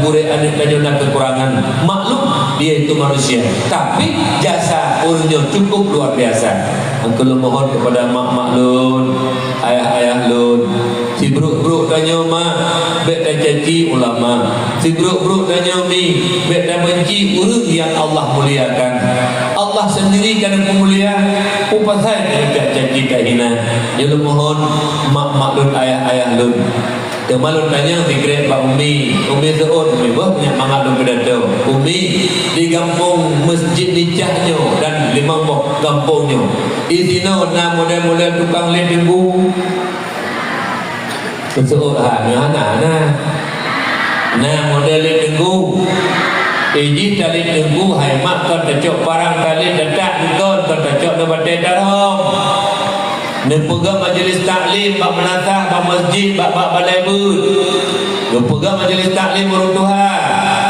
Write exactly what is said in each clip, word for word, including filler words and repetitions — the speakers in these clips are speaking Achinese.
Ureuëng aneuk tanyoe na keukurangan, maklum, dia itu manusia. Tapi jasa ureuëng nyoe cukup luar biasa. Maka lôn mohon kepada mak-mak lôn, ayah-ayah lôn, sibrok-brok tanyoe mak, bék tacaci ulama. Sibrok-brok tanyoe mi, bék tabenci ureuëng yang Allah muliakan. Allah sendiri ka na peumulia, peue pasai tacaci tahina. Nyoe lôn mohon mak-mak lôn, ayah-ayah lôn. Teuma lôn tanyong sikrek bak Umi, Umi seuôt, Umi boh nyak mangat lôn pidato. Umi, di gampông Masjid Nicah nyoe dan limong boh gampông nyoe, di sinoe na model-model tukang lét teungku? Seuôt, ha, nyoe hana, na. Na model lét teungku. Eh, jih talét teungku, hai mak, kon tacok parang talét datak, kon, kon tacok ngon batée tarhom. Neupeugah majlis taklim bak meunasah, bak masjid, bak, bak balai beuet. Geupeugah majlis taklim ureuëng tuha,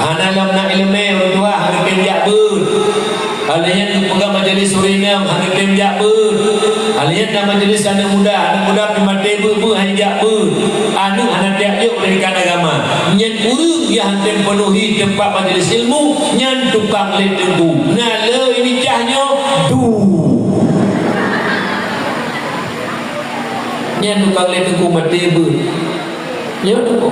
hana lom na iéleumé ureuëng tuha, hana tem jak beuet. Hal nyan geupeugah majlis ureuëng inong, hana tem jak beuet. Hal nyan na majlis aneuëk muda, aneuëk muda pih maté beuet-beuet hana jak beuet. Aneuëk hana tajak jok pendidikan agama. Nyan ureuëng nyang hana tem peunuhi teumpat majlis ilmu, nyan tukang lét teungku. Na le Nicah nyoe, duh. Nyan tukang lét teungku maté beuet. Nyoe teungku.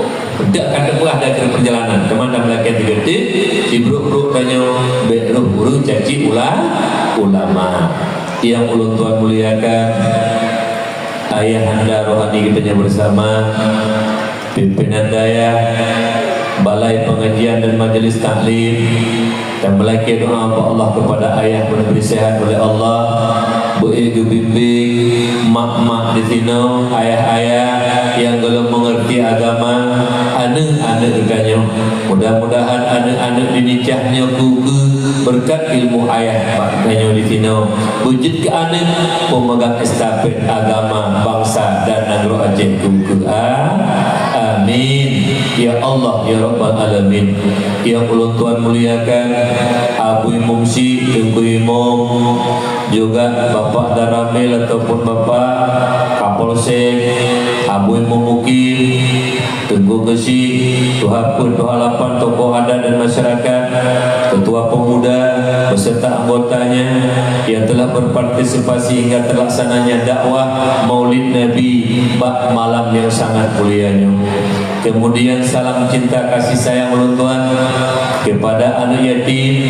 Dak ka teupeugah dak keu perjalanan. Teuma dak meulakée tiga detik, sibrok-brok tanyoe bék roh ureuëng caci ula-, ulama. Yang ulôn tuan muliakan, ayahanda rohani kita yang bersama, pimpinan dayah, balai pengajian dan majelis taklim, dan meulakée doa bak Allah kepada ayah meunibri sehat oleh Allah, beu geubimbing mak-mak di sinoe, ayah-ayah yang golom mengerti agama, aneuk-aneuk geutanyoe. Mudah-mudahan aneuk-aneuk di Nicah nyoe keu-keu berkat ilmu ayah bak geutanyoe di sinoe, beujeuet keu aneuk pemegang estafet agama, bangsa dan nanggroe Aceh keu-keu. A-, amin. Ya Allah, ya Rabbal Alamin. Yang ulôn tuan muliakan, Abu Imum Syik, Teungku Imum, juga Bapak Danramil ataupun Bapak Kapolsek, Abu Imum Mukim, Teungku Geusyik, Tuha Peuet, Tuha Lapan, tokoh adat dan masyarakat, ketua pemuda beserta anggotanya yang telah berpartisipasi hingga terlaksananya dakwah Maulid Nabi bak malam yang sangat mulia nyoe. Kemudian salam cinta kasih sayang ulôn tuan kepada aneuk yatim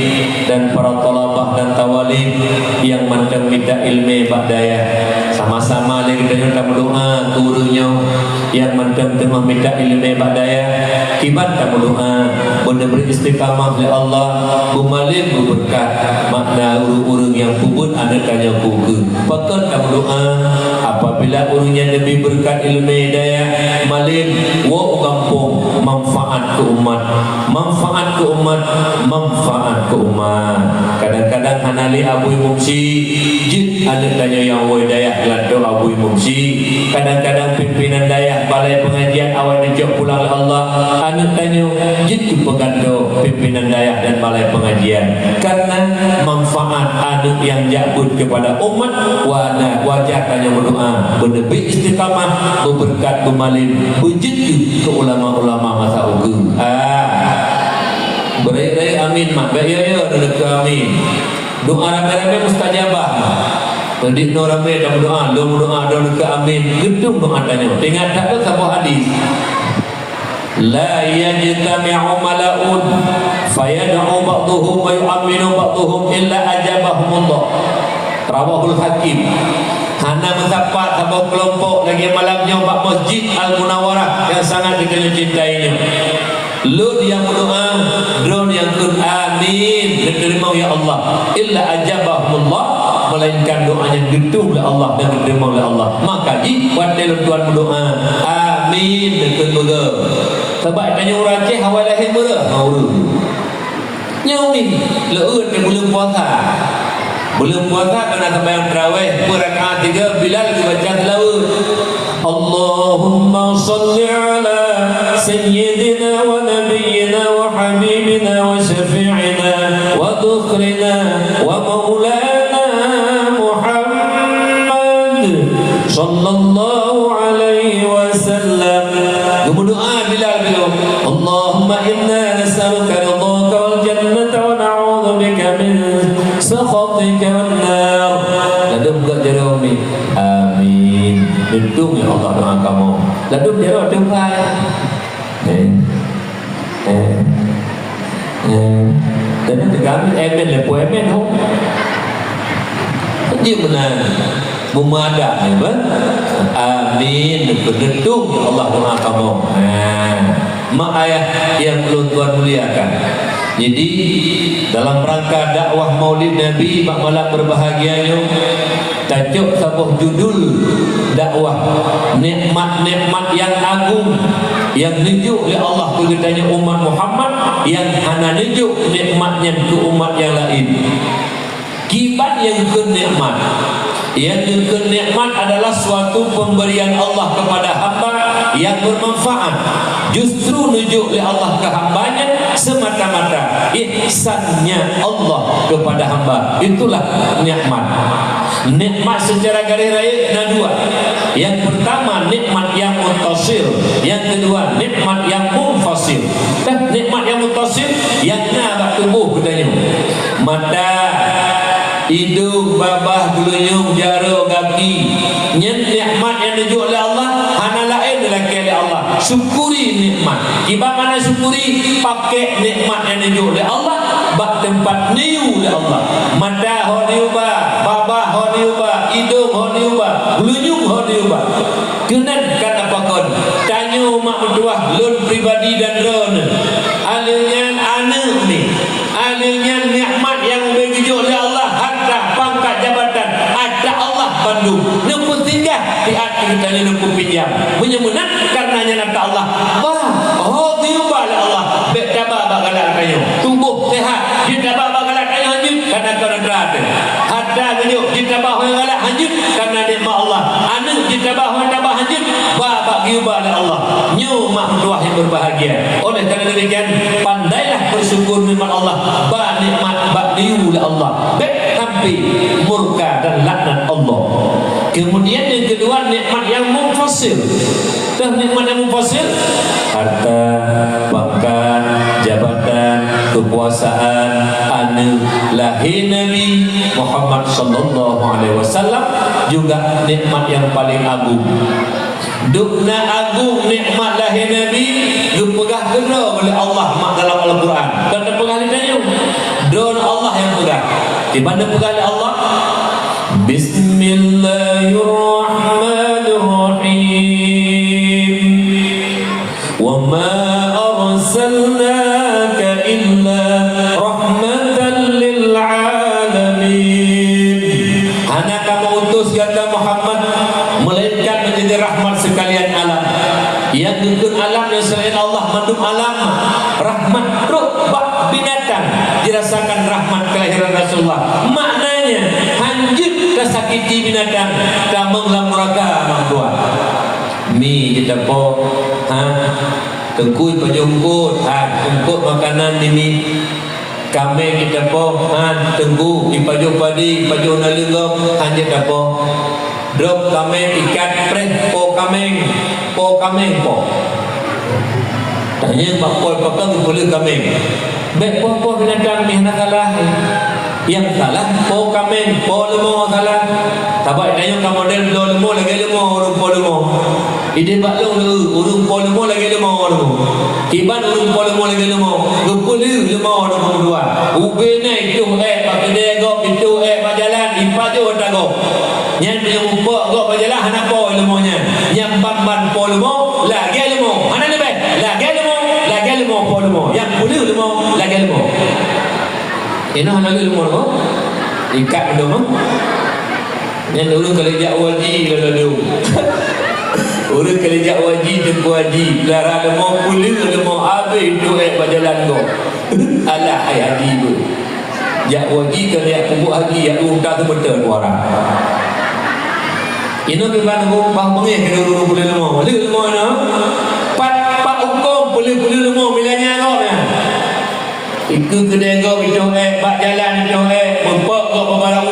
dan para thalabah dan thawalib yang mantong mita iéleumé bak dayah. Sama-sama lé geutanyoe tameudoa keu ureuëng nyoe nyang mantong teungoh mita iéleumé bak dayah. Kiban tameudoa, beu neubri istiqamah lé Allah, beumalém beubeureukat, makna ureuëng-ureuëng nyang peubuet aneuk tanyoe keu-keu. Pakon tameudoa, apabila ureuëng nyan neubri beureukat iéleumé dayah, malém, woe u gampông, manfaat keu umat, manfaat keu umat, manfaat keu umat. Kadang-kadang hana lé Abu Imum Syik, jeuet aneuk tanyoe nyang woe dayah geulantoe Abu Imum Syik. Kadang-kadang pimpinan dayah balai pengajian awai neucok pulang lé Allah, aneuk tanyoe jeuet keu peugantoe pimpinan dayah dan balai pengajian. Karena manfaat aneuk nyang jak beuet kepada umat, wana-, wajar tanyoe meudoa, beu neubri istiqamah, beubeureukat, beumalém, beujeuet keu ulama-ulama masa ukeue. Ah. Beurayeuk-rayeuk amin, mak. Bék yo-yo, neuleuka amin. Doa ramé-ramé mustajabah. Jadi, no ramé dah berdoa, lo berdoa, dah dekat amin. Gedung doa tanya. Ingat tak tu saboh hadis? La yajtami'u mala'un fayad'u ba'duhum wa yu'amminu ba'duhum illa ajabahumullah. Rawahul Hakim. Hana meusapat saboh kelompok lagée malam nyoe bak Masjid Al-Munawwarah yang sangat geutanyoe cintai nyoe. Lôn nyang meudoa, droe nyang kheun amin, geuteurimong ya Allah. Illa ajabahumullah, melainkan doa nyan geutueng lé Allah dan geuteurimong lé Allah. Maka jih watée lôn tuan meudoa, amin, geukheun beugöt. Sabab tanyoe ureuëng Aceh awai lahé meureuh ngon ureuëng. Nyoe mi, leueun di buleuen puasa. Buleuen puasa ka na sambayang tarawih, peue rakaat tiga, Bilal geubaca seulaweuet. Allahumma shalli ala sayyidina wa nabiyyina wa habibina wa syafi'ina wa dhukhrina wa maulana Muhammad sallallahu alaihi wasallam. Geumeudoa Bilal nyoe, Allahumma inna Ladôm geujaroe mi. Amin. Neutong ya Allah doa kamoe. Ladôm jaroe teubai. Eh. Eh. Eh. Dan kami emen lepo emen ho. Jadi meunan. Meumada ni bah. Amin. Neutong ya Allah doa kamoe. Ha. Mak ayah yang ulôn tuan muliakan. Jadi, dalam rangka dakwah Maulid Nabi bak malam berbahagia nyoe, tacok saboh judul dakwah, nikmat-nikmat yang agung yang neujok lé Allah keu geutanyoe umat Muhammad, yang hana neujok nikmat nyan keu umat yang laén. Kiban nyang kheun nikmat. Nyang kheun nikmat adalah suatu pemberian Allah kepada hamba yang bermanfaat. Justru neujok lé Allah keu hamba nyan semata-mata ihsannya Allah kepada hamba. Itulah nikmat. Nikmat secara garis raya na dua. Yang pertama nikmat yang muttasil, yang kedua nikmat yang munfasil. Tah nikmat yang muttasil yang na bak tuboh geutanyoe. Mata, idong, babah, geulinyueng, jaroe, gaki. Nyan nikmat nyang neujok lé Allah, hana laén dilakée lé Allah. Syukuri nikmat. Kiban makna syukuri, pakek nikmat nyang neujok lé Allah bak teumpat neuyue lé Allah. Mata ho neuyue ba, babah ho neuyue ba, idong ho neuyue ba, geulinyueng ho neuyue ba. Keunan ka tapakon, tanyoe mak meutuwah lôn pribadi dan droeneuh. Aleuh nyan aneuk ni. Aleuh nyan nikmat nyang ubé geujok lé Allah, harta, pangkat, jabatan, atra Allah bandum. Neupeusinggah siat keu geutanyoe neupeupinjam. Meunyoe meunan, kareuna nyan atra Allah. Bah, ho geuyue ba lé Allah, bék taba bak galak tanyoe. Tuboh seuhat, jeuet taba bak galak tanyoe hanjeuet, kana kon atra teuh. Harta geujok jeuet taba ho nyang galak hanjeuet, kareuna nikmat Allah. Aneuk jeuet taba ho nyang taba hanjeuet, ba bak geuyue ba lé Allah. Nyoe mak meutuwah nyang berbahagia. Oleh karena demikian, pandailah bersyukur nikmat Allah, ba nikmat bak geuyue lé Allah. Bék sampai murka dan laknat Allah. Kemudian yang kedua, nikmat yang munfasil. Tah nikmat yang munfasil, harta, pangkat, jabatan, kekuasaan, aneuk, lahé Nabi Muhammad sallallahu alaihi wasallam juga nikmat yang paling agung. Dum na agung nikmat lahé Nabi, geupeugah keudroe lé Allah mak dalam Al-Quran. Kon teupeugah lé tanyoe. Droeneuh Allah nyang peugah. Kiban teupeugah lé Allah? Bismillahirrahmanirrahim. Wa ma arsalnaka illa rahmatan lil alamin. Hana kamoe utus gata Muhammad, melainkan menjadi rahmat sekalian alam. Nyang geukheun alam nyang selain Allah, mandum alam, rahmat trok bak binatang, dirasakan rahmat kelahiran Rasulullah. Maknanya, hanjeuet tasakiti binatang, tamong lam nuraka, mak tuan. Mi jitapo, ha? Teungku ipajoh eungkôt, ha, eungkôt makanan di mi. Kaméng jitapo, ha, Teungku ipajoh padi, ipajoh naleueng gob, han jitapo. Drob kaméng ikat preh po kaméng, po kaméng po. Tanyong bak po pakon geupeuleueh kaméng. Bék po-po binatang mi hana salah. Nyang salah po kaméng, po leumo salah. Sabab tanyoe ka model bloe leumo lagée leumo ureuëng po leumo. Ideh bak lôn ureuëng po leumo lagée leumo leumo. Kiban ureuëng po leumo lagée leumo, geupeuleueh leumo leumo dua. Ubé na itôh ék bak keudée gob, itôh ék bak jalan, ipajoh ata gob. Nyan meunyoe mupok gob bak jalan hana po leumo nyan. Nyang ban-ban po leumo lagée leumo. Hana leubeh, lagée leumo, lagée leumo po leumo. Nyang peuleueh leumo lagée leumo. Inoe hana leueh leumo leumo. Ikat mandum ah. Nyan ureuëng ka lheueh jak haji lalu. Ureuëng ka lheueh jak haji, teungku haji, lara leumo, peuleueh leumo, habéh itôh ék bak jalan gob. Alah hai haji beuh. Jak haji ka lheueh jak peubuet haji, jak unta seumeuteuet dua rang. Inoe kiban bang beungéh keu ureuëng peuleueh leumo. Leueh leumo inoe. Pat, pat hukôm peuleueh-peuleueh leumo milanyan gob nyan. Ikeue keudée gob itôh ék, bak jalan itôh ék, meupok gob bak barô.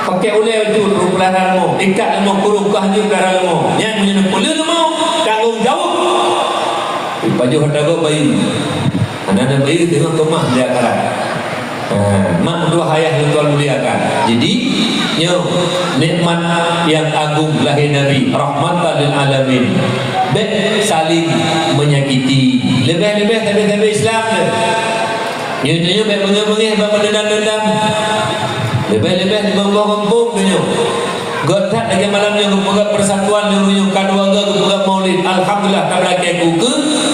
Pakèk ulée bacut ureuëng peulara leumo, ikat leumo kurong kah jeuet peulara leumo. Nyan meunyoe neupeuleueh leumo, tanggong jaweueb. Ipajoh ata gob bayeue. Hana na bayeue teungoh keumah di akhirat. Ha, mak meutuah ayah nyang Tuhan muliakan. Jadi, nyoe nikmat nyang agung lahé Nabi, rahmatan lil alamin. Bèk saling menyakiti. Leubeh-leubeh sabe-sabe Islam tu. Nyoe, nyoe bèk beungéh-beungéh bak meudeundam-deundam. Leubeh-leubeh di gampông-gampông tu nyoe. Göt that lagèe malam nyoe geupeugah persatuan nyoe, nyoe ka dua go geupeugah maulid. Alhamdulillah, tameulakèe keu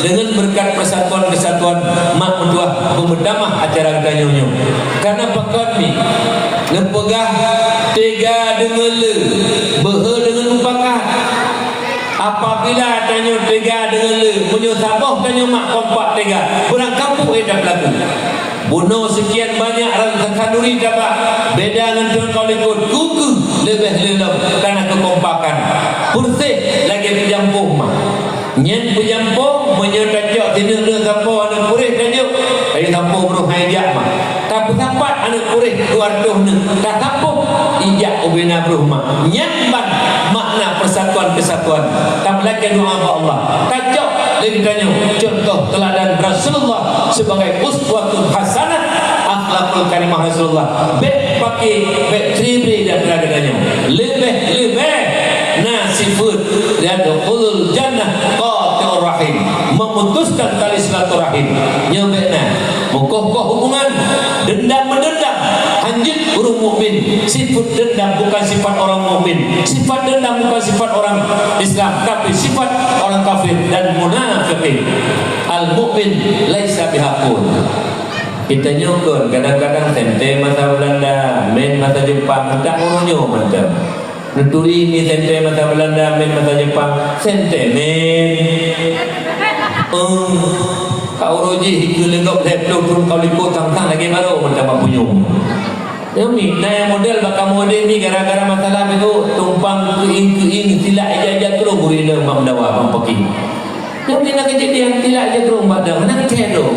deungon beureukat persatuan-persatuan mak meutuah beumeutamah acara geutanyoe nyoe. Kareuna pakon mi neupeugah teuga deungon le, beuhe deungon mupakat. Apabila tanyoe teuga deungon le, meunyoe saboh tanyoe mak kompak teuga, beurangkapeue ék tapeulaku. Bunoe seukian banyak ran khanduri taba, beda ngon teungku likot, kukeuh leubeh le lom kana keukompakan. Peureuseh lagèe peujampôh ma. Nyan peujampôh, meunyoe tacok sineuk-neuk sapo aneuk puréh tajok, kayu sapo brôh hai jak ma. Tapeusapat aneuk puréh dua reutôh neuk, tasapoh ijak ubena brôh ma. Nyan ban makna persatuan-kesatuan. Tameulakèe doa bak Allah. Tacok lé geutanyoe contoh teuladan Rasulullah sebagai uswatun hasanah, akhlakul karimah Rasulullah. Bèk paké, bèk tribre dan geutanyoe. Leubeh-leubeh na sifeuet yadkhulul jannah qati'ur rahim, memutuskan tali silaturahim. Nyoe bèk na. Meukoh-koh hubungan, dendam-meudendam, hanjeuet ureueng mukmin. Sifat dendam bukan sifat orang mukmin. Sifat dendam bukan sifat orang Islam, tapi sifat orang kafir dan munafikin. Al-mukmin laisa bihaqun. Kita nyoe kon kadang-kadang sentée masa Belanda, main masa Jepang, tak ureueng nyoe mantong. Neuturi mi sentée masa Belanda, main masa Jepang, sentée main. Eung, ka uroe jih hikeue leungkôb lhèe ploh thon ka likot tang-tang lagèe barô mantong bak punyueng. Nyoe mi, na nyang model bak kamoe deh mi gara-gara masalah nyoe tumpang keuieng-keuieng silak ija-ija troh gurèe lom bak meudawa bak paki. Nyoe mi na keujadian silak ija troh bak dang, hana keuthèe droe.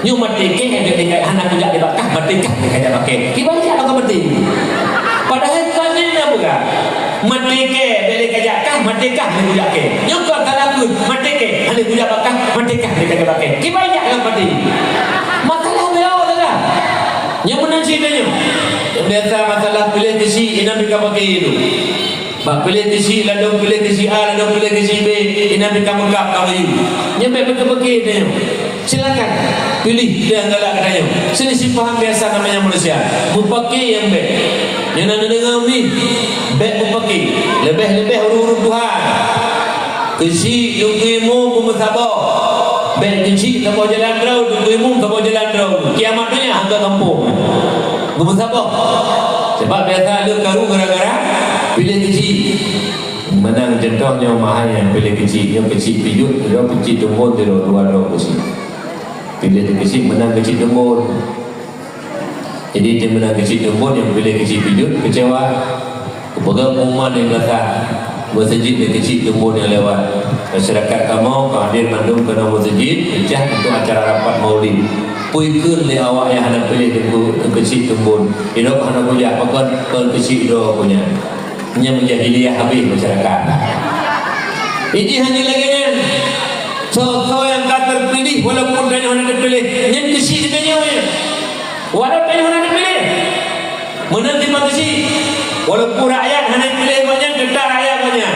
Nyoe maté kèe bèk lé ka hana kujak lé bak kah, maté kah bèk kajak bak kèe. Kiban jak ka maté. Padahai ka nyan na peugah. Maté kèe bèk lé kajak kah, maté kah bèk kujak kèe. Nyoe ka salah keuh, maté kèe hana kujak bak kah, maté kah bèk kajak bak kèe. Kiban jak ka maté. Masalah bèk awak salah. Nyang meunan cit tanyoe. Biasa masalah piléh keuchik inan pih ka paké tu. Bak piléh keuchik, ladôm piléh keuchik A, ladôm piléh keuchik B, inan pih ka meukab ka meuyu. Nyan bèk peuke-peuke tanyoe. Silakan piléh nyang galak geutanyoe. Seulisih paham biasa namanya manusia. Meupaké nyang bèk. Nyang na neudeungoe mi, bèk meupaké. Leubeh-leubeh ureueng-ureueng tuha. Keuchik Teungku Imum beumeusaboh. Bèk keuchik saboh jalan droe, Teungku Imum saboh jalan droe. Kiamat donya hana gampông. Beumeusaboh. Sabab biasa lheueh karu gara-gara piléh keuchik. Meunan contoh nyoe mahai nyang piléh keuchik, nyoe keuchik pijôh, nyoe keuchik teumbon, dua droe keuchik. Piléh keuchik meunan keuchik teumbon. Jadi, di meunan keuchik teumbon nyang piléh keuchik pijôh keucewa. Kupeugah pengumuman di meunasah meuseujid di keuchik teumbon nyang lewat. Masyarakat kamoe ka hadir mandum keunoe meuseujid, peucah untuk acara rapat maulid. Peue kheun lé awak nyang hana piléh teungku keuchik teumbon. Idok hana kujak pakon kon keuchik droe ku nyan. Nyan meujahiliah habéh masyarakat. Iji hana lagèe nyan. Soe-soe nyang ka teupiléh walaupun tanyoe hana teupiléh, nyan keuchik geutanyoe nyan. Walau tanyoe hana teupiléh. Meunan teuma keuchik. Walaupun rakyat hana piléh gobnyan, teutap rakyat gobnyan.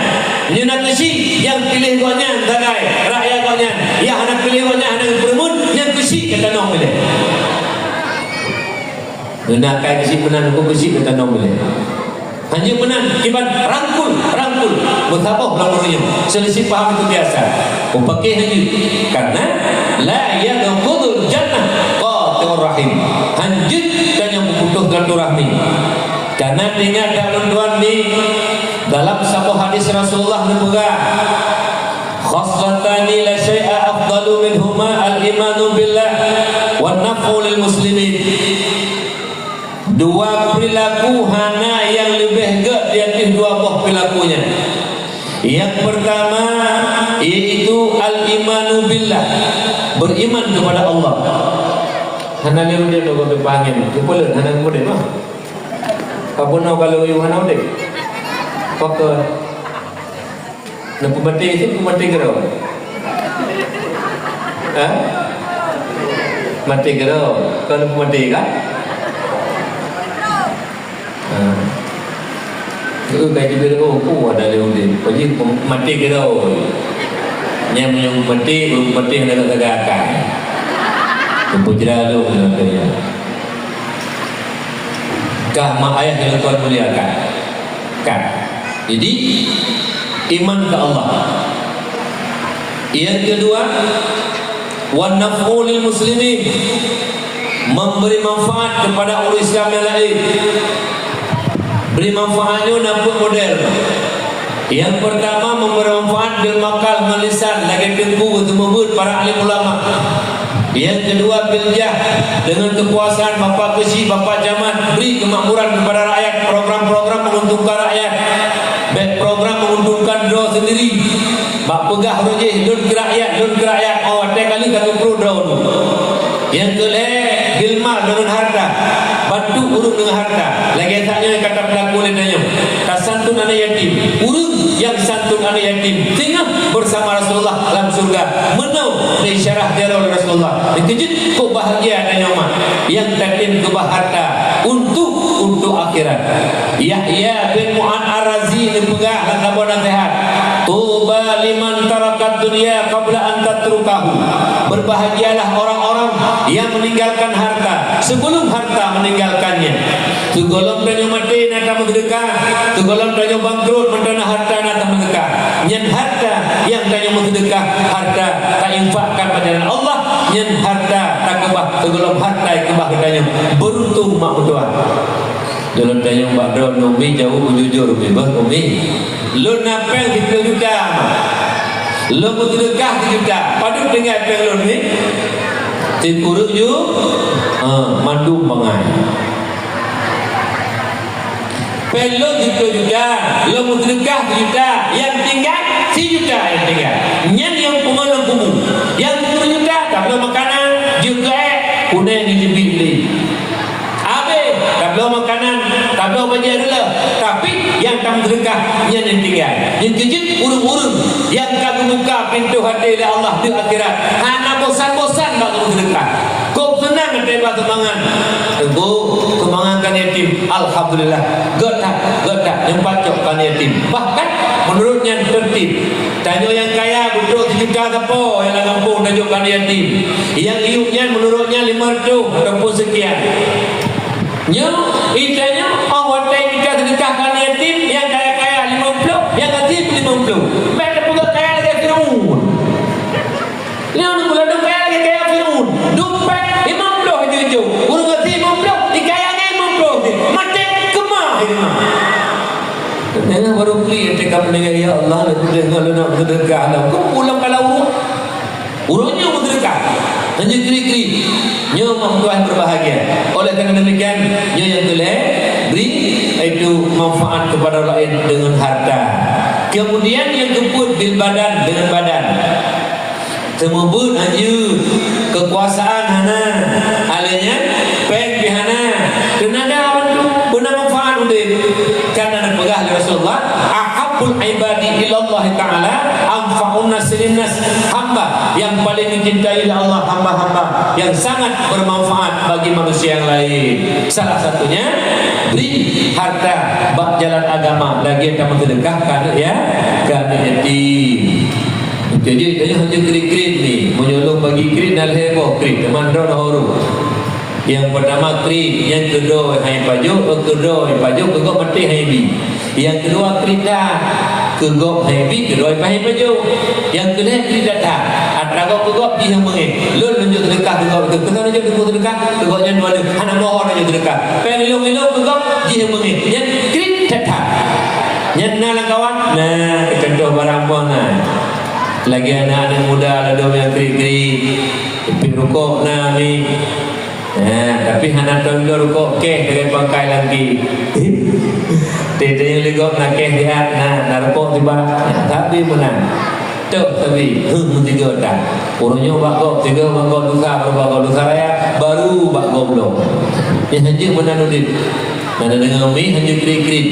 Nyan na keuchik nyang piléh gobnyan sagai rakyat gobnyan. Nyang hana piléh gobnyan hana geupeureumeun, nyan keuchik ka tanoh piléh. Nyan na kai keuchik meunan, keuchik ka tanoh piléh. Hanjeuet meunan, kiban rangkul, rangkul. Meusaboh lam ureueng nyoe. Seulisih paham itu biasa. Mupaké hanjeuet. Karena la yadkhulul jannah qati'ur rahim. Hanjeuet tanyoe meuputoh silaturahmi. Karena ingat dak lôn tuan di dalam saboh hadis Rasulullah neupeugah, "Khaslatani la syai'a afdalu minhuma al-imanu billah wan naf'u lil muslimin." Dua perilaku hana nyang leubeh gèt di ateueh dua boh perilaku nyan. Nyang peurtama, yaitu al-imanu billah, beriman kepada Allah. Hana lé udép lôn kuteupeue angén, keupeuleuet hana udép mah. Ka bunoe ka lôn yue hana udép. Pakon? Neupeumaté cit, peumaté keudroe. Ha? Maté keudroe, kon maté kan? Ha. Tu ka jibeuet, oh, ku ada lé udeb. Ko jih maté keudroe. Nyang meunyoe maté, ureueng maté hana sagai akai. Teupeu jira lôn kata nyan. Kah mak ayah nyang kon mulia kan? Kan. Jadi, iman ke Allah. Yang kedua, wan naf'u lil muslimin, memberi manfaat kepada orang Islam yang lain. Beri manfaat nyoe na peuet model. Yang pertama, memberi manfaat bil makal, ngon lisan, lagèe teungku, seumeubeuet para alim ulama. Yang kedua, bil jah, dengan kekuasaan, Bapak Keuchik, Bapak Camat, beri kemakmuran kepada rakyat, program-program menguntungkan rakyat. Bèk program menguntungkan droe sendiri. Bak peugah uroe jih, "Lôn keu rakyat, lôn keu rakyat." Oh, watèe ka lheueh ka geupeu droe. Nyang keu lhèe, bil mal, deungon harta. Bantu ureueng deungon harta. Lagèe that nyoe ka tapeulaku lé tanyoe. Tasantun aneuk yatim. Ureueng nyang santun aneuk yatim, singoh bersama Rasulullah lam syurga. Meunoe isyarah jaroe Rasulullah. Dikeujeuet kok bahagia tanyoe mak. Nyang tatem keubah harta untuk, untuk akhirat. Yahya bin Mu'adz Ar-Razi neupeugah lam saboh naseuhat, "Tuba liman tarakat dunya qabla an tatrukahu." Berbahagialah orang-orang yang meninggalkan harta sebelum harta meninggalkannya. Sigohlom tanyoe maté na tameuseudeukah, sigohlom tanyoe bangkrut mantong na harta na tameuseudeukah. Nyan harta nyang tanyoe meuseudeukah, harta tainfakkan bak jalan Allah, nyan harta takeubah sigohlom harta keubah geutanyoe. Beuruntung mak meutuah. Lôn tanyong bak droeneuh, Umi, jaweueb jujur, Umi, beuh, Umi. Lôn na péng siplôh juta, lôn meuseudeukah sijuta, padub tinggai péng lôn ni? Sikureueng ju, ha, mandum bangai. Péng lôn siplôh juta, lôn meuseudeukah sijuta, nyang tinggai sijuta nyang tinggai. Nyan nyang pungo lam kubu. Nyang sikureueng juta, tabloe makanan, jeuet keu ék, kuneng jeuet jibli. Habéh, tabloe makanan, tabloe bajèe reuloh, tapi nyang tameuseudeukah nyan nyang tinggai. Nyan keuh jeuet ureueng-ureueng nyang ka geubuka pintoe até lé Allah di akhirat, hana bosan-bosan bak geumeuseudeukah. Kok seunang até bak sumbangan. Teungku, sumbangan keu aneuk yatim, alhamdulillah. Gèt that, gèt that, nyoe pacok keu aneuk yatim. Bahkan, meunurot nyan teurtib. Tanyoe nyang kaya beutôi sijuta sapo nyang lam gampông tajok keu aneuk yatim. Nyang iyup nyan meunurot nyan limong reutôh ataupun seukian. Nyoe, ita nyoe, oh, watèe ita seudeukah keu aneuk yatim, nyang kaya-kaya limong ploh, nyang gasien limong ploh. Bèk tapeugah kaya lagèe Firaun. Nyoe, geuladôm kaya lagèe kaya Firaun. Dompet limong ploh ijôk-ijôk. Ureueng gasien limong ploh, ikaya ngon limong ploh. Maté keumah, keumah. Nyan barô klik, teuka meuninggai, "Ya Allah, lôn peudeuh ngon lôn nak meuseudeukah lom." Kok pulang kalau ureueng? Ureueng nyoe meuseudeukah. Hanya krik-krik. Nyoe mak meutuah berbahagia. Oleh karena demikian, nyoe nyang keu lhèe, beri, yaitu manfaat kepada orang lain dengan harta. Kemudian nyang keupeuet, bil badan, dengan badan. Seumeubeuet hanjeuet, keukuasaan hana, alèh nyan péng pih hana. Teunaga bantu, beuna manfaat udép. Karena neupeugah lé Rasulullah, "Ahabbul ibadi ilallahi ta'ala anfa'un nasi linnas." Hamba yang paling dicintai oleh Allah, hamba-hamba yang sangat bermanfaat bagi manusia yang lain. Salah satunya, beri harta bak jalan agama, lagèe tameuseudeukah keu aneuk ya, keu aneuk yatim. Jadi, tanyoe hana krit-krit ni. Meunyoe lôn bagi krit, na lhèe boh krit. Teuma droe na ureueng. Nyang peurtama krit, nyang keudua hai pajôh, eh, keudua hai pajôh, keu gob maté hai bi. Nyang keudua krit that, keu gob hai bi, keudua hai pajôh. Nyang keulhèe krit that-that. Atra gob keu gob jih nyang beungèh. Lôn lôn jôk seudeukah keu gob, keu lôn jôk seudeukah, keu gob nyan dua lheueh. Hana mohon lôn jôk seudeukah. Péng ilông-ilông keu gob jih nyang beungèh. Nyan krit that-that. Nyan na lam kawan? Na, keu contoh barang boh na. Lagèe aneuk-aneuk muda ladôm nyang krit-krit, ipit rukok na mi. Ha, tapi hana teuh ilôn rukok, kèh lagèe pangkai lam gate. Teuh-teuh nyang ligop na kèh siat, na, na rukok tiba. Ha, tapi meunan. Tok tapi, huh, meusigoe that. Ureueng nyoe bak gob, sigoe bak gob Nusa, baru bak gob Nusaraya, baru bak gob lom. Nyan hanjeuet meunan udép. Na neudeungoe mi hanjeuet kriet-kriet.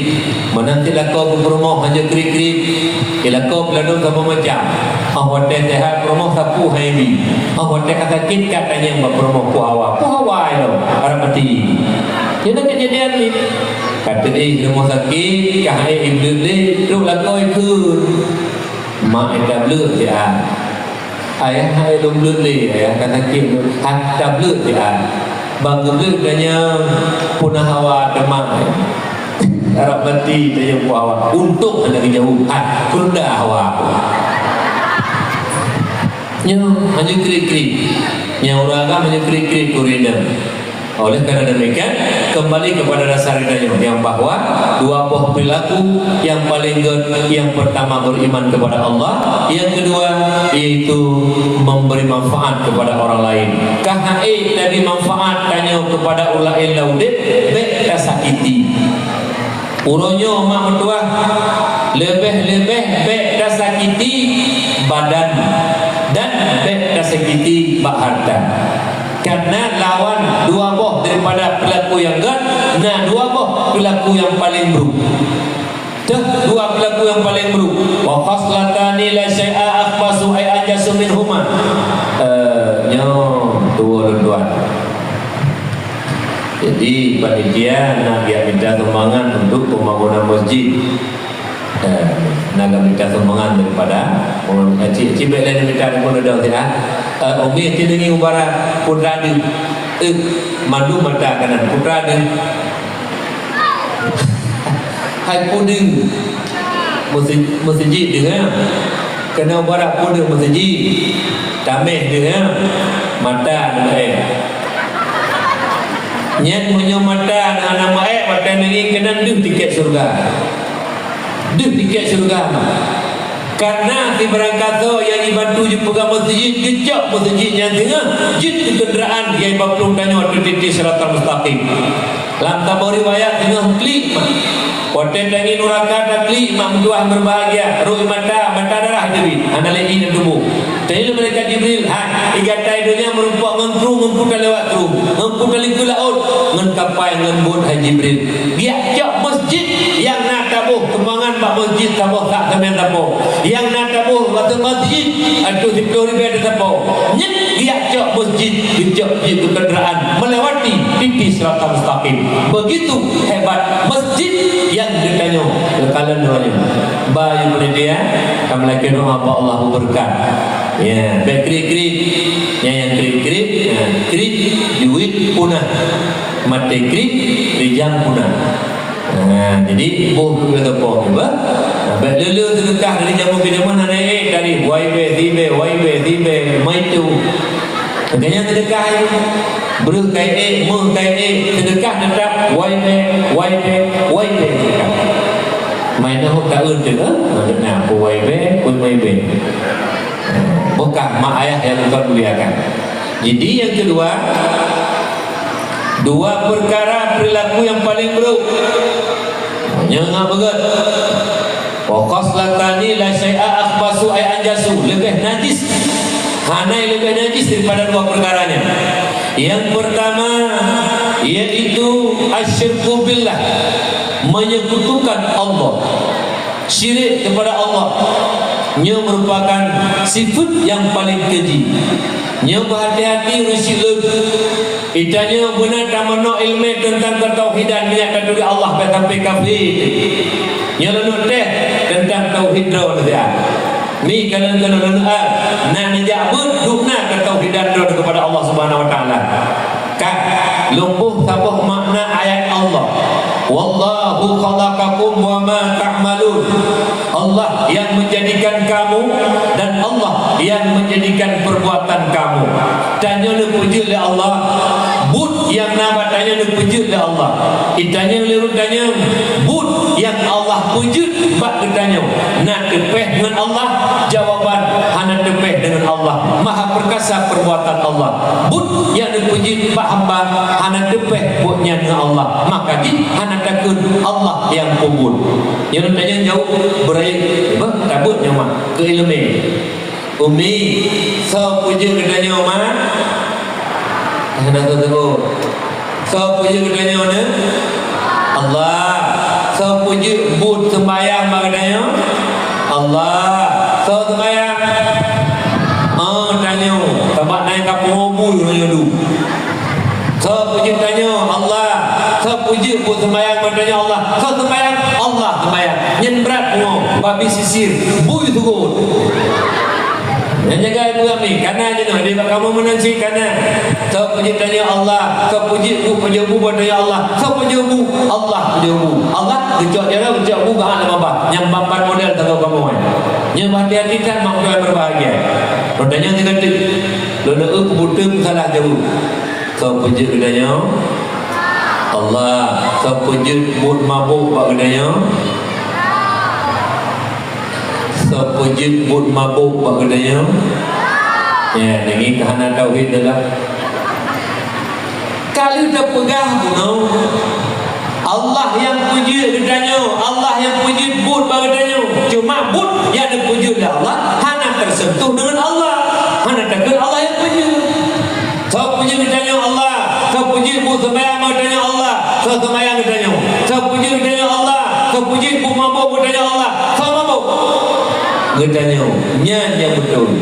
Meunan cit lakoe peurumoh hanjeuet kriet-kriet. Di lakoe peuladôm saboh macam. Óh watèe seuhat peurumoh sapeue hai bi. Óh watèe ka sakét ka tanyong bak peurumoh peue hawa. Peue hawa ilôn? Harab maté. Nyoe na keujadian ni. Ka teuéh rumoh sakét, ka hai ibleuet lé, trok lakoe kheun. Mak, eh, tableuet siat. Ayah, hai lôn bleuet lé, ayah ka sakét lôn. Ha, tableuet siat. Ban geubleuet ganyang, peue na hawa teuma. Harab maté tanyong peue hawa. Untông hana geujaweueb. Ha, peureudah hawa. Nyoe, hanjeuet kriet-kriet. Nyang ureueng agam hanjeuet kriet-kriet keu ureueng inong. Oleh karena demikian, kembali kepada dasar kita yang, yang bahwa dua boh perilaku yang paling gét, yang pertama beriman kepada Allah, yang kedua yaitu memberi manfaat kepada orang lain. Ka hai tadi manfaat tanyoe kepada ureueng laén lam udép, bèk tasakiti. Uroe nyoe mak meutuah, leubeh-leubeh bèk tasakiti badan dan bèk tasakiti bak harta. Karena lawan dua boh daripada perilaku yang gét, na dua boh perilaku yang paling buruk. Teuh dua perilaku yang paling buruk. Wa khaslatani la syai'a akhbasu ay anjasu minhuma. Eh, nyoe dua lôn tuan. Jadi, panitia nak geumita sumbangan untuk pembangunan masjid. Eh, nak geumita sumbangan daripada pembangunan masjid. Cibek lain minta daripada dah sihat. Eh, Umi, cik dengi ubara putra deuh. Eh, mandum mata kanan putra deuh. Hai puding. Meusi-, meuseujid deuh, eh. Keunoe barat puding meuseujid. Tameh deuh, eh. Mata deuh, eh. Nyan meunyoe mata na nama, eh, mata nangis keunan deuh tiket syurga. Deuh tiket syurga. Karena sibarang kaso nyang jibantu jipeugah meuseujid, geucok meuseujid nyan singoh, jeuet keu keundaraan nyang jipaplueng tanyoe ateueh titik Siratal Mustaqim. Lam saboh riwayat singoh klik mak. Watèe tangieng nuraka taklik mak meutuah berbahagia, rhot mata, mata darah teubiet, hana lé ié lam tuboh. Tanyong lé malaikat Jibril, "Hai, i gata i donya meurumpok ngon kru, ngon peue talewat kru, ngon peue talingkue laôt, ngon kapai, ngon bot, hai Jibril." Geujak cok meuseujid nyang na taboh sumbangan bak meuseujid saboh sak samen sapo. Nyang na taboh bak meuseujid ateueh siplôh ribèe teusapo. Nyan geujak cok meuseujid, geucok jeuet keu keundaraan melewati titik Siratal Mustaqim. Begitu hebat meuseujid nyang geutanyoe keukalon nyoe. Bayu panitia, kamoe lakèe doa bak Allah beubeureukat. Ya, bèk kriet-kriet. Nyang, nyang kriet-kriet, ya, kriet juet punah. Maté kriet, rijang punah. Ha, jadi, boh keu gata po, bah. Ha, bèk le-le seudeukah dari jameun keu jameun hana ék dari Y B, Z B, Y B, Z B, maitu. Makanya seudeukah nyoe. Breuh ka ék, meuh ka ék, seudeukah teutap Y B, Y B, Y B seudeukah. Mai na hok taeun teuh, ha? Nah, peue Y B, peue Y B. Bukan mak ayah yang engkau muliakan. Jadi yang kedua, dua perkara perilaku yang paling buruk. Nyan ngat beugét. Wa khaslatani la syai'a akhbasu ay anjasu, leubeh najis. Hana leubeh najis daripada dua perkara nyan. Yang pertama yaitu asyirku billah, menyekutukan Allah. Syirik kepada Allah. Nyoe merupakan sifat yang paling keji. Nyoe beuhati-hati ureueng syiek lôn. Geutanyoe beuna tameunoe iéleumé teuntang keutauhidan, meunyo taturi Allah bèk sampai kafé. Nyoe lôn teh teuntang tauhid droe neuh. Mi kalon keunoe lôn, ah, na neujak beuet dum na keutauhidan droe neuh keupada Allah Subhanahu wa Taala. Ka lôn boh saboh makna ayat Allah. Wallahu khalaqakum wa ma ta'malun. Allah yang menjadikan kamu dan Allah yang menjadikan perbuatan kamu. Tanyoe neupeujeuet lé Allah, buet nyang na bak tanyoe neupeujeuet lé Allah. Itanyong lé ureueng tanyong, buet nyang Allah peujeuet bak geutanyoe na teupéh ngon Allah? Jawaban, hana teupéh deungon Allah. Maha perkasa perbuatan Allah. Buet nyang neupeujeuet bak hamba hana teupéh buet nyan ngon Allah. Maka jih hana takheun Allah nyang peubuet. Nyang tanyong jaweueb beurayeuk, bah, tabeuet nyoe mah keu iéleumé. Umi, soe peujeuet geutanyoe, Ma? Hana soe teuôt. Soe peujeuet geutanyoe, Na? Allah. Soe peujeuet buet seumbahyang bak geutanyoe? Allah. Soe seumbahyang? Oh, tanyoe. Sabab na nyang ka pungo bui meunyoe du. Soe peujeuet tanyoe? Allah. Soe peujeuet buet seumbahyang bak tanyoe? Allah. Soe seumbahyang? Allah seumbahyang. Nyan brat pungo, babi sisir, bui sugot. Nyang jaga ibu kami, kana jinoe, di bak kamoe meunan cit kana. Soe peujeuet tanyoe? Allah. Soe peujeuet bu, peujeuet bu bak tanyoe? Allah. Soe peujeuet bu? Allah peujeuet bu. Allah geucok jaroe, geucok bu, bak lam babah. Nyang ban-ban model teuka kamoe. Nyoe hati-hati that mak tuan berbahagia. Lôn tanyong sigoe teuk. Lôn eu keubuteue salah jaweueb. Soe peujeuet geutanyoe? Allah. Soe peujeuet buet mabök bak geutanyoe? Soe peujeuet buet mabök bak geutanyoe? Ya, nyan ka hana tauhid dah. Ka lheueh teupeugah bunoe, Allah nyang peujeuet geutanyoe, Allah nyang peujeuet buet bak geutanyoe. Cuma buet nyang neupeujeuet lé Allah hana teuseuntuh deungon Allah, hana takheun Allah nyang peujeuet. Soe peujeuet geutanyoe? Allah. Soe peujeuet buet seumbahyang bak geutanyoe? Allah. Soe seumbahyang geutanyoe? Soe peujeuet geutanyoe? Allah. Soe peujeuet buet mabök geutanyoe? Allah. Soe mabök? Geutanyoe. Nyan nyang beutôi.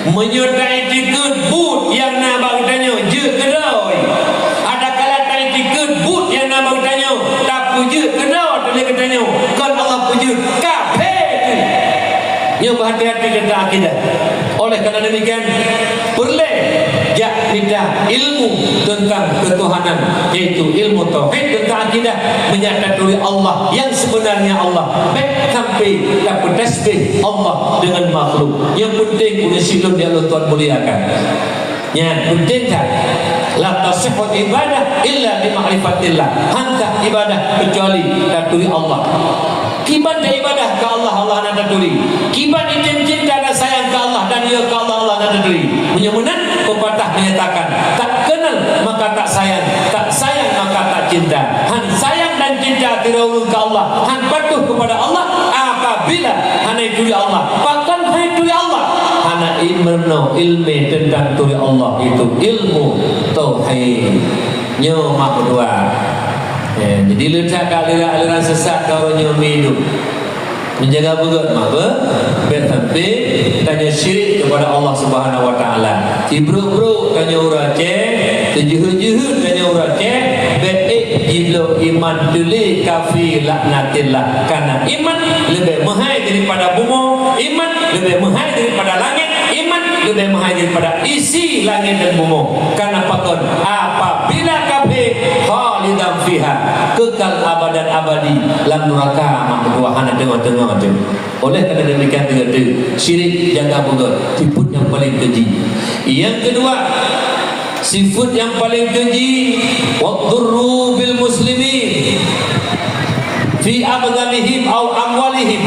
Meunyoe taiktikeuet buet nyang na bak geutanyoe jeuet keudroe, adakala taiktikeuet buet nyang na bak geutanyoe tapeujeuet keudroe lé geutanyoe, kon Allah peujeuet, kafé teuh. Nyoe beuhati-hati teuntang akidah. Oleh karena demikian, peureulée jak mita ilmu teuntang keutuhanan, yaitu ilmu tauhid teuntang akidah, meunyoe taturi Allah nyang seubeunarnya Allah, bék sampai tapeutasbih Allah deungon makhluk. Nyang peunteng ureuëng siklon nyang lôn tuan muliakan. Nyan peunteng that. La tasihhul ibadah illa bi ma'rifatillah. Han sah ibadah keucuali taturi Allah. Kiban taibadah keu Allah, Allah hana taturi. Kiban item cinta dan sayang keu Allah dan yö keu Allah, Allah hana taturi. Meunyoe meunan, pepatah menyatakan, tak kenal maka tak sayang, tak sayang maka tak cinta. Han sayang dan cinta sidroe ureuëng keu Allah, han patuh kepada Allah apabila hana ituri Allah. Pakon hana ituri Allah? Hana imeurunoe ilmu teuntang turi Allah, itu ilmu tauhid. Nyoe mak meutuah. Eh, jadi leutak ka aliran-aliran sesat ka uroe nyoe mi duek. Menjaga beugét mak beu, bék sampai tanyoe syirik kepada Allah Subhanahu wa Taala. Ibruk-bruk tanyoe ureuëng Aceh, teujeuheut-jeuheut tanyoe ureuëng Aceh, bék ék jibloe iman teuh lé kafé laknatillah. Karena iman leubeh meuhai daripada bumoe, iman leubeh meuhai daripada langét, iman leubeh meuhai daripada isi langét dan bumoe. Karena pakon? Apabila kafé, khalidan fiha, kekal abadan abadi lam nuraka, mak meutuah, hana teungoh-teungoh teuh. Oleh karena demikian, tiga tu, syirik jaga beugét, sifat nyang paling keji. Yang kedua, sifat nyang paling keji, wadurru bil muslimin fi abdanihim au amwalihim,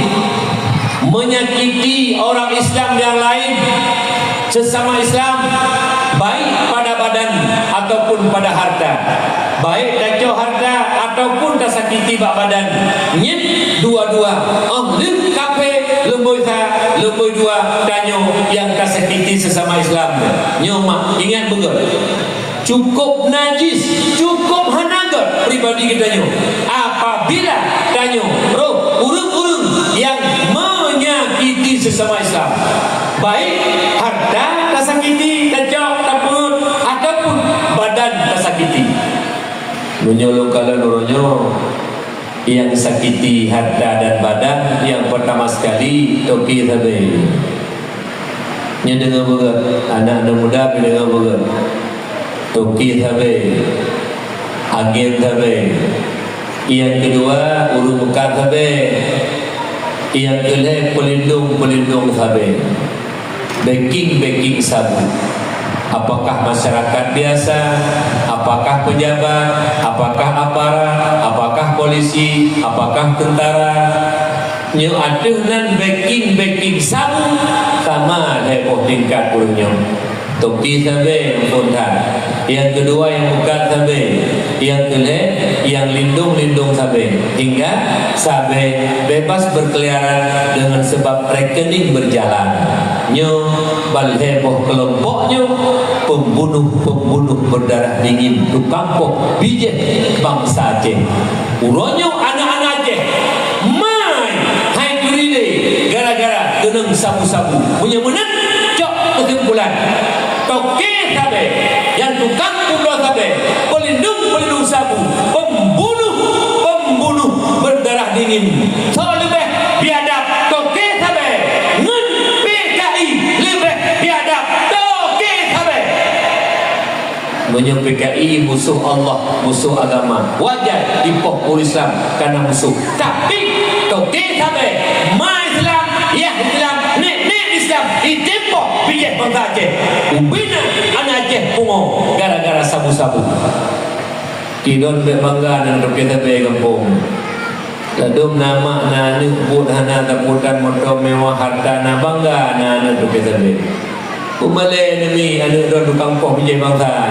menyakiti orang Islam yang lain, sesama Islam, baik pada badan ataupun pada harta. Baik tacok harta ataupun tasakiti bak badan, nyan dua-dua, oh, lheueh kafé, lumboi sa, lumboi dua, tanyoe nyang tasakiti sesama Islam. Nyoe mak, ingat beugét. Cukup najis, cukup hana gét pribadi geutanyoe. Apabila tanyoe roh ureuëng-ureuëng nyang menyakiti sesama Islam, baik harta tasakiti, tacok, tapeuet, ataupun badan tasakiti. Meunyoe lôn kalon uroe nyoe, nyang sakiti harta dan badan nyang peurtama sekali toke sabe. Nyoe deungoe beugét, aneuk-aneuk muda pih deungoe beugét. Toke sabe, agen sabe. Nyang keudua, ureuëng meukat sabe. Nyang keulhée, peulindong-peulindong sabe. Backing-backing sabe. Apakah masyarakat biasa, apakah pejabat, apakah aparat, apakah polisi, apakah tentara. Nyoe ateueh nan backing-backing sabe, sama lhée boh tingkat ureuëng nyoe. Toke sabe nyang phon that. Nyang keudua nyang meukat sabe. Nyang keulhée nyang lindong-lindong sabe. Hingga sabe bebas berkeliaran dengan sebab rekening berjalan. Nyoe ban lhée boh keulompok nyoe pembunuh-pembunuh berdarah dingin, tukang poh bijéh bansa Aceh. Uroe nyoe aneuk-aneuk Aceh mai hai geuri lé gara-gara keunong sabu-sabu. Meunyoe meunan, cok keusimpulan, toke sabe nyang tukang publoe sabe, pelindung-pelindung sabu, pembunuh-pembunuh berdarah dingin. Soe leubeh biadab, toke sabe ngon P K I leubeh biadab, toke sabe. Meunyoe P K I musoh Allah, musoh agama, wajar dipoh ureuëng Islam kana musoh. Tapi toke sabe ma Islam, yah Islam, nek-nek Islam, item poh bijéh bansa Aceh. Ubena aneuk Aceh pungo gara-gara sabu-sabu. Kidon bék bangga ngon toke sabe gampông. Ladôm na mak na aneuk buet hana sapotan moto mewah, harta na bangga na aneuk toke sabe. Peumalée neumi aneuk droe tukang poh bijéh bansa.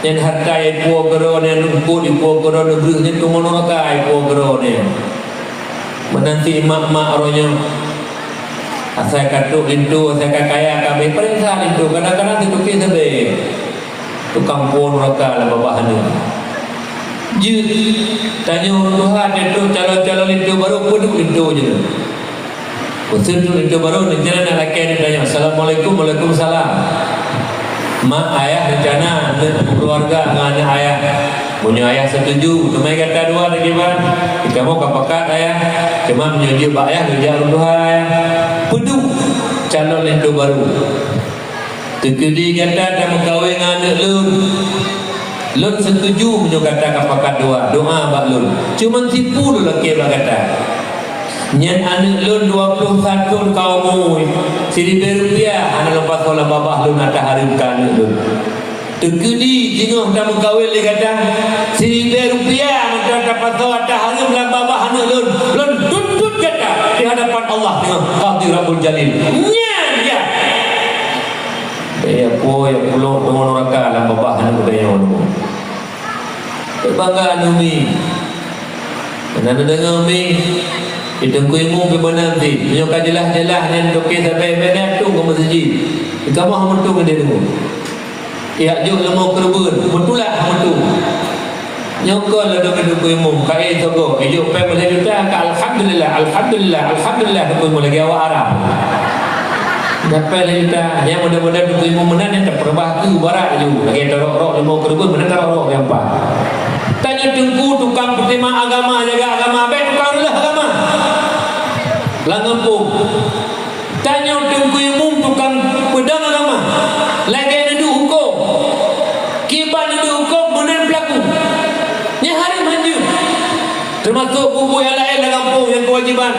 Nyan harta ipuwoe keudroe nyan, nyan eungkôt ipuwoe keudroe nyan, breuh nyan teuma nuraka ipuwoe keudroe nyan. Meunan cit mak-mak roh nyoe. Asai ka trok linto, asai ka kaya ka abéh, pareuksa linto, kadang-kadang teutuké sabe. Tukang puwoe nuraka lam babah aneuk. Jeuet, tanyoe ureuëng tuha teutrok calon-calon linto barô, peuduek linto jeuet. Useuen trok linto barô, neujalan nak lakée, neutanyoe, "Assalamualaikum." "Waalaikumsalam." Mak ayah rencana aneuk keuluwarga ngon aneuk ayah. Meunyoe ayah setuju, teuma gata dua teukiban, kamoe ka pakat ayah. Cuma meunyoe jeuet bak ayah, geujak ureuëng tuha ayah. Peuduek calon linto barô. Teukeudi gata tameukawen ngon aneuk lôn, lôn setuju meunyoe gata ka pakat dua, doa bak lôn. Cuma tipu lôn lakée bak gata. Nyan aneuk lôn dua ploh satu ka umu, siribée rupiah hana lôn pasoe lam babah lôn ata hareuem keu aneuk lôn. Teukeudi singoh tameukawen lé gata, siribée rupiah mantong tapasoe ata hareuem lam babah aneuk lôn, lôn tuntut gata di hadapan Allah singoh, Qadhi Rabbul Jalil. Nyan ya. Ya po, ya pulo, teuma nuraka lam babah aneuk geutanyoe. Bangga aneuk mi. Hana neudeungoe mi. Di Teungku Imum pih meunan cit. Meunyoe ka jeulaih-jeulaih nyan toke sabe, bèk na tueng u meuseujid. Di kamoe hana tueng di deungoe. Ijak jok leumo keureubeuen, beutulak hana tueng. Nyoe kon ladôm di Teungku Imum, kayée sogoe, ijok péng lhèe juta, ka alhamdulillah, alhamdulillah, alhamdulillah, Teungku Imum lagèe awak Arab. Dapet lhèe juta, nyang mudah-mudahan Teungku Imum meunan nyang teupeurubah keu barat laju, lagèe tarok-rok leumo keureubeuen, meunan tarok-rok nyang paih. Tanyoe teungku tukang peutimang agama, jaga agama, bèk tukang reuloh agama. Lam gampông. Tanyoe teungku imum tukang peudong agama, lagèe neuduek hukôm. Kiban neuduek hukôm meunan peulaku. Nyan hareuem hanjeuet. Teumasok buet-buet nyang laén lam gampông nyang keuwajéban.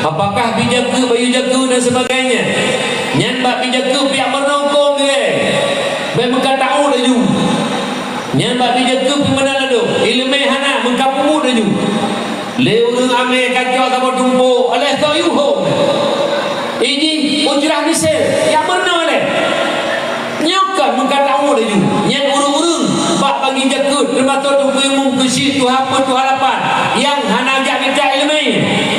Apakah bi jakeuet, bayeue jakeuet dan sebagainya. Nyan bak bi jakeuet pih jak meurunoe hukôm lé. Bèk meukat taôt laju. Nyan bak bi jakeuet pih meunan ladôm. Ileumèe hana, meukat peubuet laju. Lé ureueng amé ka cok saboh tumpôk, alah soe yuh hom. Ijih ujrah misé, jak meurunoe lé. Nyoe kon meukat taôt laju. Nyan ureueng-ureueng bak bagi jakeuet, teumasok teungku imum keuchik, tuha peuet, tuha lapan, nyang hana jak mita ileumèe,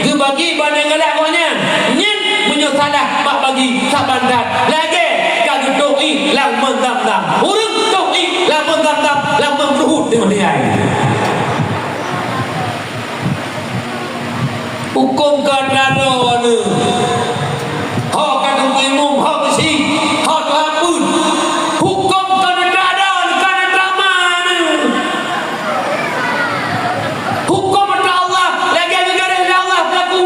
geubagi bak nyang galak gobnyan. Nyan meunyoe salah bak bagi saban that, lagèe ka geutôh ié lam meuntang-tang. Ureueng tôh ié lam meuntang-tang, lam meuruhut teungoh nyan. Hukôm ka teuadong aneuk. Ho ka teungku imum, ho keuchik, ho tuha peuet. Hukôm ka teuadong, ka teuadong aneuk. Hukôm ata Allah, lagèe geugaréh lé Allah peulaku.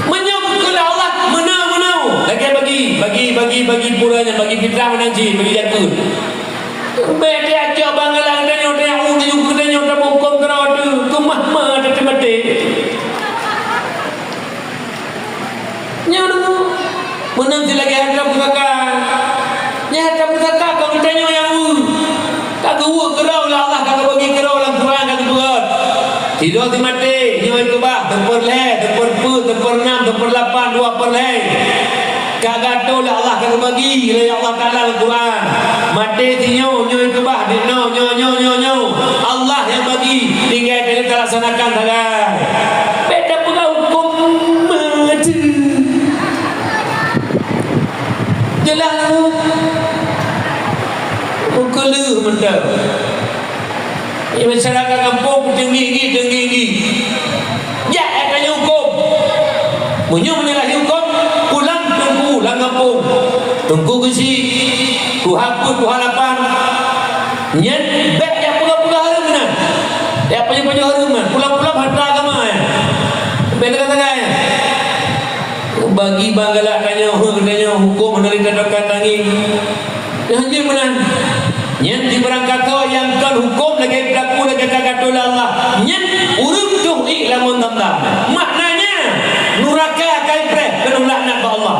Meunyoe geukheun lé Allah, meunoe, meunoe. Lagèe bagi, bagi, bagi, bagi pura nyan, bagi fitrah meunan cit, bagi jakeuet. Bèk teucok bangalang tanyoe, tanyoe u laju keu tanyoe tapeuhukôm keudroe teuh, keumah-mah tateumaté. Nyoe deungoe, meunan cit lagèe hareuta pusaka. Nyan hareuta pusaka kon geutanyoe nyang eu. Ka geuweuek keudroe lé Allah, ka geubagi keudroe lam Quran, ka geupeugah. Sidroe simaté, nyoe keubah, teupeureulhèe, teupeureupeuet, teupeureunam, teupeureulapan, dua peurlhèe. Ka geuatoe lé Allah, ka geubagi lé Allah Taala lam Quran. Maté sinyoe, nyoe keubah, di noe, nyoe, nyoe, nyoe, nyoe. Allah nyang bagi, tinggai keu talaksanakan sagai. Bèk tapeugah hukôm meuteue. Beutôi. Di masyarakat gampông teunggi-teunggi, teunggi-teunggi. Jak, eh, tanyoe huköm. Meunyoe meunyoe lahé huköm, pulang teungku lam gampông. Teungku geuchik, tuha peuet, tuha lapan. Nyan bèk jak peugah-peugah hareuem nan. Jak pajoh-pajoh hareuem nan. Pulang-pulang hareuta agama nyan. Bèk teuka-teuka nyan. Bagi bang galak tanyoe, heueh tanyoe, huköm hana lé tatokan tangieng. Nyan jeuet meunan. Nyan sibarang kasoe nyang kon huköm lagèe peulaku lagèe ka geuatoe lé Allah. Nyan ureueng toh ék lamon dam-dam. Maknanya, nuraka ka ipreh keunoe laknat bak Allah.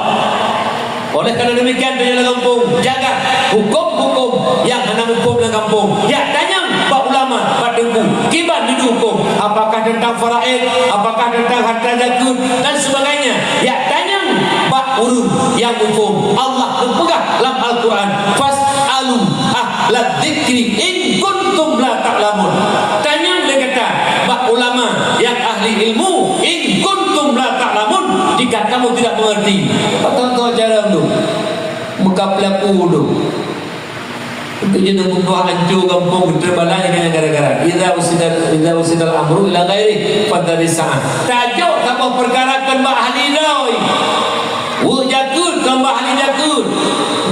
Oleh karena demikian, tanyoe lam gampông, jaga huköm-huköm nyang hana muphom lam gampông. Jak tanyong bak ulama, bak teungku, kiban dudoe huköm, apakah teuntang faraid, apakah teuntang harta zakeuet, dan sebagainya. Jak tanyong bak ureueng nyang muphom. Allah geupeugah lam Al-Quran, "Fas'alu ahladzikri in kuntum la ta'lamun." Tanyong lé gata bak ulama nyang ahli ilmu, "In kuntum la ta'lamun," jika kamu tidak mengerti. Patong-tong cara tu. Meuka peulaku tu. Untuk jadi ketua hancur gampông, terbalah dengan gara-gara. Idza usidal, idza usidal amru ila ghairi, fantadhir sa'ah. Tajok saboh peukara kon bak ahli droe. Weuek jakeuet kon bak ahli jakeuet.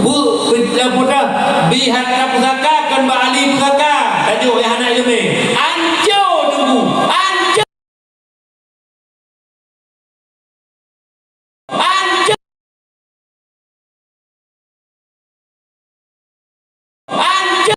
Weuek pe-, eh, peue, bi harta pusaka kon bak ahli pusaka. Tajok nyang hana ileumèe. Ancô teungku. Ancô. Ancô. Ancô.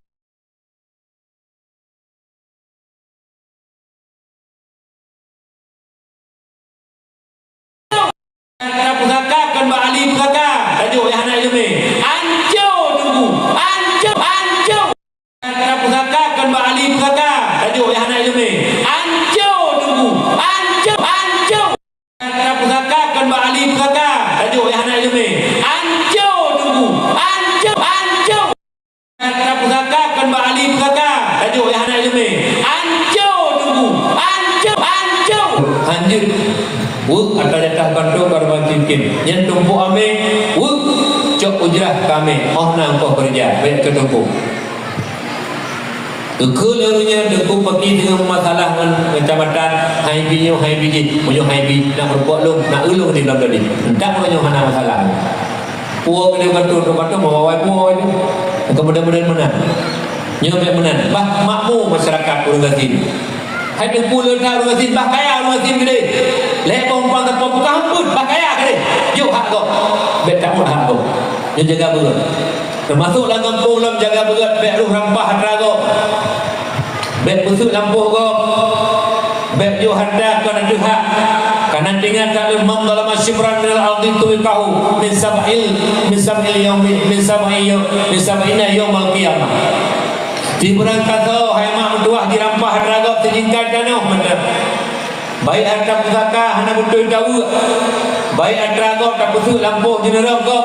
Pusaka kon bak ahli pusaka, tajok nyang hana ileumèe. Ancô teungku, ancô, ancô. Pusaka kon bak ahli pusaka, tajok nyang hana ileumèe. Ancô teungku, ancô, ancô. Pusaka kon bak ahli pusaka, tajok nyang hana ileumèe. Ancô teungku, ancô, ancô. Pusaka kon bak ahli pusaka, tajok nyang hana ileumèe. Ancô teungku, ancô, ancô. Hanjeuet. Weuek atra jatah bantu korban cingkin. Nyan tumpôk amé, weuek cok ujrah keu amé. Oh na engkau keureuja, bèk keu tumpôk. Geukheun lé ureueng nyan, teungku paki teungoh meumasalah ngon keucamatan, hai bi nyoe, hai bi jih, meunyoe hai bi, nak meurumpok lôn, nak eu lôn di lom tadi. Entah meunyoe hana masalah. Puwoe keudeh batul, batul, mau awai puwoe itu. Kemudian-mudian meunan. Nyoe bèk meunan. Bah makmu masyarakat ureueng gasien. Hai teungku le that ureueng gasien, bah kaya ureueng gasien keudeh. Lhèe boh umpang teupeu peugah ampôn, bah kaya keudeh. Jok hak gob. Bèk tamut hak gob. Nyoe jaga beureuet. Teumasok lam gampông lom jaga beureuet, bèk roh rampah atra gob. Bèk peuseuek lampôh gob. Bèk jok harta kon ateueh hak. Kana teuingat that lôn, "Man zalama syibran minal ardi tuwiqahu min sab'il, min sab'il yaumi, min sab'i yau-, min sab'ina yaumal qiyamah." Sibarang kasoe hai mak meutuwah jirampah atra gob sijingkai tanoh mantong. Baik harta pusaka hana beutôi taweuek, baik atra gob tapeuseuek lampôh jeuneurôh gob,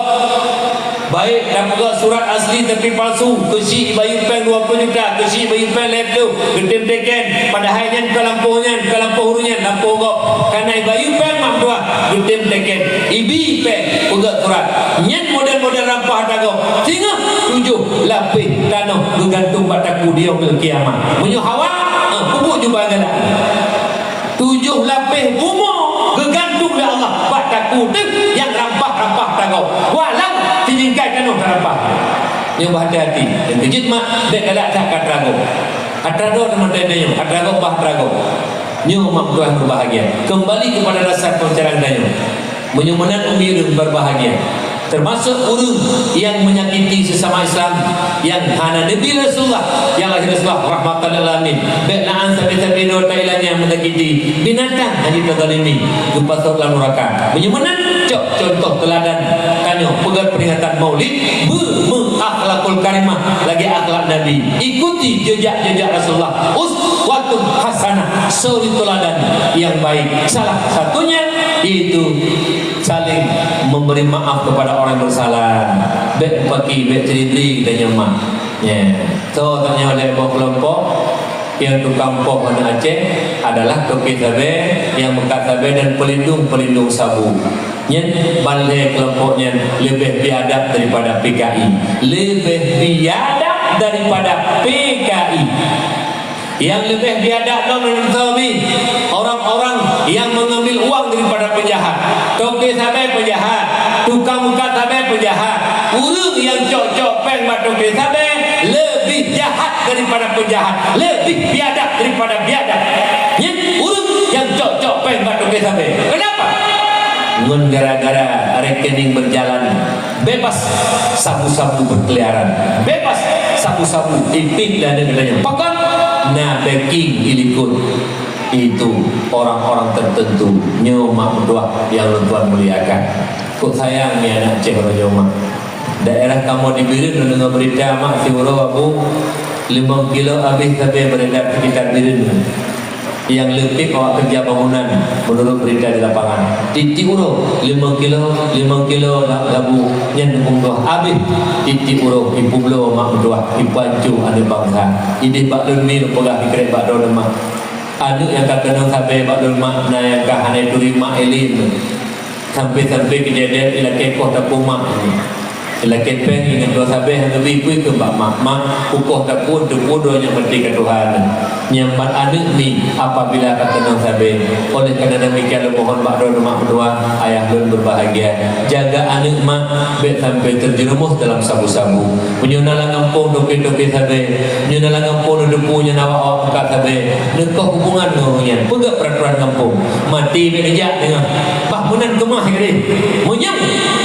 baik tapeugah surat asli tapi palsu, keuchik ibayeue péng dua ploh juta, keuchik ibayeue péng lhèe ploh, geutem teken, padahai nyan ka lampôh nyan, ka lampôh ureueng nyan, lampôh gob. Kana ibayeue péng mak meutuwah, geutem teken, ibi péng, peugah surat. Nyan model-model rampah atra gob. Singoh tujoh lapéh tanoh geugantung bak takue di Yaumil Qiyamah. Meunyoe hawa, eh, peubuet jubah galak. Tujoh lapéh bumoe geugantung lé Allah bak takue teuh nyang rampah-rampah atra gob. Walau sijingkai tanoh tarampah. Nyoe beuhati-hati. Nyang keujeuet mak, bèk galak that keu atra gob. Atra gob teuma teuh nyoe, atra gob bah atra gob. Nyoe mak meutuwah berbahagia. Kembali kepada dasar pembicaraan tanyoe. Meunyoe meunan umi ureueng berbahagia, termasuk ureueng nyang menyakiti sesama Islam, nyang hana neubi Rasulullah, nyang lahé Rasulullah rahmatan lil alamin. Bèk na an sabe-sabe droe Thailand nyang menyakiti, binatang hana jitazalimi, geupasoe lam nuraka. Meunyoe meunan, cok contoh teuladan tanyoe peugöt peringatan Maulid, beu-, meu-, akhlakul karimah lagèe akhlak Nabi. Ikuti jejak-jejak Rasulullah. Uswatun hasanah, suri teuladan nyang baik. Salah satunya yaitu saling memberi maaf kepada orang yang bersalah. Bèk paki, bèk ceridri geutanyoe mak. Ya. So, tanyoe lhèe boh keulompok, nyang tukang poh aneuk Aceh adalah toke sabe, nyang meukat sabe dan pelindung-pelindung sabu. Nyan ban lhèe keulompok nyan leubeh biadab daripada P K I. Leubeh biadab daripada P Nyang leubeh biadab lom lam suami, orang-orang yang mengambil uang daripada penjahat. Toke sabe penjahat, tukang mukat sabe penjahat. Ureueng nyang cok-cok péng bak toke sabe lebih jahat daripada penjahat, lebih biadab daripada biadab. Nyan ureueng nyang cok-cok péng bak toke sabe. Kenapa? Ngon gara-gara rekening berjalan. Bebas sabu-sabu berkeliaran. Bebas sabu-sabu, ipit dan lain-lain. Pakon na backing ilikot. Itu orang-orang tertentu. Nyoe mak meutuah nyang lôn tuan muliakan. Kok sayang ni anak Aceh uroe nyoe mak. Daerah kamoe di Bireuen lôn deungoe berita mak siuroe abu limong kilo abéh sabe beredar sekitar Bireuen. Nyang leupie awak kerja bangunan, menurut berita di lapangan. Tiep-tiep uroe, limong kilo, limong kilo na labu, nyan dukung tuah habéh. Tiep-tiep uroe, ipubloe mak meutuah, ipancu aneuk bansa. Ideh bak lôn mi lôn peugah dikrek bak droeneuh mak. Aneuk nyang ka keunong sabe bak lôn mak, na nyang ka hana turi mak ilée. Sampai-sampai kejadian ilakée koh tapeumak. Ilakée péng ingat dua sabe hana bi pui keu bak mak. Mak, ukoh takue teupeu donya mati ka Tuhan. Nyang mat aneuk mi apabila ka keunong sabe. Oleh karena demikian lôn mohon bak droeneuh mak meutuah, ayah lôn berbahagia. Jaga aneuk mak, bék sampai terjerumus dalam sabu-sabu. Meunyoe na lam gampông toke-toke sabe, meunyoe na lam gampông na deungoe nyan awak-awak mukat sabe, neukoh hubungan ngon ureueng nyan. Peugah peraturan gampông. Mati bék neujak teungoh. Bah meunan keumah keu deh. Meunyoe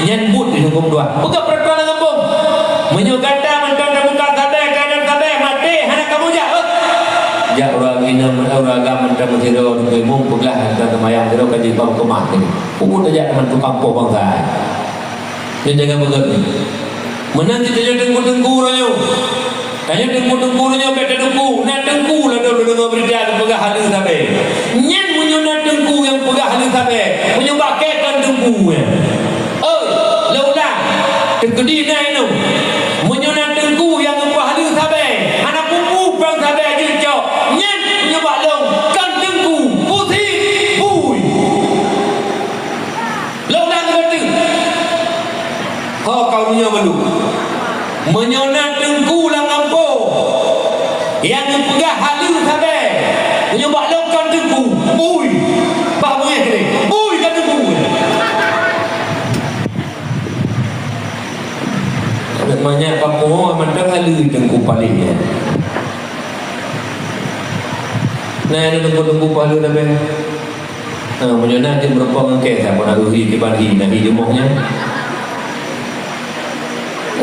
nyan buet di huköm dua. Peugah peraturan lam gampông. Meunyoe gata mantong tamukat sabe, keuadaan sabe, maté hana kamoe jak, eh. Jak ureueng inong, ureueng agam mantong meusidroe, ureueng imum peugah mantong teumayang sidroe ka jibak keumah tadi. Peue tajak teuma tukang poh bansa. Nyoe jangan beugét. Meunan cit tanyoe teungku-teungku uroe nyoe. Tanyoe teungku-teungku uroe nyoe bék tateungku, na teungku ladôm deungoe beurita geupeugah haleue sabe. Nyan meunyoe na teungku nyang peugah haleue sabe, meunyoe bak kée kon teungku nyan. Oi, lôn ulang, teukeudi na inong. Meunyoe na teungku nyang geupeugah haleue sabe, hana peue-peue péng sabe jeuet cok. Nyan meunyoe bak lôn kon teungku, puséng, bui. Lôn ulang keu gata. Ho kaum nyoe meulu. Meunyoe na teungku lam gampông nyang geupeugah haleue sabe, meunyoe bak lôn kon teungku, bui. Bah beungéh keudeh, bui ka teungku. Manyak kamoe mantong haleue teungku paléh nyan. Nah, teungku-teungku haleue sabe. Ha, meunyoe na jeuet meurumpok ngon kée, saboh na uhi kiban hi, na hi jumoh nyan.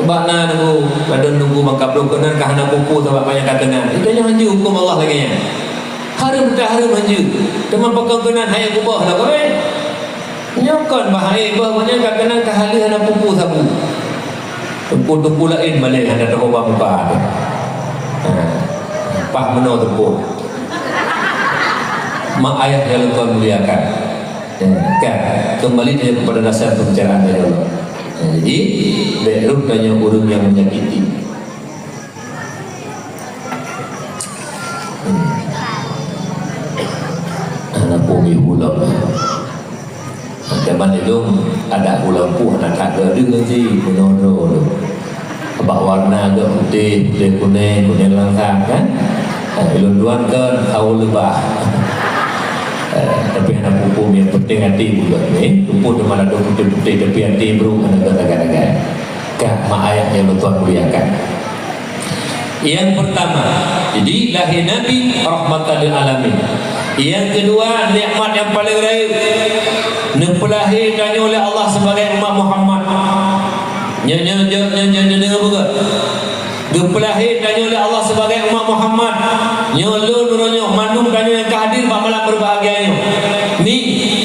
Bak na nunggu, kadang nunggu mangkabloh keunan ka hana pupu sabab banyak ka keunan. Itu nyoe hanjeuet huköm Allah lagée nyan. Hareuem teuhareuem hanjeuet. Teuma pakon keunan hai kuboh lah kawé. Nyoe kon bah hai boh meunyoe ka keunan ka haleue hana pupu sabu. Teungku-teungku laén malée hana teuhoba muka. Ha. Pah meunoe teungku. Mak ayah nyang lôn tuan muliakan. Ya, kan? Kembali saja kepada dasar pembicaraan tadi. Ya, jadi, bék rot tanyoe ureueng nyang menyakiti. Hmm. Anak bumi ulang. Zaman ilong ada ulang puh anak tak ada dengan si menono tu. Bak warna agak putih, putih kuning, kuning langsang kan? Ha, ilong tuan kan tahu lebah. Eh, tapi anak pupu yang penting hati bukan ni. Pupu tu malah tu putih-putih tapi hati bro anak agak-agak. Kak mak ayah yang tuan muliakan. Yang pertama, jadi lahé Nabi rahmatan lil alamin. Yang kedua, nikmat yang paling rayeuk, neupeulahé tanyoe lé Allah sebagai umat Muhammad. Nyoe, nyoe, nyoe, nyoe, nyoe, nyoe, nyoe, nyoe, geupeulahé tanyoe lé Allah sebagai umat Muhammad. Nyoe lôn uroe nyoe, mandum tanyoe nyang ka hadir bak malam berbahagia nyoe. Ni,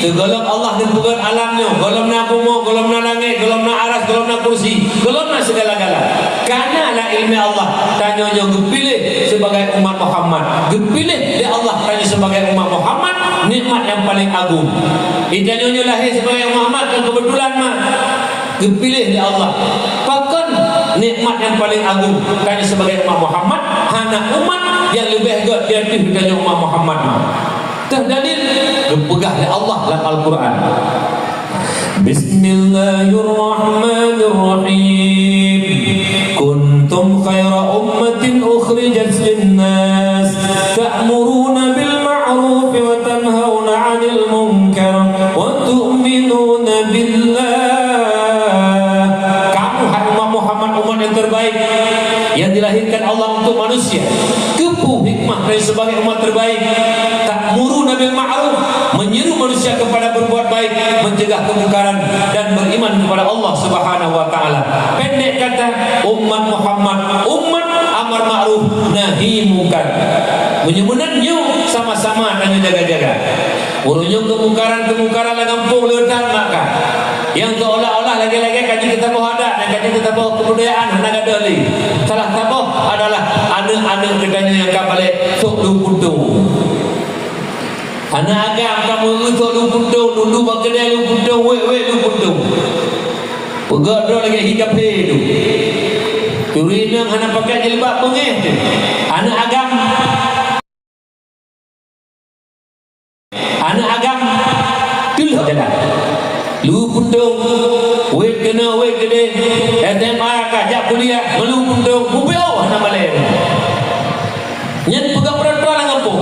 sigohlom Allah neupeugét alam nyoe, gohlom na bumoe, gohlom na langét, gohlom na aras, gohlom na kursi, gohlom na segala-gala. Karena lam ileumé Allah, tanyoe nyoe geupiléh sebagai umat Muhammad. Geupiléh lé Allah tanyoe sebagai umat Muhammad, nikmat nyang paling agong. Di tanyoe nyoe lahé sebagai umat Muhammad, kon keubeutulan mak. Geupiléh lé Allah. Pakon nikmat nyang paling agong tanyoe sebagai umat Muhammad, hana umat nyang leubeh gét di ateueh tanyoe umat Muhammad mak. Teuh dalil geupeugah lé Allah lam Al-Quran. Bismillahirrahmanirrahim. Kuntum khaira ummatin ukhrijat lin-nas. yang dilahirkan Allah untuk manusia. Keupeue hikmah dari sebagai umat terbaik? Ta'muruna bil ma'ruf, menyeru manusia kepada berbuat baik, mencegah kemungkaran, dan beriman kepada Allah Subhanahu wa Ta'ala. Pendek kata, umat Muhammad, umat amar ma'ruf nahi mungkar. Meunyoe meunan nyoe sama-sama tanyoe jaga-jaga. Ureueng nyoe keumungkaran-keumungkaran lam gampông le that maka. Nyang seolah-olah lagèe-lagèe ka jeuet teusaboh adat, ka jeuet teusaboh keubudayaan hana gadôh lé. Salah saboh adalah aneuk-aneuk geutanyoe nyang ka balek sôk lu puntông. Aneuk agam ka meu-eu sôk lu puntông, dudu bak keudè lu puntông, wék-wék lu puntông. Peugah droe lagèe hi kaphé tu. Turi inong hana pakai jilbab beungéh tu. Aneuk agam. Aneuk agam teulhok jalan. Lu puntông, wék keunoe, wék keudéh, S M A ka jak kuliah, meulu puntông, mupiôh hana malèe. Nyan peugah peuratoran lam gampông.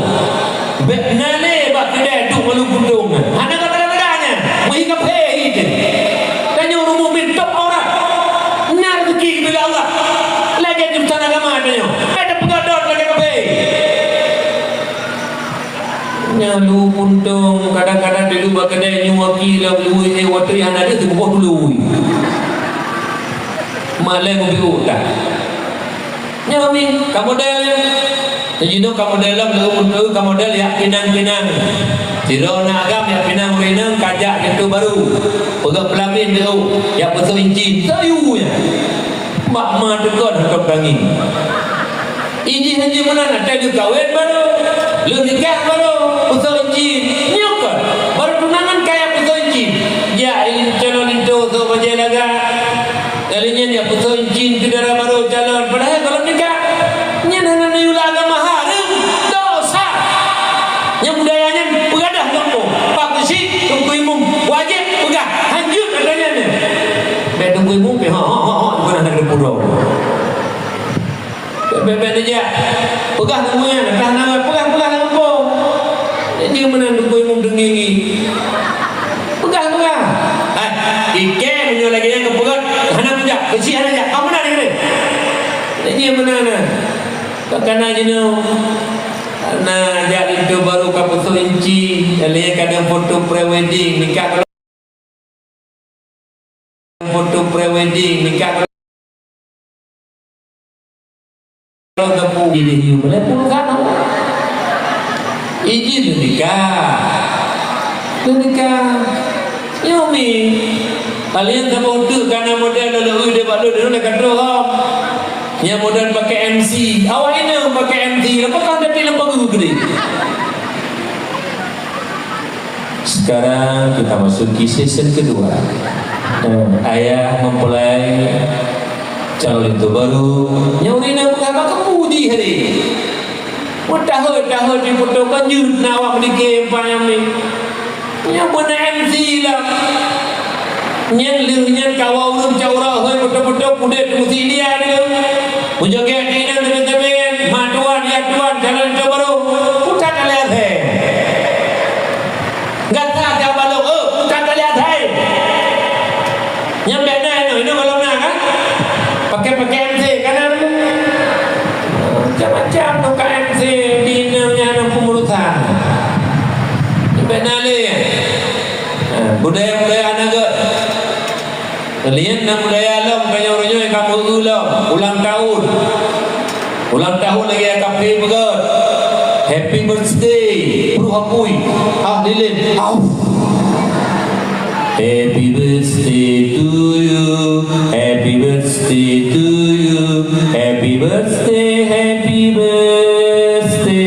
Bèk na lé bak keudè duek meulu puntông nyan. Hana gata-gata nyan. Meuhi kaphé hi teuh. Tanyoe ureueng mukmin top aurat. Na rezeki geubri lé Allah. Lagèe jurusan agama tanyoe. Bèk tapeugah dot lagèe kaphé. Nyan lu puntông, kadang-kadang di luwa keudè nyoe aki lam luwue, eh, watèe hana deuh teuboh tuluwi. Malèe mupiôh that. Nyoe mi, ka model. Jinoe ka model lom, leueu puntông ka model yak pinang-pinang. Sidroe na agam yak pinang ureueng inong ka jak linto barô. Peugah peulamin leueu, yak peusôk incin. Sayu nyan. Bak ma teukon hotong tangieng. Ijih-ijih meunan, watèe lheueh kawén barô, lheueh nikah barô, peusôk incin. Nyoe kon, barô tunangan kaya peusôk incin. Jak calon linto sôk bajèe lagak. Kali nyan jak peusôk incin keu dara barô calon, padahai gohlom nikah. Nyan hana neuyue lam agama, hareuem, dosa. Nyang budaya nyan peugadah gampông. Pak Geuchik, Teungku Imum, wajéb peugah, hanjeuet ata nyan. Bèk Teungku Imum pih, ho, ho, ho, ho, bukan aneuk geupeudong. Bèk, bèk, bèk neujak. Peugah teungku nyan, entah na peugah, peugah lam gampông. Nyan meunan Teungku Imum teungieng-ngieng. Peugah, peugah. Hai, ikèe meunyoe lagèe nyan geupeugah, hana kujak, keuchik hana jak, ka meunan ikèe. Nyan meunan na. Ka kana jinoe. Na jak linto barô ka peusôk inci, lé kadang foto pre-wedding, nikah Foto pre-wedding, nikah kalau teupeu idin yue boleh puluh kali. Idin nikah. Nikah. Nyoe mi. Kalian sama untuk kana model lalu ui daripada dulu nak kata orang. Yang model pakai M C. Awak ini pakai M C. Lepas kau tapi lepas guru gede. Sekarang kita masuki sesi kedua. Eh, ayah mempelai calon linto baru. Nyang ureueng inong peugah bak kamoe di hari. Meutahôi-tahôi di foto kan jeuet na awak meudike empat nyang ni. Nyang beuna M C lah. Nyan lheueh nyan kawa ureueng cak uroe hôi foto-foto pudek meusi India ni. Meujogét di inong teumé-teumé, ma tuan, ya tuan, calon linto baru. Putat tali asai. Gata dah balok, eh, bukan tali asai. Nyang bèk na inoe, inoe gohlom na kan? Pakai-pakai M C kan? Macam-macam tukang M C di inoe nyan, inoe pengurusan. Nyang bèk na lé. Ha, budaya-budaya aneuk geuh. Lian na budaya lom, tanyoe uroe nyoe ka meu-eu lom, ulang tahun. Ulang tahun lagèe ka pi beugöt. Happy birthday, pruh apui. Ah, lilin. Au. Happy birthday to you. Happy birthday to you. Happy birthday, happy birthday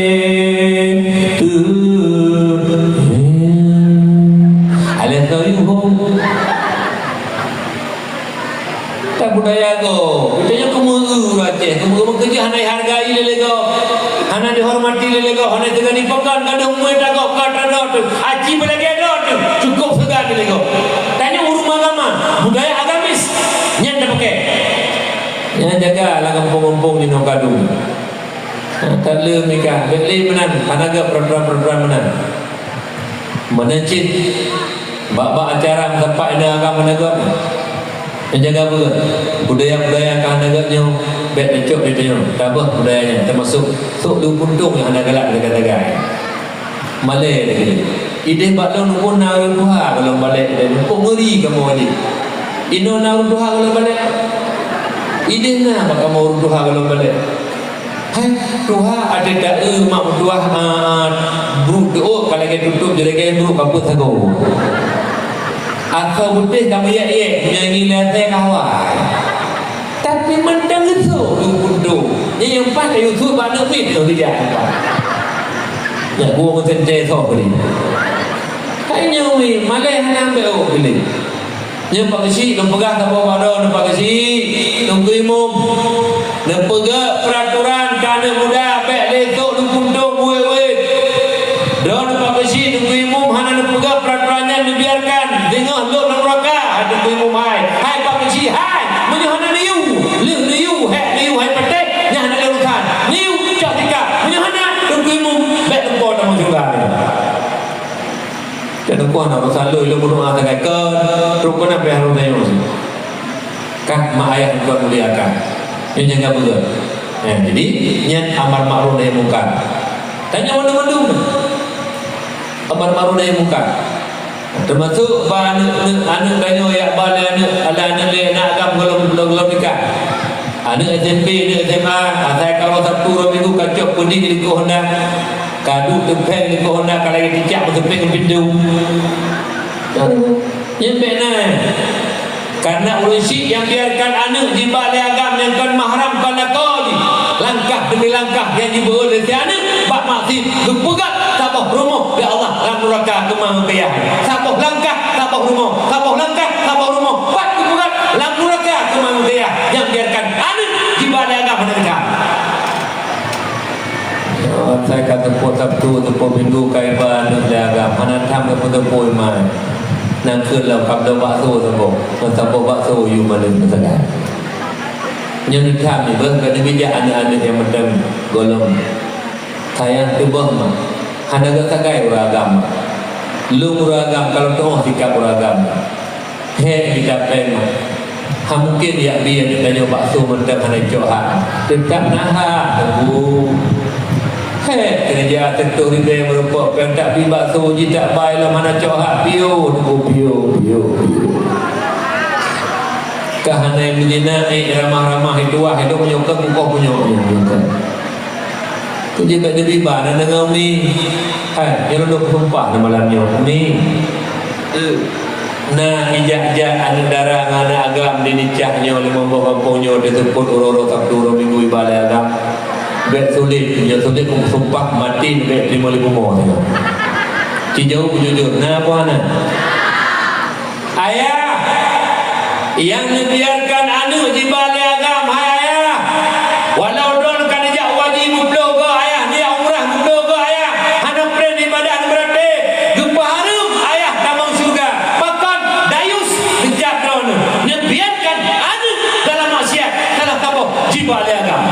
to you. Alah, to you, ho. Tan budaya gob. Geutanyoe keumeung ureueng Aceh, keumeung meukeujeuh hana dihargai lé gob, hana dihormati lé gob, hana teuga dipakon, kadang muet gob ka tadot, aci beulagèe dot, cukup seugan lé gob. Tanyoe ureueng agama, budaya agamis, nyan tapakè. Nyan jaga lam gampông-gampông nyoe kadung. Taleuem nikah, bèk lé meunan, hana gèt program-program meunan. Meunan cit, bak-bak acara meusapat inong agam meunan gèt. Jaga beuet. Budaya-budaya ka hana gét nyoe, bèk tacok di tanyoe. Tabah budaya nyan, teumasuk sôk lôn puntông nyang hana galak tagai-tagai. Malèe lagèe nyan. Idéh bak lôn pun na ureueng tuha goh lom balek, idéh pun ngeuri kamoe jih. Inoe na ureueng tuha goh lom balek. Idéh na bak kamoe ureueng tuha goh lom balek. Hai, tuha, até ta-eu mak meutuah, a, a, brôk teuôt ka lagèe tutôp jurègèe brôk ka peuet sagoe. Asoe beuteh ka meuyek-yek, meunyoe lé asèe ka hawa. Tapi mantong geusôk lôn puntông. Nyan nyang paih ka Yusuf bak aneuk miet nyoe geujak. Nyak gua meuteuntèe soe bri. Hai nyoe, malèe hana ambèk ôk keuneuk. Nyoe Pak Geuchik, neupeugah saboh bak droeneuh Pak Geuchik, Teungku Imum. Neupeugah peuraturan keu aneuk muda, bèk lé sôk lôn puntông buet-buet. Droeneuh Pak Geuchik, Teungku Imum hana neupeugah peuraturan nyan neubiarkan. Singoh lôn lam nuraka, hai Teungku Imum hai. Hai Pak Geuchik hai, meunyoe hana neuyue, lheueh neuyue, hék neuyue hai patéh, nyan hana lé urusan. Neuyue, cok sikap. Meunyoe hana, Teungku Imum, bèk lumpoe tamong syeuruga. Teungku na urusan lôn, lôn meudoa sagai kon, trok keunan pih harôh tanyoe. Kan mak ayah lôn muliakan. Nyoe jaga beuet. Eh, jadi, nyan amar makruf nahi mungkar. Tanyoe mandum-mandum. Amar makruf nahi mungkar. Teumasuk bak aneuk, aneuk, aneuk tanyoe yak ba lé aneuk, aneuk lé aneuk agam goh lom, goh lom, goh lom nikah. Aneuk S M P, aneuk S M A, asai ka uroe Sabtu, uroe Minggu ka cok peudeh di likot Honda. Ka duek teupeng di likot Honda, ka lagèe cicak meuteupeng ngon pintoe. Nyan bèk na. Kareuna ureueng syik nyang biarkan aneuk jiba lé agam nyang kon mahram, kon lakoe jih, langkah deumi langkah nyang jibeuet lé si aneuk bak maksiet, geupeugöt saboh rumoh lé Allah lam nuraka keumang keuyah. Saboh langkah, saboh rumoh, saboh langkah, saboh rumoh, pat geupeugöt lam nuraka keumang keuyah nyang biarkan aneuk jiba lé agam hana teuka. Asai ka teupeu Sabtu, teupeu Minggu ka iba aneuk lé agam, hana tham geupeuteupeu iman. Nyan keuh lom ka bloe bakso saboh, ngon saboh bakso yue mandum peusagai. Nyoe neutham nibeuh ka neubijak aneuk-aneuk nyang mantong goh lom. Sayang teuboh mak, hana geusagai ureueng agam mak. Lôn ureueng agam ka lôn tu'oh sikap ureueng agam. Hék geucapée mak. Hana mungken jak bi aneuk tanyoe bakso mantong hana cok hak. Teutap na hak, Teungku. Hék, keureuja teuntôh ribée meurumpok, péng tak bi bakso jih tak bai lom hana cok hak, piôh, Teungku, piôh, piôh, piôh. Ka hana meuzina, ék ramah-ramah, ituah, hidup meunyoe keu kukoh meunyoe, meunyoe keu. Keu jih bèk neubiba na deungon mi. Hai, nyoe lôn peusumpah na malam nyoe, mi. Na ijak-jak aneuk dara ngon aneuk agam di Nicah nyoe limong boh gampông nyoe diseupôt uroe-uroe Sabtu, uroe Minggu iba lé agam. Bèk sulet, nyoe sulet keu sumpah maté bèk teurimong lé bumoe nyoe. Ci jaweueb beujujur, na apa hana? Ayah, nyang neubiarkan aneuk jiba lé agam, hai ayah. Walau droen ka neujak haji meuploh goe ayah, neujak umrah meuploh goe ayah, hana preh ibadah neubeurati, geupeuhareuem ayah tamong syeuruga. Pakon? Dayus, geucap droeneuh, neubiarkan aneuk dalam maksiat, salah saboh jiba lé agam.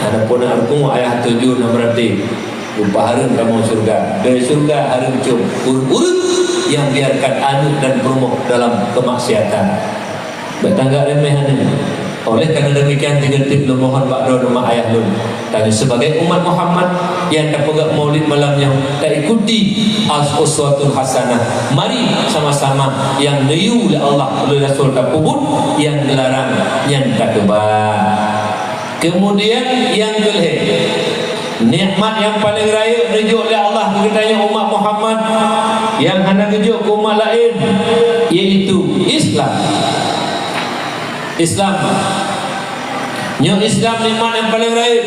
Adapun aneuk ayah tuju neubeurati. Geupeuhareuem tamong syeuruga. Dari syeuruga hareuem com ureueng-ureueng nyang biarkan aneuk dan peurumoh dalam keumaksiatan. Bèk tanggap remeh aneuk. Oleh karena demikian, sigeutip lôn mohon bak droeneuh mak ayah lôn, tanyoe sibagai umat Muhammad nyang tapeugöt maulid malam nyoe, taikuti as-, uswatun hasanah. Mari sama-sama nyang neuyue lé Allah, lé Rasul tapeubuet, nyang geularang nyan takeubah. Keumudian nyang keulhèe, nikmat nyang paleng rayeuk neujok lé Allah keu geutanyoe umat Muhammad nyang hana geujok keu umat laén, yaitu Islam. Islam. Nyoe Islam nikmat nyang paleng rayeuk.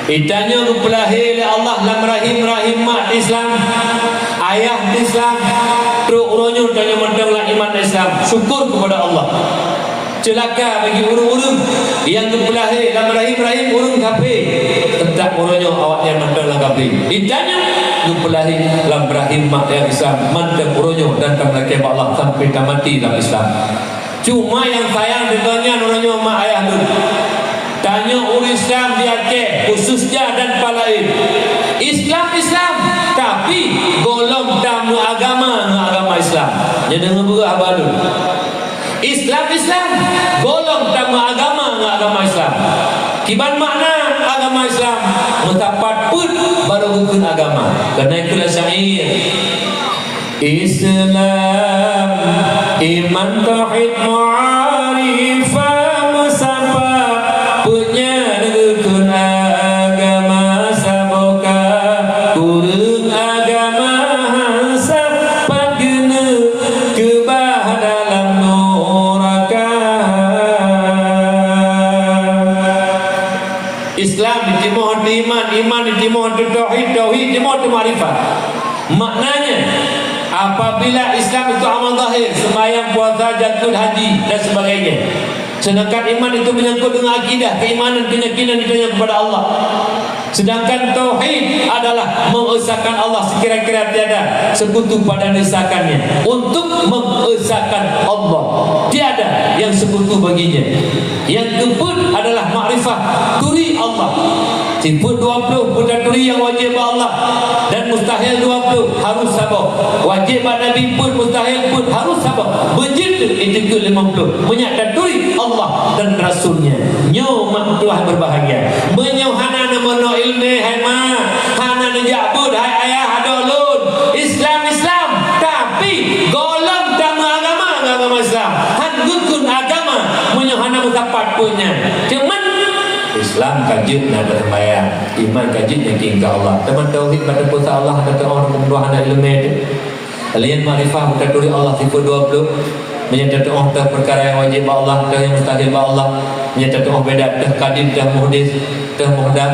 Geutanyoe geupeulahé lé Allah lam rahim, rahim mak Islam, ayah Islam, trok uroe nyoe tanyoe mantong lam iman Islam. Syukur kepada Allah. Ceulaka bagi ureueng-ureueng nyang geupeulahé lam rahim-rahim ureueng kafé, teutap uroe nyoe awaknyan mantong lam kafé. Geutanyoe geupeulahé lam rahim mak nyang Islam mantong uroe nyoe dan tameulakèe bak Allah sampai tamaté lam Islam. Cuma nyang sayang deungon nyan uroe nyoe mak ayah lôn. Tanyoe ureueng Islam di Aceh, khususnya dan Palaen. Islam, Islam, tapi gohlom tameuagama ngon agama Islam. Nyan deungon beureuh haba lôn. Kiban makna agama Islam, meusapat peuet baru geukheun agama. Keuhai keu syair, Islam, iman, tauhid, ma'rifah, meusapat peuet nyan geukheun agama. Saboh ka kureueng agama, han sapat keuneuk keubah dalam nuraka. Islam jitimoh ateueh iman, iman jitimoh ateueh tauhid, tauhid jitimoh ateueh makrifat. Maknanya, apabila Islam itu amal zahir, sembahyang, puasa, zakat, haji, dan sebagainya. Sedangkan iman itu menyangkut dengan akidah, keimanan, keyakinan ditanya kepada Allah. Sedangkan tauhid adalah mengesakan Allah sekira-kira tiada sekutu pada esakannya. Untuk mengesakan Allah, tiada yang sekutu baginya. Yang keempat adalah makrifah, turi Allah. Sifat dua puluh peutaturi nyang wajéb bak Allah dan mustahil dua puluh harus saboh. Wajéb bak Nabi peuet, mustahil peuet harus saboh. Beujeuet dikeue lima puluh. Meunyo taturi Allah dan Rasul-Nya. Nyoe mak tuah berbahagia. Meunyo hana neumeunoe ileumé hai mak, hana neujak beuet hai ayah adoe lôn. Islam, Islam, tapi gohlom tameuagama ngon agama Islam. Han geukheun agama meunyo hana meusapat peuet nyan. Cuman Islam ka jeuet na teuseumbahyang, iman ka jeuet yakin keu Allah. Teuma tauhid bak teupeue sa Allah, hana teuoh, hana ileumé teuh. Laén makrifah, meutaturi Allah sifat dua puluh. Meunyo tateuoh teuh peukara nyang wajéb bak Allah, teuh nyang mustahil bak Allah. Meunyo tateuoh beda, teuh kadim, teuh muhdis, teuh muhdas,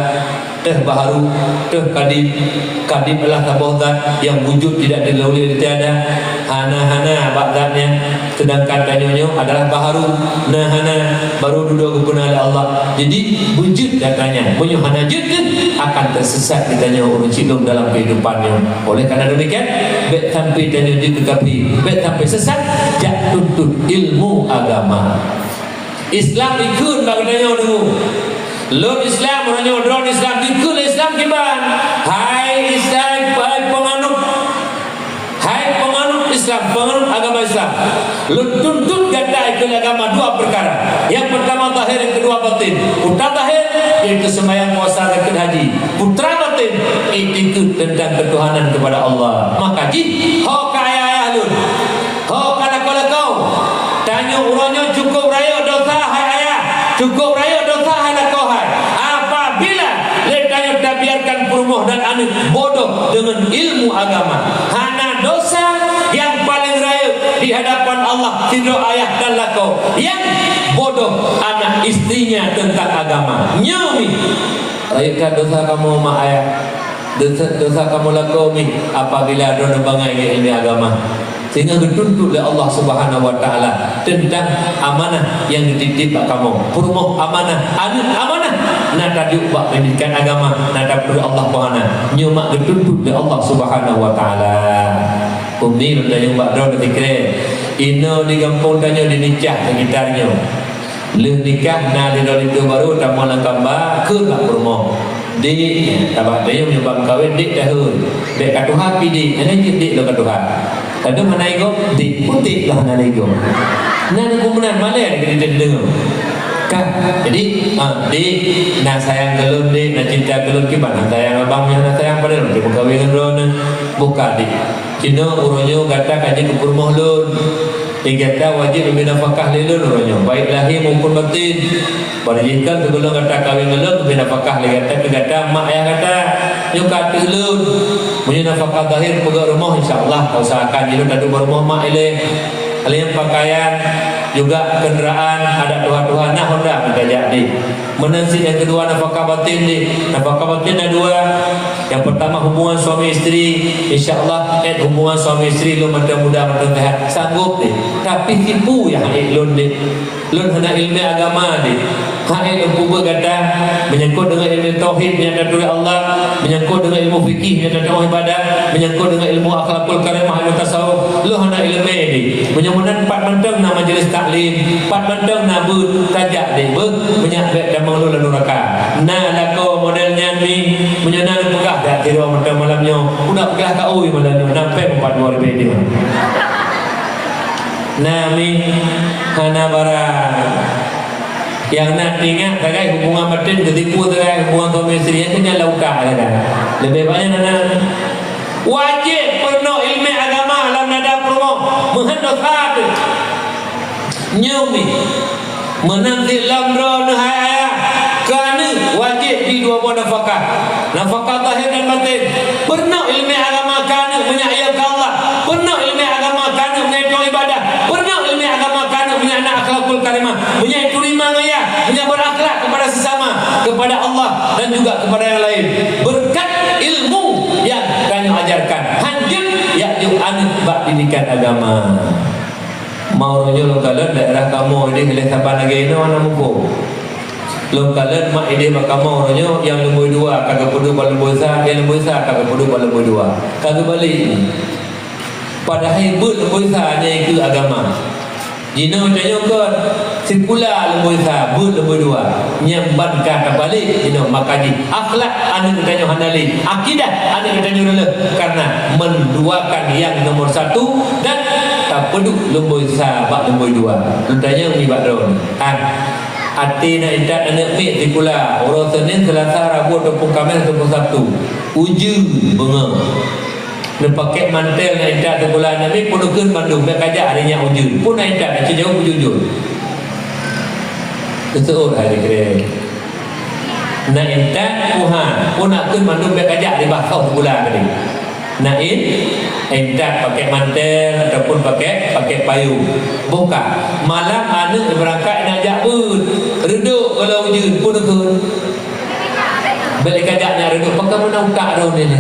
teuh baharu, teuh kadim. Kadim adalah saboh zat nyang wujud tidak dilalui oleh tiada. Hana-hana bak zat nyan. Sedangkan tanyoe nyoe adalah baharu, na hana, baru dudoe geupeuna lé Allah. Jadi, beujeuet gata nyan. Meunyo hana jeuet, akan teusesat geutanyoe ureueng cilong dalam keuhidupan nyoe. Oleh karena demikian, bèk sampai tanyoe jeuet keu kafé, bèk sampai sesat, jak tuntut ilmu agama. Islam dikheun bak geutanyoe deungoe. Lôn Islam, uroe nyoe droeneuh Islam, dikheun lé Islam kiban. Hai Islam, hai penganut, hai penganut Islam, penganut agama Islam. Lôn tuntut gata ikut agama dua perkara. Yang pertama zahir, yang kedua batin. Putra zahir, yaitu sembahyang, puasa, zakat, haji. Putra batin, iktikad tentang ketuhanan kepada Allah. Maka jih, ho ka ayah-ayah lôn. Ho ka lakoe-lakoe. Tanyoe uroe nyoe cukup rayeuk dosa hai ayah, cukup rayeuk dosa hai lakoe hai. Apabila lé tanyoe tabiarkan peurumoh dan aneuk bodoh deungon ilmu agama, hana dosa nyang paleng rayeuk di hadapan Allah sidroe ayah dan lakoe nyang bodoh anak istrinya teuntang agama. Nyoe mi. Rayeuk that dosa kamoe mak ayah. Dosa, dosa kamoe lakoe mi apabila droeneuh bangai ngon ileumé agama. Sehingga geutuntut lé Allah Subhanahu wa Taala teuntang amanah nyang geutitip bak kamoe. Peurumoh amanah, aneuk amanah, na taduek bak pendidikan agama, na tapeuturi Allah Subhanahu. Nyoe mak geutuntut lé Allah Subhanahu wa Taala. Umi lôn tanyong bak droeneuh sikrek. Inoe di gampông tanyoe di Nicah sekitar nyoe. Lheueh nikah na sidroe linto barô tamong lam kamba, kheun bak peurumoh. Dek, tabah dayeuem nyoe bak meukawen, dek tahon. Bèk ka tuha pih dek, hana jeuet dek lôn ka tuha. Kadang hana igob, dek putéh lah hana igob. Na neugeuh meunan malèe dek keu deungoe. Ka, jadi, ah, dek, na sayang keu lôn dek, na cinta keu lôn kiban, na sayang abang nyoe, na sayang padahai lôn meukawen ngon droeneuh. Buka dek. Cit nyoe uroe nyoe gata ka jeuet keu peurumoh lôn. Di gata wajéb leubeh nafakah lé lôn uroe nyoe, baik lahé maupun batin. Bak jih kan sigohlom gata kawén ngon lôn, leubeh nafakah lé gata keu gata mak ayah gata. Nyoe ka ateueh lôn. Meunyoe nafakah zahir peugöt rumoh, insya Allah, tausahakan jih lôn taduek bak rumoh mak ilèe. Laén pakaian, juga kendaraan, adak tuha-tuha, na honda meutajak deh. Meunan cit nyang keudua nafakah batin deh. Nafakah batin na dua. Nyang peurtama hubungan suami istri. Insya Allah, èt hubungan suami istri lôn mantong muda, mantong seuhat. Sanggob deh. Tapi tipu nyang hana èt lôn deh. Lôn hana ileumèe agama deh. Hana èt lôn peubeuet gata. Menyangkut deungon ileumèe tauhid nyang taturi Allah. Menyangkut deungon ilmu fikih nyang taturi ibadah. Menyangkut deungon ilmu akhlakul karimah, ilmu tasawuf. Lôn hana ileumèe deh. Meunyoe meunan pat mantong na majlis taklim, pat mantong na beuet, tajak deh beuet, meunyak bèk tamong lôn lam nuraka. Na lakoe model nyan mi, meunyoe na neupeugah dak tiroe mantong malam nyoe, udah peugah ka ui malam nyoe, na pèng pat dua ribèe nyoe. Na mi, hana barang. Nyang na teuingat sagai hubungan batin, keusipu sagai hubungan suami isteri, nyang keu nyan lauka sagai. Leubeh banyak na, na. Wajéb peurunoe ileumèe agama lam dada peurumoh, meuhan dosa teuh. Nyoe mi, meunan cit lom droeneuh hai ayah, keu aneuk wajéb bri dua boh nafakah. Nafakah zahir dan batin. Peurunoe ileumèe agama keu aneuk meunyo yö keu Allah. Peurunoe ileumèe agama keu aneuk meunyo yö ibadah. Peurunoe ileumèe agama keu aneuk meunyo na akhlakul karimah. Meunyo turi ma ngon yah, meunyo berakhlak kepada sesama, kepada Allah dan juga kepada yang lain. Berkat ilmu yang tanyoe ajarkan. Han jeuet jak jok aneuk bak pendidikan agama. Ma uroe nyoe lôn kalon daerah kamoe idéh lé saban lagèe inoe hana muphom. Lôn kalon mak idéh bak kamoe uroe nyoe nyang lumbôi dua ka geupeuduek bak lumbôi sa, nyang lumbôi sa ka geupeuduek bak lumbôi dua. Ka geubalek. Padahai beuet lumbôi sa nyan keu agama. Jinoe tanyoe kon sikula lumbôi sa, beuet lumbôi dua. Nyan ban ka tabalek jinoe maka jih akhlak aneuk tanyoe hana lé, akidah aneuk tanyoe reuloh karena menduakan yang nomor satu dan tapeuduek lumbôi sa bak lumbôi dua. Lôn tanyong nibak droeneuh. Ah, até na intat aneuk miet sikula, uroe Senin, Selasa, Rabu ataupun Kamis ataupun Sabtu. Ujeuen beungoh. Neupakèk mantel na intat sikula aneuk miet, peuneukheun bandum, bèk kajak hari nyan ujeuen. Peue na intat, teuh jaweueb jujur. Teuseuôt hai dikirém. Na intat, peue han, peue neukheun bandum bèk kajak di bak sikula tadi. Na in-, intat pakèk mantel ataupun pakèk, pakèk payong. Boh ka, malam aneuk beurangkat na jak beuet. Reudôk gohlom ujeuen, peue neukheun. Bèk lé kajak nyan reudôk, pakon meunan utak droeneuh lé.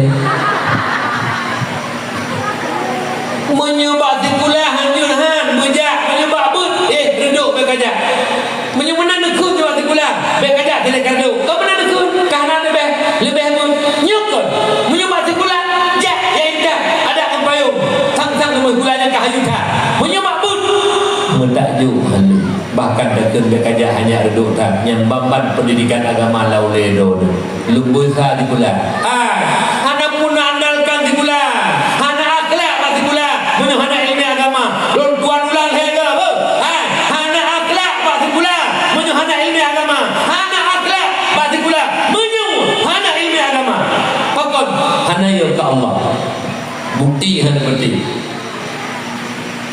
Meunyoe bak sikula hanjeuet han beujak, meunyoe bak beuet, eh, reudôk bèk kajak. Meunyoe meunan neukheun bak sikula, bèk kajak silèe ka reudôk. Kon meunan neukheun, ka hana leubèh, leubèh beuet. Nyoe kon, meunyoe bak sikula, jak nyang intat, adak ngon payong. Sang-sang teuma sikula nyan ka hayeu that. Meunyoe bak beuet, meutakjub haleue. Bahkan takheun bèk kajak hana reudôk that, nyan ban-ban peundidikan agama lam ulèe droeneuh. Lumbôi sa sikula. Hai, hana puna andalkan sikula. Hana akhlak bak sikula, meunyoe hana ileumèe agama. Lôn tuan ulang lhèe goe, beuh. Hai, hana akhlak bak sikula, meunyoe hana ileumèe agama. Hana akhlak bak sikula, meunyoe hana ileumèe agama. Pakon? Hana yö keu Allah. Bukti hana bukti.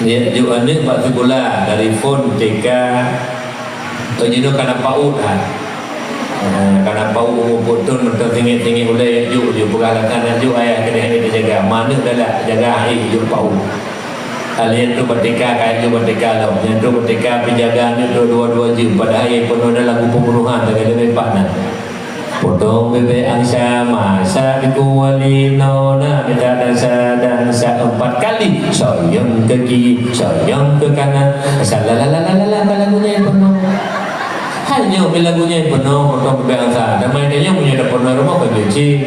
Jijak jok aneuk bak sikula dari phôn T K, eh, jinoe kana PAUD ha. Eh, kana PAUD umur peuet thôn mantong singét-singét ulèe jijak jok, peugah lagèe nyan jok ayah keudeh hana teujaga. Ma aneuk galak jaga hai jok PAUD. Alèh nyan trôk bak T K, ka jok bak T K lom. Nyan trôk bak T K pih jaga aneuk trôk dua-dua jeuem, padahai nyang peunoh na lagu pembunuhan, takalon leubeh pat na. Potong bebek angsa, masak di kuali, nona minta dansa, dansa empat kali, soyong ke kiri, soyong ke kanan, salalalalalala, lagu nyan peunoh. Hai nyoe pih lagu nyan peunoh, potong bebek angsa. Damai tanyoe meunyoe tapeunoh rumoh ka cuci.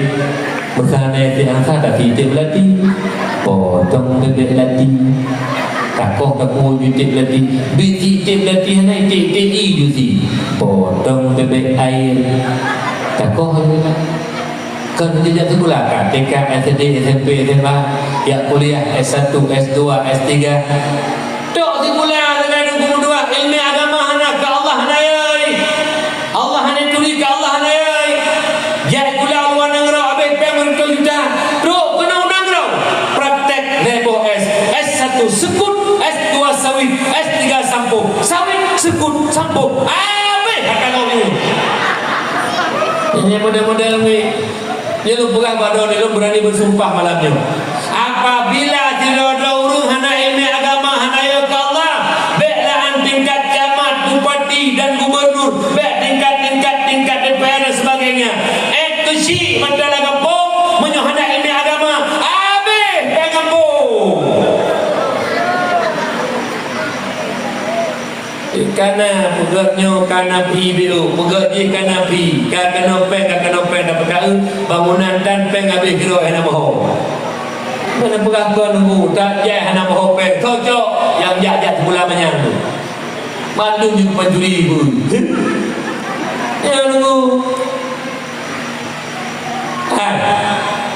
Meusanan si angsa tapi tép lati. Potong bebek lati. Takoh tapue ju tép lati. Bit si tép lati hana tép, tép i ju si. Potong bebek air. Takoh ju lah. Kan jijak sikula ka, T K, S D, S M P, S M A, jak kuliah S satu, S dua, S tiga. Tok sikula dengan guru dua, ilmu agama hana, ke Allah hana yai. Allah hana turi, ke Allah hana yai. Jak sikula luwa nanggroe, habéh péng meureutoh juta. Trok keunoe nanggroe. Praktek lhèe boh S. S satu sekut, S dua sawit, S tiga sampoh. Sawit, sekut, sampoh. Habéh harta gob nyoe. Ini model-model ni. Nyoe lôn peugah bak droeneuh, lôn beurani beusumpah malam nyoe. Apabila sidroe-droe ureueng hana ileumèe agama, hana yö keu Allah, bèk lam tingkat camat, bupati dan gubernur, bèk tingkat-tingkat, tingkat D P R dan sebagainya. Èk keuchik mata lam gampông, meunyoe hana ileumèe agama, habéh lam gampông. Kana peugöt nyoe, kana phi biôh, peugöt jih kana phi, ka keunoe péng, ka keunoe péng, tapi ka eu, bangunan tan péng habéh keudroe hana boh. Mana peugah kon nunggu, tak jai hana boh péng, cocok nyang jak-jak sikula manyang tu. Mandum jeuet pancuri pun. Ya nunggu. Hai,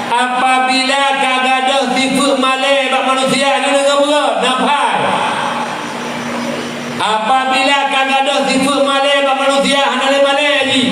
apabila ka gadôh sifeuet malèe bak manusia, nyoe deungö beurôt, nafai. Apabila ka gadôh sifeuet malèe bak manusia, Hana lé malèe jih.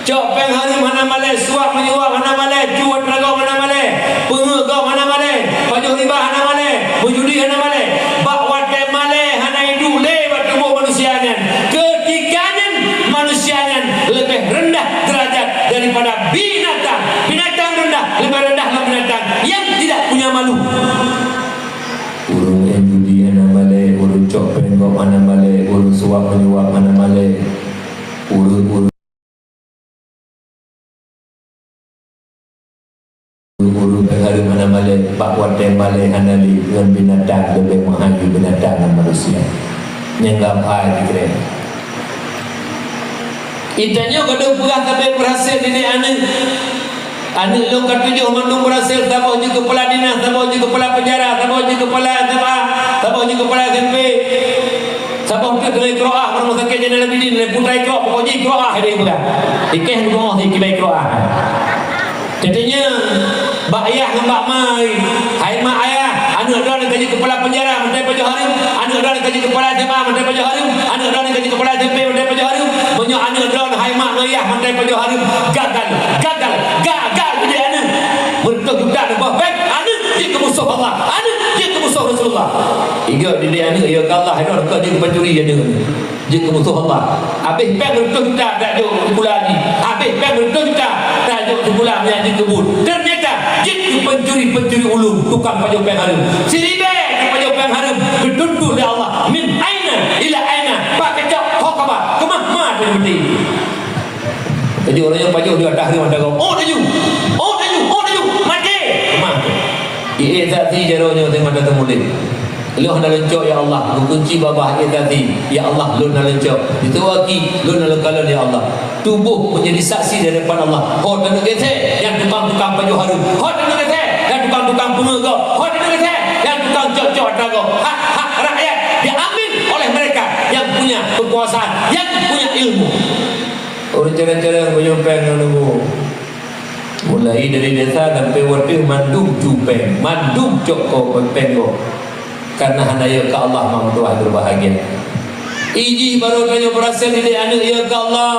Cok péng hareuem hana malèe, suap menyuap hana malèe, cut atra gob hana malèe, peungeuh gob hana malèe, pajoh riba hana malèe, meujudi hana malèe. Bak watèe malèe hana iduek lé bak tuboh manusia nyan. Keutika nyan manusia nyan leubeh reundah deurajat daripada binatang. Binatang reundah, leubeh reundah ngon binatang nyang tidak punya malu. Ureueng maén judi hana malèe, ureueng cok péng gob hana malèe, ureueng suap menyuap hana malèe, ureueng, ureueng, ureueng péng hareuem hana malèe, bak watèe malèe hana lé, ngon binatang leubeh meuhai binatang ngon manusia. Nyang geuhai dikira. Geutanyoe ka deuh peugah sabe beurhasil didik aneuk. Aneuk lôn ka tujoh mandum beurhasil, saboh jeuet keupala dinas, saboh jeuet keupala penjara, saboh jeuet keupala S M A, saboh jeuet keupala S M P. Saboh teuk teungoh ikroah, ureueng sakét Zainal Abidin, lé putai ikroah, pokok jih ikroah, dia peugah. Ikeh leumo si kibai ikroah. Teuteunya, bak yah ngon bak ma, hai mak ayah, aneuk droeneuh ka jeuet keupala penjara, mantong pajoh hareuem, aneuk droeneuh ka jeuet keupala S M A, mantong pajoh hareuem, aneuk droeneuh ka jeuet keupala S M P, mantong pajoh hareuem. Meunyoe aneuk droeneuh hai mak ngon yah mantong pajoh hareuem, gagal, gagal, gagal didik aneuk. Meureutoh juta neuboh bank, aneuk jeuet keu musoh Allah, aneuk jeuet keu musoh Rasulullah. Iga didik aneuk, ya Allah, hai droeneuh ka jeuet keu pancuri aneuk. Jeuet keu musoh Allah. Habéh péng reutôh juta tajok sikula jih. Habéh péng reutôh juta tajok sikula, meunyo jeuet keu buet. Teunyata jeuet keu pencuri-pencuri ulôn, tukang pajoh péng hareuem. Siribèe pajoh péng hareuem, geutuntut lé Allah. Min aina ila aina. Pak keucok, ho kaba. Keumah ma teumeudi. Tajok ureueng nyan pajoh di atah hareuem mata gob. Oh, laju. Oh, laju. Oh, laju. Maté. Keumah. Ié tati jaroe nyoe teuh mata teumuléh. Lôn hana leuncok, ya Allah, geukunci babah ié tati. Ya Allah, lôn hana leuncok. Diteue aki, lôn hana leukalon, ya Allah. Tuboh menjadi saksi di hadapan Allah. Ho taneuk geuthèe nyang tukang-tukang pajoh hareuem. Ho taneuk geuthèe nyang tukang-tukang peungeuh gob. Ho taneuk geuthèe nyang tukang cok-cok atra gob. Hak-hak rakyat diambil oleh mereka yang punya kekuasaan, yang punya ilmu. Ureueng carông-carông pajoh péng ngon leumo. Mulai dari desa sampai watèe mandum cupeng, mandum cok ko péng gob. Karena hana yö keu Allah, mak meutuah berbahagia. Ijih baru tanyoe beurasai didik aneuk yö keu Allah.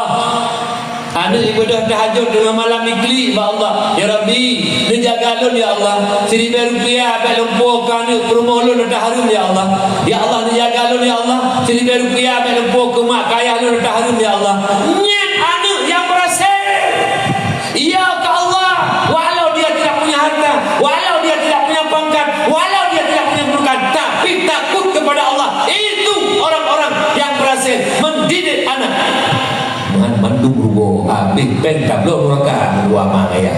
Aneuk ibadah tahajud teungoh malam iklik bak Allah, "Ya Rabbi, neujaga lôn ya Allah. Siribèe rupiah bèk lôn puwoe keu aneuk peurumoh lôn tahareuem ya Allah. Ya Allah, neujaga lôn ya Allah. Siribèe rupiah bèk lôn puwoe keu mak keu ayah lôn tahareuem ya Allah." Nyan aneuk nyang beurasai. Iya keu Allah, walau dia tidak punya harta, walau dia tidak punya pangkat, walau dia tidak punya kedudukan, tapi takut kepada Allah. Itu orang-orang yang berhasil mendidik anak. Meuhan mandum rugoe, habéh péng tabloe nuraka, dua ma ayah.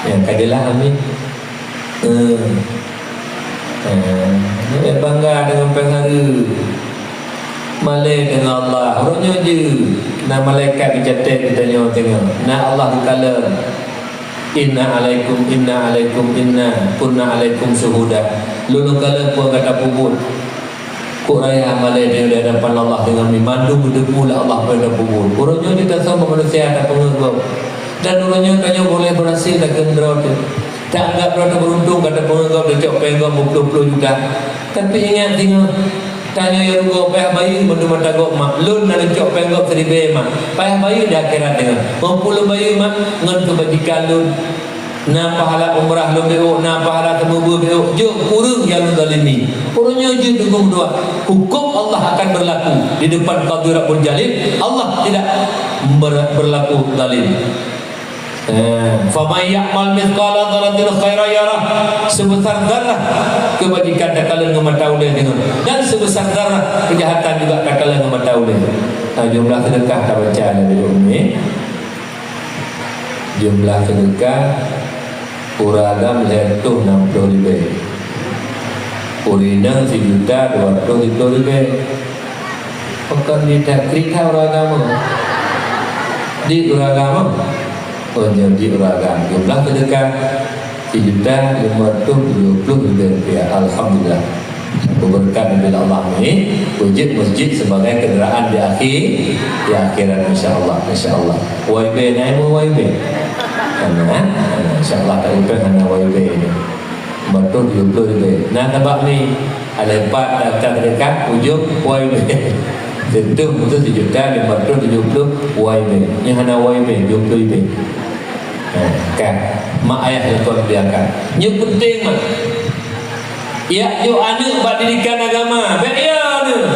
Nyang ka jeulaih, amin. Eh. Eh, bangga deungon péng hareuem. Malèe deungon Allah. Uroe nyoe jeuet na malaikat geucatat geutanyoe teungoh. Na Allah geukalon. Inna alaikum, inna alaikum, inna kunna alaikum syuhuda. Lôn kalon peue gata peubuet. Kok raya malèe di hadapan Allah deungon mandum geuteupeue lé Allah peue nyang tapeubuet. Uroe nyoe di tasoma manusia tapeungeuh gob. Dan uroe nyoe tanyoe boleh berhasil takheun droe teuh. Taanggap droe teuh beuruntung ka tapeungeuh gob, tacok péng gob meuploh-ploh juta. Tapi ingat singoh, tanyoe nyang rugoe payah bayeue mandum mata gob mak. Lôn na lôn cok péng gob siribèe mak. Payah bayeue di akhirat deungon. Meuploh bayeue mak, ngon keubajikan lôn. Na pahala umrah lôn beuôk, na pahala teumeubeuet beuôk, jeuet ureueng nyang lôn zalimi. Ureueng nyoe jeuet deungon dua. Hukum Allah akan berlaku di depan Qadhi Rabbul Jalil. Allah tidak ber-, berlaku zalim. Eh, "Faman ya'mal mithqala dzarratin khairan yarah." Sebesar zarah kebajikan takalon ngon mata ulèe deungon. Dan sebesar zarah kejahatan juga takalon ngon mata ulèe. Nah, jumlah sedekah tabaca dalam hidup ni. Jumlah sedekah, ureueng agam lhèe reutôh nam ploh ribèe. Ureueng inong sijuta dua reutôh siplôh ribèe. Pakon di that krik that ureueng agam? Di ureueng agam? Oh, nyoe di ureueng agam. Jumlah sedekah, sijuta limong reutôh tujoh ploh ribèe rupiah. Alhamdulillah. Beubeurekat neubi lé Allah ni, beujeuet masjid sebagai kenderaan di akhé-, di akhirat, insya Allah, insya Allah. Y B, na ilmu Y B? Hana, hana, insya Allah, tak lupa hana Y B ni. Beutôi tujoh ploh ribèe. Na sabab ni, ada empat daftar sedekah, ujong Y B. Teuntèe beutôi sijuta limong reutôh tujôh plôh Y B. Nyang hana Y B, jôh plôh Y B. Ha, kan? Mak ayah lakoe biakan. Nyoe peunteng, mak. Jak jok aneuk bak didikan agama. Bèk ya aneuk.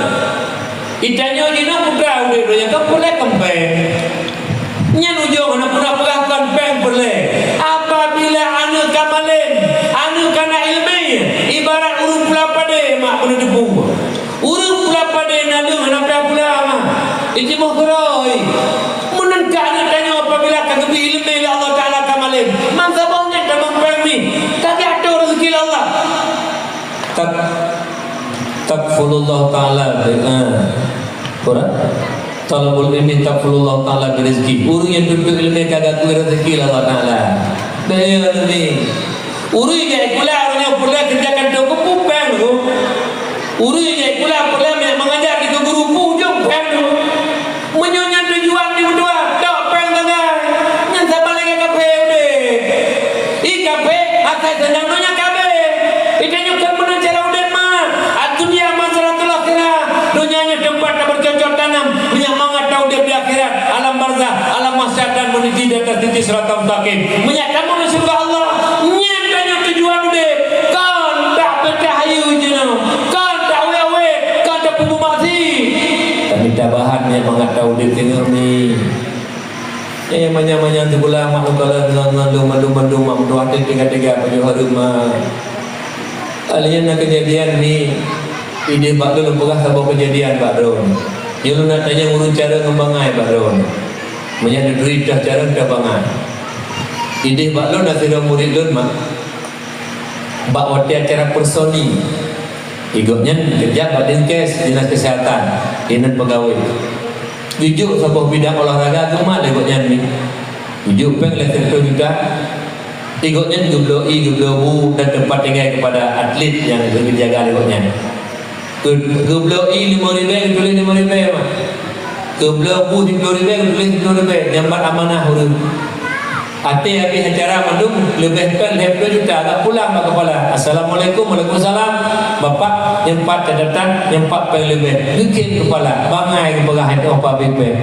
Geutanyoe jinoe putra udép donya ka peureulèe keumpèng. Nyan ujông hana peugah-peugah kon pèng peureulèe. Apabila aneuk ka malém, aneuk ka na ileumèe, ibarat ureueng pula padé mak keuneuk teupeu. Ureueng pula padé naleueng hana payah pula mah. Ijimoh keurôi. Meunan ka aneuk tanyoe apabila ka geubri ileumèe lé Allah Taala ka malém. Man saboh nyan tamong pèng mi. Ka geuatô rezeki lé Allah. Tak, takfulullah Taala bi, ah, Quran. Talabul ilmi takfulullah Taala bi rizki. Ureueng nyang tuntut ileumèe ka geukui rezeki lé Allah Taala. Bèk ya ni. Ureueng jak sikula, ureueng nyang peureulèe keureuja kantô keupeue pèng tu. Ureueng jak sikula peureulèe meunyo mangajar di guru peujeuet pèng tu. Meunyo nyan tujuan di meutuah, tok pèng sagai. Nyan sama lagèe kafé udép. I kafé, asai seunang donya ka abéh. I tanyoe kon meunan cara udép, mak. Ad-dunya mazra'atul akhirah. Donya nyoe teumpat tabercocok tanam. Meunyo mangat ta udép di akhirat, alam barzakh, alam mahsyar dan meniti di atas titi siratal mustaqim. Meunyo tamong di syeuruga Allah, nyan tanyoe tujuan udép. Kon tapeutah hayeue jinoe, kon tawét-wét, kon tapeubuet maksiet. Tapi tabahan nyan mangat ta udép singoh mi. Eh, manyang-manyang sikula mak lôn kalon ngon, ngon lôn mandum-mandum mak meutuah teuh teuga-teuga pajoh hareuem mak. Alèh nyan na keujadian ni, idéh bak lôn lôn peugah saboh keujadian bak droeneuh. Nyoe lôn na tanyong ureueng carông ngon bangai bak droeneuh. Meunyo neuturi toh carông toh bangai. Idéh bak lôn na sidroe murit lôn mak. Bak watèe acara personil, i gobnyan keujak bak Dinkes, Dinas Kesehatan, inan peugawé. Geujok saboh bidang olahraga geumat lé gobnyan ni. Geujok pèng lhèe sireutôh juta. I gobnyan geubloe ie, geubloe bu dan teumpat tinggai keupada atlet nyang geujaga lé gobnyan. Geu-, geubloe ie limong ribèe, geutuléh limong ribèe, mak. Geubloe bu siplôh ribèe, geutuléh siplôh ribèe, nyambat amanah ureueng. Até abéh acara mandum, leubeh pèng lhèe plôh juta, ka pulang bak keupala. "Assalamualaikum." "Waalaikumsalam." "Bapak, nyoe pat catatan, nyoe pat pèng leubeh." Geukheun keupala, bangai geupeugah, "Hai toh pabrik pèng."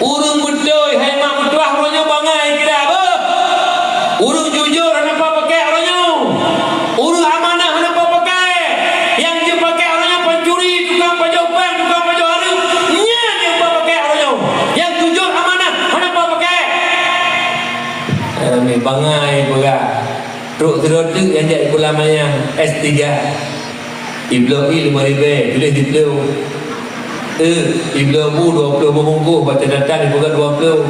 Ureueng beutôi hai mak meutuah uroe nyoe bangai kira beuh. Ureueng jujur hana pakai uroe nyoe. Ureueng amanah hana pakai. Nyang jipakai uroe nyoe pancuri, tukang pajoh pèng, tukang pajoh hareuem. Nyan nyang pakai uroe nyoe. Nyang jujur amanah hana pakai. Amin. Bangai peugah. Trok sidroe teuk nyang jak sikula manyang S tiga. Ibloe ie limong ribèe, tuléh siplôh. Eh, ibloe bu dua plôh meubungkôh, bak catatan ipeugah dua plôh.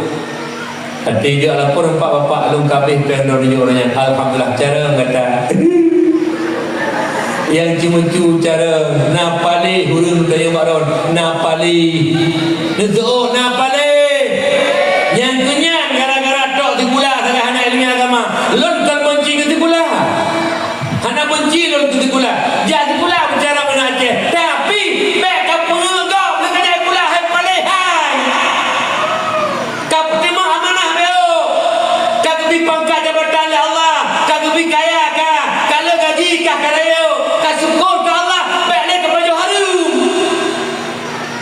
Até jak lapor bak bapak lôn ka abéh pèng droeneuh nyoe nyan. Alhamdulillah, carông gata. Nyang ceumeucue carông, na paléh ureueng tanyong bak droeneuh, na paléh. Neuseuôt na paléh. Nyang keu nyan gara-gara tok sikula sagai hana ileumèe agama. Lôn kon banci keu sikula. Hana banci lôn keu sikula. Jak sikula beucara meunan Aceh. Tapi, bèk kapeungeut gob lé keu jak sikula hai paléh hai. Kapeutimang amanah beuh. Kageubri pangkat jabatan lé Allah. Kageubri kaya ka. Ka le gaji ka, ka rayeuk. Kasyukur keu Allah. Bèk lé kapajoh hareuem.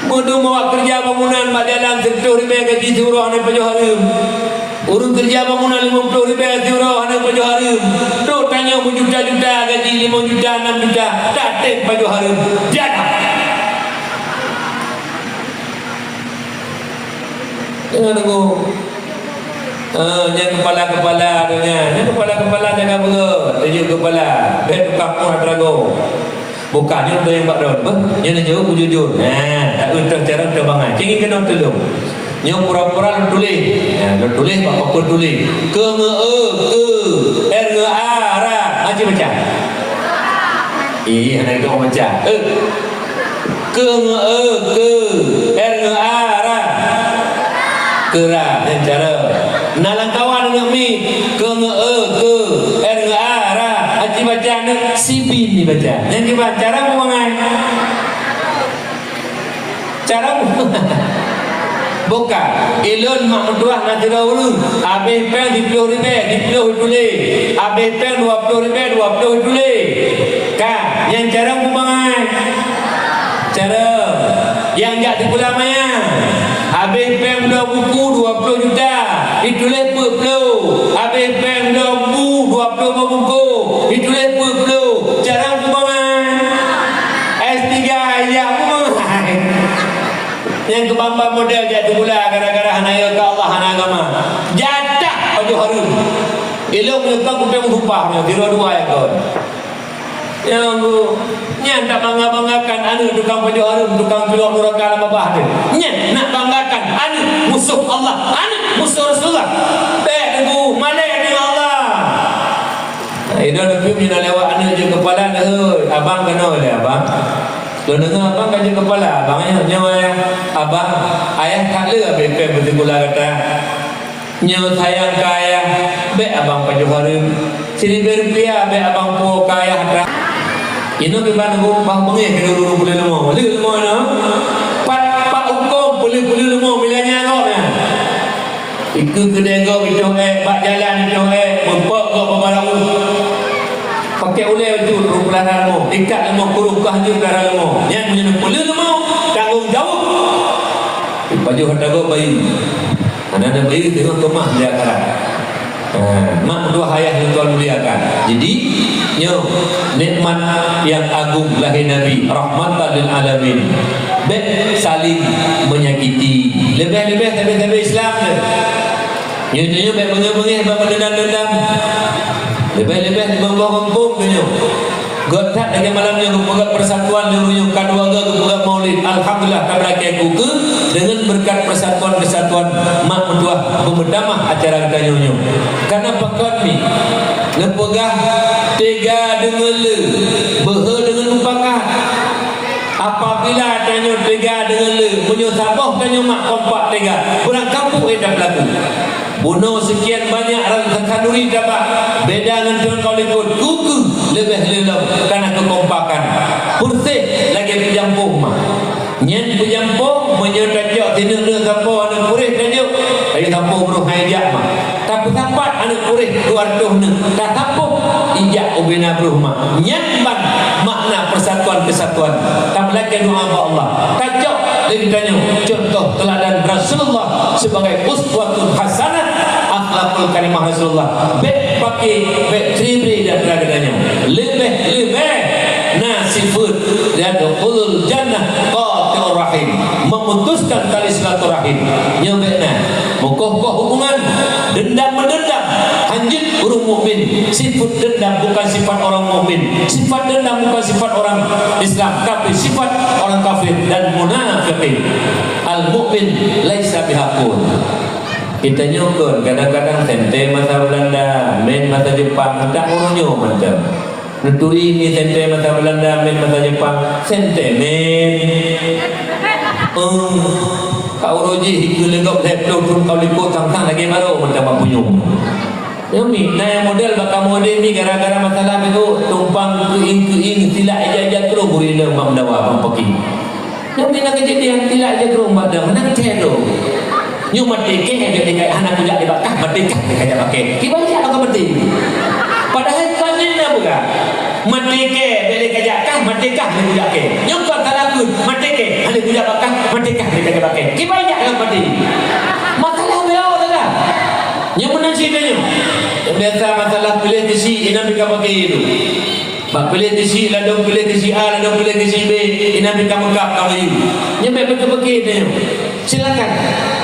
Meudum awak keureuja bangunan bak jalan sireutôh ribèe gaji siuroe hana pajoh hareuem. Ureueng keureuja bangunan limong plôh ribèe siuroe hana pajoh hareuem. Trok tanyoe meujuta-juta gaji limong juta, nam juta, tatem pajoh hareuem. Jadah. Jangan tunggu. Ah, nyan keupala-keupala tu nyan. Nyan keupala-keupala jaga beurôt. Tujoh keupala. Bèk tukang pun atra go. Bukan, nyoe teurimong bak droeneuh. Beuh, nyoe neujaweueb beujujur. Nah, tak eu toh carông toh bangai. Cingin keunoe tulông. Nyoe pura-pura lôn tuléh. Nah, lôn tuléh bak papan tuléh. Keu ngeu e, keu. Er ngeu a, ra. Aci baca. Ih, hana geutanyoe baca. E. Keu ngeu e, keu. Er ngeu a, ra. Keura, nyan cara. Na lam kawan aneuk miet. Keu ngeu e, keu. Er ngeu a, ra. Aci baca aneuk, sibin dibaca. Nyan kiban cara meubangai. Cara mu-, bukan. Ilôn mak meutuah na sidroe ureueng. Abéh pèng siplôh ribèe, siplôh ituléh. Abéh pèng dua plôh ribèe, dua plôh ituléh. Ka, nyan cara meubangai. Cara. Nyang jak sikula manyang, habéh péng bloe buku dua ploh juta, jituléh peuet ploh. Habéh péng bloe bu dua ploh boh buku, jituléh peuet ploh. Carông peue bangai? S tiga jak peue bangai? Nyang keu ban-ban model jak sikula gara-gara hana yo keu Allah, hana agama. Jatah pajoh hareuem. Ilong meunyoe kon kupéng meusupah nyoe, sidroe dua ekor. Ya Allah, nyan tabangga-banggakan aneuk tukang pajoh hareuem, tukang culok nuraka lam babah teuh. Nyan nak banggakan aneuk musoh Allah, aneuk musoh Rasulullah. Bèk teungku, malèe ngon Allah. Nah, idong neupeumiet na lewat aneuk jeuet keupala, "Hei, abang keunoe lé abang." Lôn deungoe abang ka jeuet keupala, abang nyoe, nyoe ayah. Abang, ayah that le habéh péng beusikula gata. Nyoe sayang keu ayah, bèk abang pajoh hareuem. Siribèe rupiah bèk abang puwoe keu ayah atra. Inoe kiban geuh bah beungéh keu ureueng peuleuleumo. Le leumo inoe. Pat, pat hukôm peuleuh-peuleuh leumo bila nyan gob nyan. Ikeue keudè gob itoh èk, bak jalan itoh èk, meupok gob bak balawu. Pakèk ulèe bacut rôh peulara leumo, ikat leumo kurôh kah jeuet peulara leumo. Nyan meunyoe peuleuh leumo, tanggông jaweueb. Ipajoh atra gob bayi. Hana na bayi teungoh keumah di akhirat. Ha, mak meutuah ayah nyang Tuhan muliakan. Jadi, nyoe nikmat nyang agong lahé Nabi, rahmatan lil alamin. Bèk saling menyakiti. Leubeh-leubeh sabe-sabe Islam tu. Nyoe-nyoe bèk beungéh-beungéh, bèk meudeundam-deundam. Leubeh-leubeh di bawah gampông tu nyoe. Göt that lagèe malam nyoe geupeugöt persatuan di ureueng nyoe, ka dua goe geupeugöt maulid. Alhamdulillah, ka beulakèe kukeue deungon beureukat persatuan-kesatuan mak meutuah beumeutamah acara geutanyoe nyoe. Kana pakon mi neupeugah teuga deungon le, beuhe deungon mupakat. Apabila tanyoe teuga deungon le, meunyoe saboh tanyoe mak kompak teuga, beurangkapeue ita peulaku. Bunoe seukian banyak ran khanduri tabak, beda ngon teungku likot, kukeue leubeh lé lom kana keukompakan. Peureuseh lagèe peujampoh ma. Nyan peujampoh, meunyoe tacok sineuk-neuk sapo aneuk puréh tajok, ayo sapo brôh hai jak ma. Tapeusapat aneuk puréh dua reutôh neuk, tasapoh ijak ubena brôh ma. Nyan ban makna persatuan kesatuan. Tameulakèe doa bak Allah. Tacok lé geutanyoe contoh teuladan Rasulullah sebagai uswatun hasanah, akhlakul karimah Rasulullah. Bèk paké, bèk ceuribri dan peuragatan nyoe. Leubeh-leubeh na sifeuet yadkhulul jannah qati'ur rahim, memutuskan tali silaturahim. Nyoe bèk na. Meukoh-koh hubungan, dendam-meudendam, hanjeuet ureueng mukmin. Sifat dendam bukan sifat orang mukmin. Sifat dendam bukan sifat orang Islam, tapi sifat orang kafir dan munafikin. Al-mukmin laisa bihaqun. Kita nyoe kon kadang-kadang sentée masa Belanda, main masa Jepang, tak ureueng nyoe mantong. Neuturi mi sentée masa Belanda, main masa Jepang, sentée main. Oh, ka ureueng jih ikeu lé gob lhèe ploh thon ka likot sang-sang lagèe barô mantong bak punyueng. Nyoe mi, na nyang model bak kamoe deh mi gara-gara masalah beutôi tumpang keuieng-keuieng silak ija-ija troh gurèe lom bak meudawa bak paki. Nyoe mi na keujadian silak ija troh bak dang, hana keuthèe troh. Nyoe maté kèe bèk lé ka hana kujak di bakah, maté kah bèk kajak bakèe. Kiban jak bak maté. Padahai ka nyan na peugah. Maté kèe bèk lé kajak kah, maté kah lé kujak kèe. Nyoe ka talapeue, maté kèe hana kujak bakah, maté kah lé kajak bakèe. Kiban jak bak maté. Masalah bèk awak dah. Nyoe meunan cit nyoe. Biasa masalah piléh keuchik inan pih ka paké tu. Bak piléh keuchik ladôm piléh keuchik A, ladôm piléh keuchik B, inan pih ka meukab ka meuyu. Nyoe bèk peuke-peuke nyoe. Silakan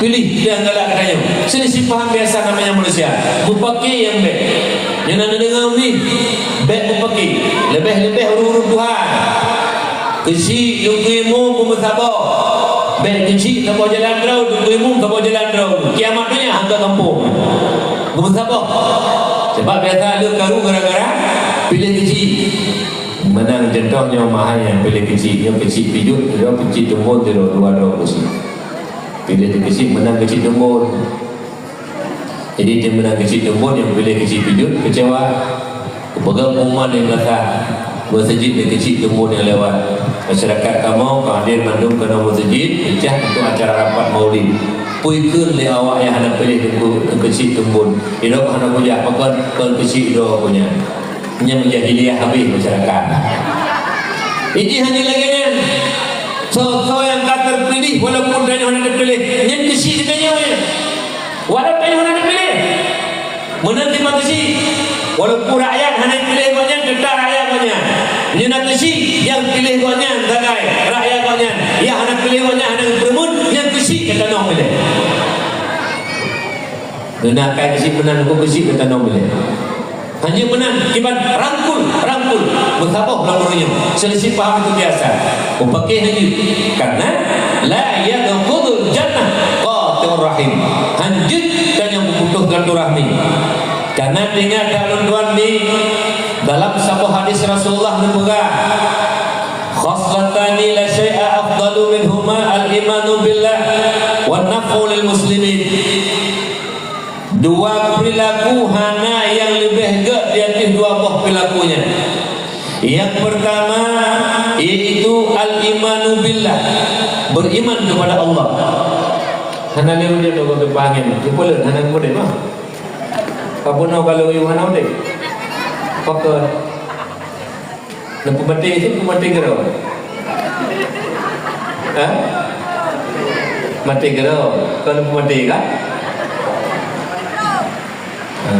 piléh nyang galak geutanyoe. Seulisih paham biasa namanya manusia. Meupaké nyang bèk. Nyoe na neudeungoe mi, bèk meupaké. Leubeh-leubeh ureueng-ureueng tuha. Keuchik Teungku Imum beumeusaboh. Bèk keuchik saboh jalan droe, Teungku Imum saboh jalan droe. Kiamat donya hana gampông. Beumeusaboh. Sabab biasa lheueh karu gara-gara piléh keuchik. Meunan contoh nyoe mahai nyang piléh keuchik. Nyoe keuchik pijôt, sidroe keuchik teumbon, sidroe dua droe keuchik. Piléh keuchik meunan keuchik teumbon. Jadi, di meunan keuchik teumbon nyang piléh keuchik pijôt keucewa. Peugah pengumuman di masalah meuseujid di keuchik teumbon nyang lewat. Masyarakat kamoe ka hadir mandum keunoe meuseujid, peucah untuk acara rapat maulid. Peue kheun lé awak nyang hana piléh teungku keuchik teumbon. Idroe hana kujak pakon, kon keuchik idroe punya. Nyan meujahiliah habéh masyarakat. Ini hanya lagèe nyan. Soe-soe nyang ka teupiléh walaupun tanyoe hana teupiléh, nyan keuchik geutanyoe nyan. Walau tanyoe hana teupiléh. Meunan teuma keuchik. Walaupun rakyat hana piléh gobnyan, teutap rakyat gobnyan. Nyan na keuchik nyang piléh gobnyan sagai rakyat gobnyan. Nyang hana piléh gobnyan hana geupeureumeun, nyan keuchik ka tanoh piléh. Nyan na akai keuchik meunan, keuchik ka tanoh piléh. Hanjeuet meunan, kiban rangkul, rangkul, meusaboh lam ureueng nyoe. Seulisih paham itu biasa. Mupakéh hanjeuet. Karena la yadkhulul jannah qati'ur rahim. Hanjeuet tanyoe meuputoh silaturahmi. Karena ingat dak lôn tuan mi, dalam saboh hadis Rasulullah neupeugah, "Khaslatani la syai'a afdalu minhuma al-imanu billah wan naf'u lil muslimin." Dua perilaku hana nyang leubeh gét di ateueh dua boh perilaku nyan. Nyang pertama, yaitu al-imanu billah, beriman kepada Allah. Hana lé udeb lôn teupah angén, sipeuleuet hana udeb mah. Ka bunoe ka lôn yue hana udeb. Pakon? Neupeumaté, neupeumaté keudroe. Ha? Maté keudroe. Kon neupeumaté kan? Ha.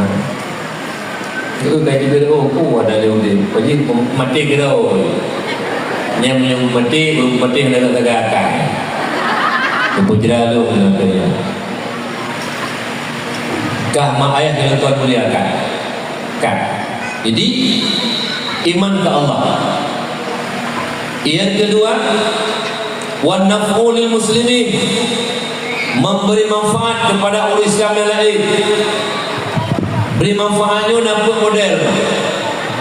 Itu gaji biro, oh, ada dia udeb. Jadi maté keudroe. Nyang, nyang maté, maté hana lagak akai. Neupeujeura lôn, kata dia. Kah mak ayah nyang Tuhan muliakan? Kan? Jadi, iman ke Allah. Yang kedua, wan naf'u lil muslimin, memberi manfaat kepada orang Islam yang lain. Beri manfaat nyoe na peuet model.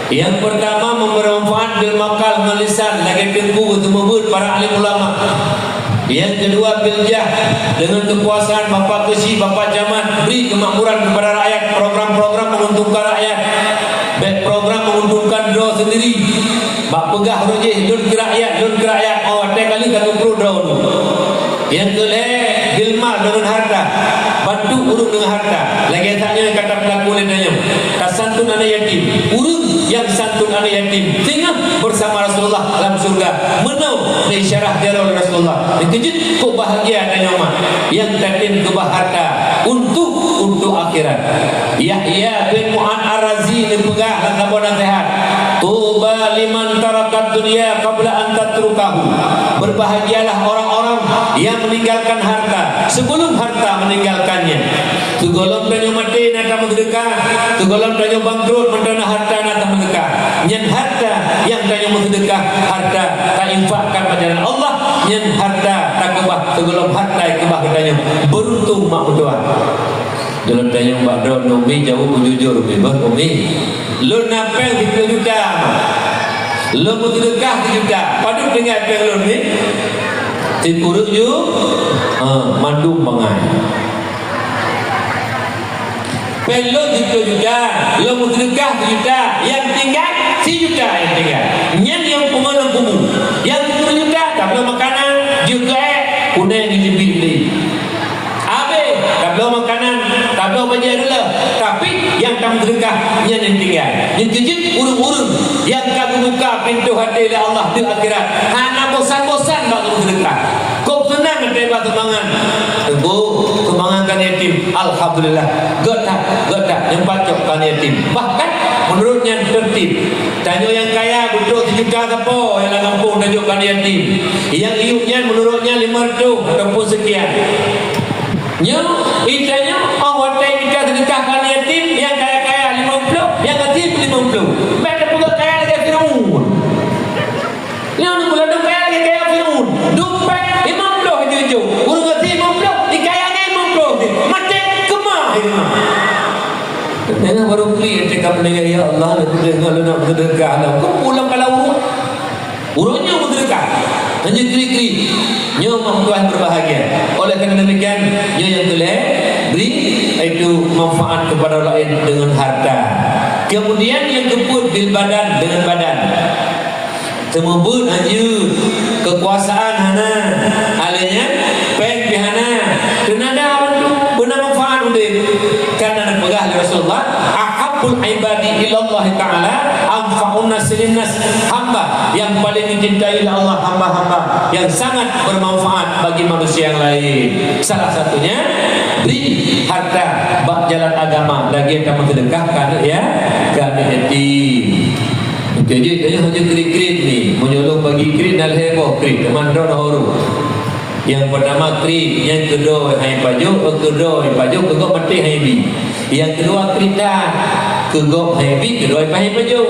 Yang pertama, memberi manfaat bil makal ngon lisan, lagée teungku geuteumeubeuet para alim ulama. Yang kedua, bil jah, dengan kekuasaan bapak keuchik, bapak camat, beri kemakmuran kepada rakyat, program-program menguntungkan rakyat. Bék program menguntungkan droe sendiri. Bak peugah uroe jih, lôn keu rakyat, lôn keu rakyat, oh, watée ka lheueh ka geuprot droe. Nyang keu lhée, bil mal, deungon harta, bantu ureuëng deungon harta. Lagée that nyoe ka tapeulaku lé tanyoe, tasantun aneuk yatim. Ureuëng nyang santun aneuk yatim singoh bersama Rasulullah lam syeuruga. Meunoe isyarah jaroe Rasulullah. Dikeujeuet kok bahagia tanyoe mak nyang tatem keubah harta untuk, untuk akhirat. Yahya bin Mu'adz Ar-Razi neupeugah lam saboh naseuhat, "Tuba liman tarakad dunya qabla an tatrukahu." Berbahagialah orang-orang yang meninggalkan harta sebelum harta meninggalkannya. Sigohlom tanyoe maté na tameuseudeukah, sigohlom tanyoe bangkrot mantong na harta na tameuseudeukah. Nyan harta nyang tanyoe meuseudeukah, harta tainfakkan bak jalan Allah, nyan harta takeubah sigohlom harta keubah geutanyoe. Beuruntung mak meutuah. Jalan tanyong bak droe, Umi, jaweueb beujujur, Umi, bah, Umi. Lôn na péng siploh juta. Lôn meuseudeukah sijuta. Padub tinggai péng lôn ni? Sikureueng ju, ha, mandum bangai. Péng lôn siploh juta, lôn meuseudeukah sijuta, nyang tinggai sijuta nyang tinggai. Nyan nyang pungo lam kubu. Nyang siploh juta, tabloe makanan, jeuet keu ék, kuneng jiteubiet lé. Abéh, tabloe makanan, tabloe bajée reuloh, tapi nyang tameuseudeukah nyan nyang tinggai. Nyan keuh jeuet ureuëng-ureuëng nyang ka geubuka pintoe até lé Allah di akhirat, hana bosan-bosan bak meuseudeukah. Kok seunang até bak sumbangan. Teungku, sumbangan keu aneuk yatim, alhamdulillah. Gét that, gét that, nyang pacok keu aneuk yatim. Bahkan, meunurot nyan teurtib. Tanyoe nyang kaya beutôi sijuta sapo nyang lam gampông tajok keu aneuk yatim. Nyang iyup nyan meunurot nyan lima reutôh ataupun seukian. Nyoe, ita nyoe, oh, watée ita seudeukah keu aneuk yatim, nyang kaya-kaya limong ploh, nyang gasien limong ploh. Bék tapeugah kaya lagée Firaun. Nyoe, nyoe, ladôm kaya lagée kaya Firaun. Dompet limong ploh jijok, ureuëng gasien limong ploh, dikaya nyan limong ploh. Maté keumah, keumah. Teuka baru klik, teuka meuninggai, "Ya Allah, lôn teudeungoe lôn nak meuseudeukah lom." Keupeue lom kalau ureuëng? Ureuëng nyoe meuseudeukah, hana klik-klik. Nyoe mak meutuah berbahagia. Oleh karena demikian, nyoe nyang keu lhée, beri itu manfaat kepada orang lain dengan harta. Kemudian nyang keupeuet, bil badan, dengan badan. Seumeubeuet hanjeuet, keukuasaan hana, alèh nyan péng pih hana. Teunada bantu, beuna manfaat udeb. Karena neupeugah lé Rasulullah, "Ahabbul ibadi ilallahi ta'ala anfa'un nasi linnas." Hamba Yang paling dicintai oleh Allah hamba-hamba yang sangat bermanfaat bagi manusia yang lain. Salah satunya, bri harta bak jalan agama, lagèe tameuseudekah keu aneuk ya, keu aneuk yatim. Jadi, saya hanya krit-krit ni, meunyoe lôn bagi krit dan lhèe boh krit, teuma droe na huru. Yang pertama krit, yang kedua hai pajoh, eh, kedua hai pajoh, keu gob maté hai bi. Yang kedua krit that, keu gob hai bi, kedua hai pajoh.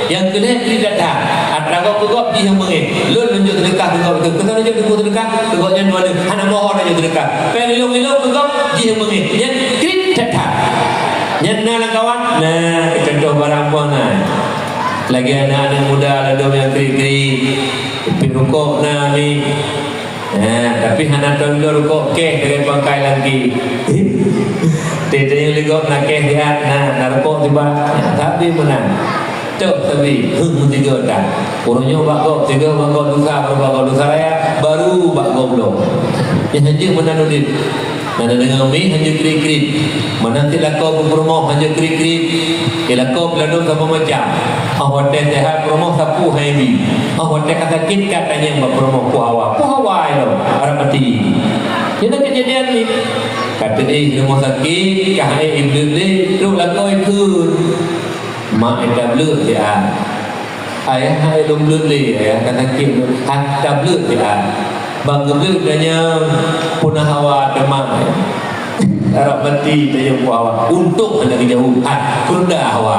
Yang kelhèe krit that. Atra gob keu gob jih nyang beungèh. Lôn lôn jok seudeukah keu gob tu. Keu lôn jok seudeukah keu gob nyan dua lé. Hana mohon lôn jok seudeukah. Pèng ilông-ilông keu gob jih nyang beungèh. Nyan krit that. Nyan na lam kawan. Nah, contoh barang boh na. Lagèe aneuk-aneuk muda ladôm nyang krit-krit. Pi rukok na mi. Ha, tapi hana tong lôn rukok kèh dengan pangkai lagi. Teuh-teuh nyang ligop na kèh siat, na, na rukok tiba. Ha, tapi meunan. Cok sabe, heuh, meusigoe that. Ureueng nyoe bak gob, sigoe bak gob Lusa, baru bak gob Lusa Raya, baru bak gob lom. Nyan hanjeuet meunan udép. Na deungoe mi hanjeuet krit-krit. Meunan cit lakoe peurumoh hanjeuet krit-krit. Di lakoe peuladôm saboh macam. Óh watèe seuhat peurumoh sapeue hai bi. Óh watèe ka sakét ka tanyong bak peurumoh peue hawa. Peue hawa ilôn? Harap maté. Nyan keujadian ni. Ka teuéh rumoh sakét, ka hai ék ibleuet lé, trok lakoe ikheun. Mak, ék tableuet siat. Ayah, hai lôn bleuet lé, ayah, ka sakét lôn. Hai tableuet siat. Ban geubleuet tanyong peue na hawa teuma. Harap maté tanyong peue hawa. Untông hana geujaweueb. Hai, peue na hawa.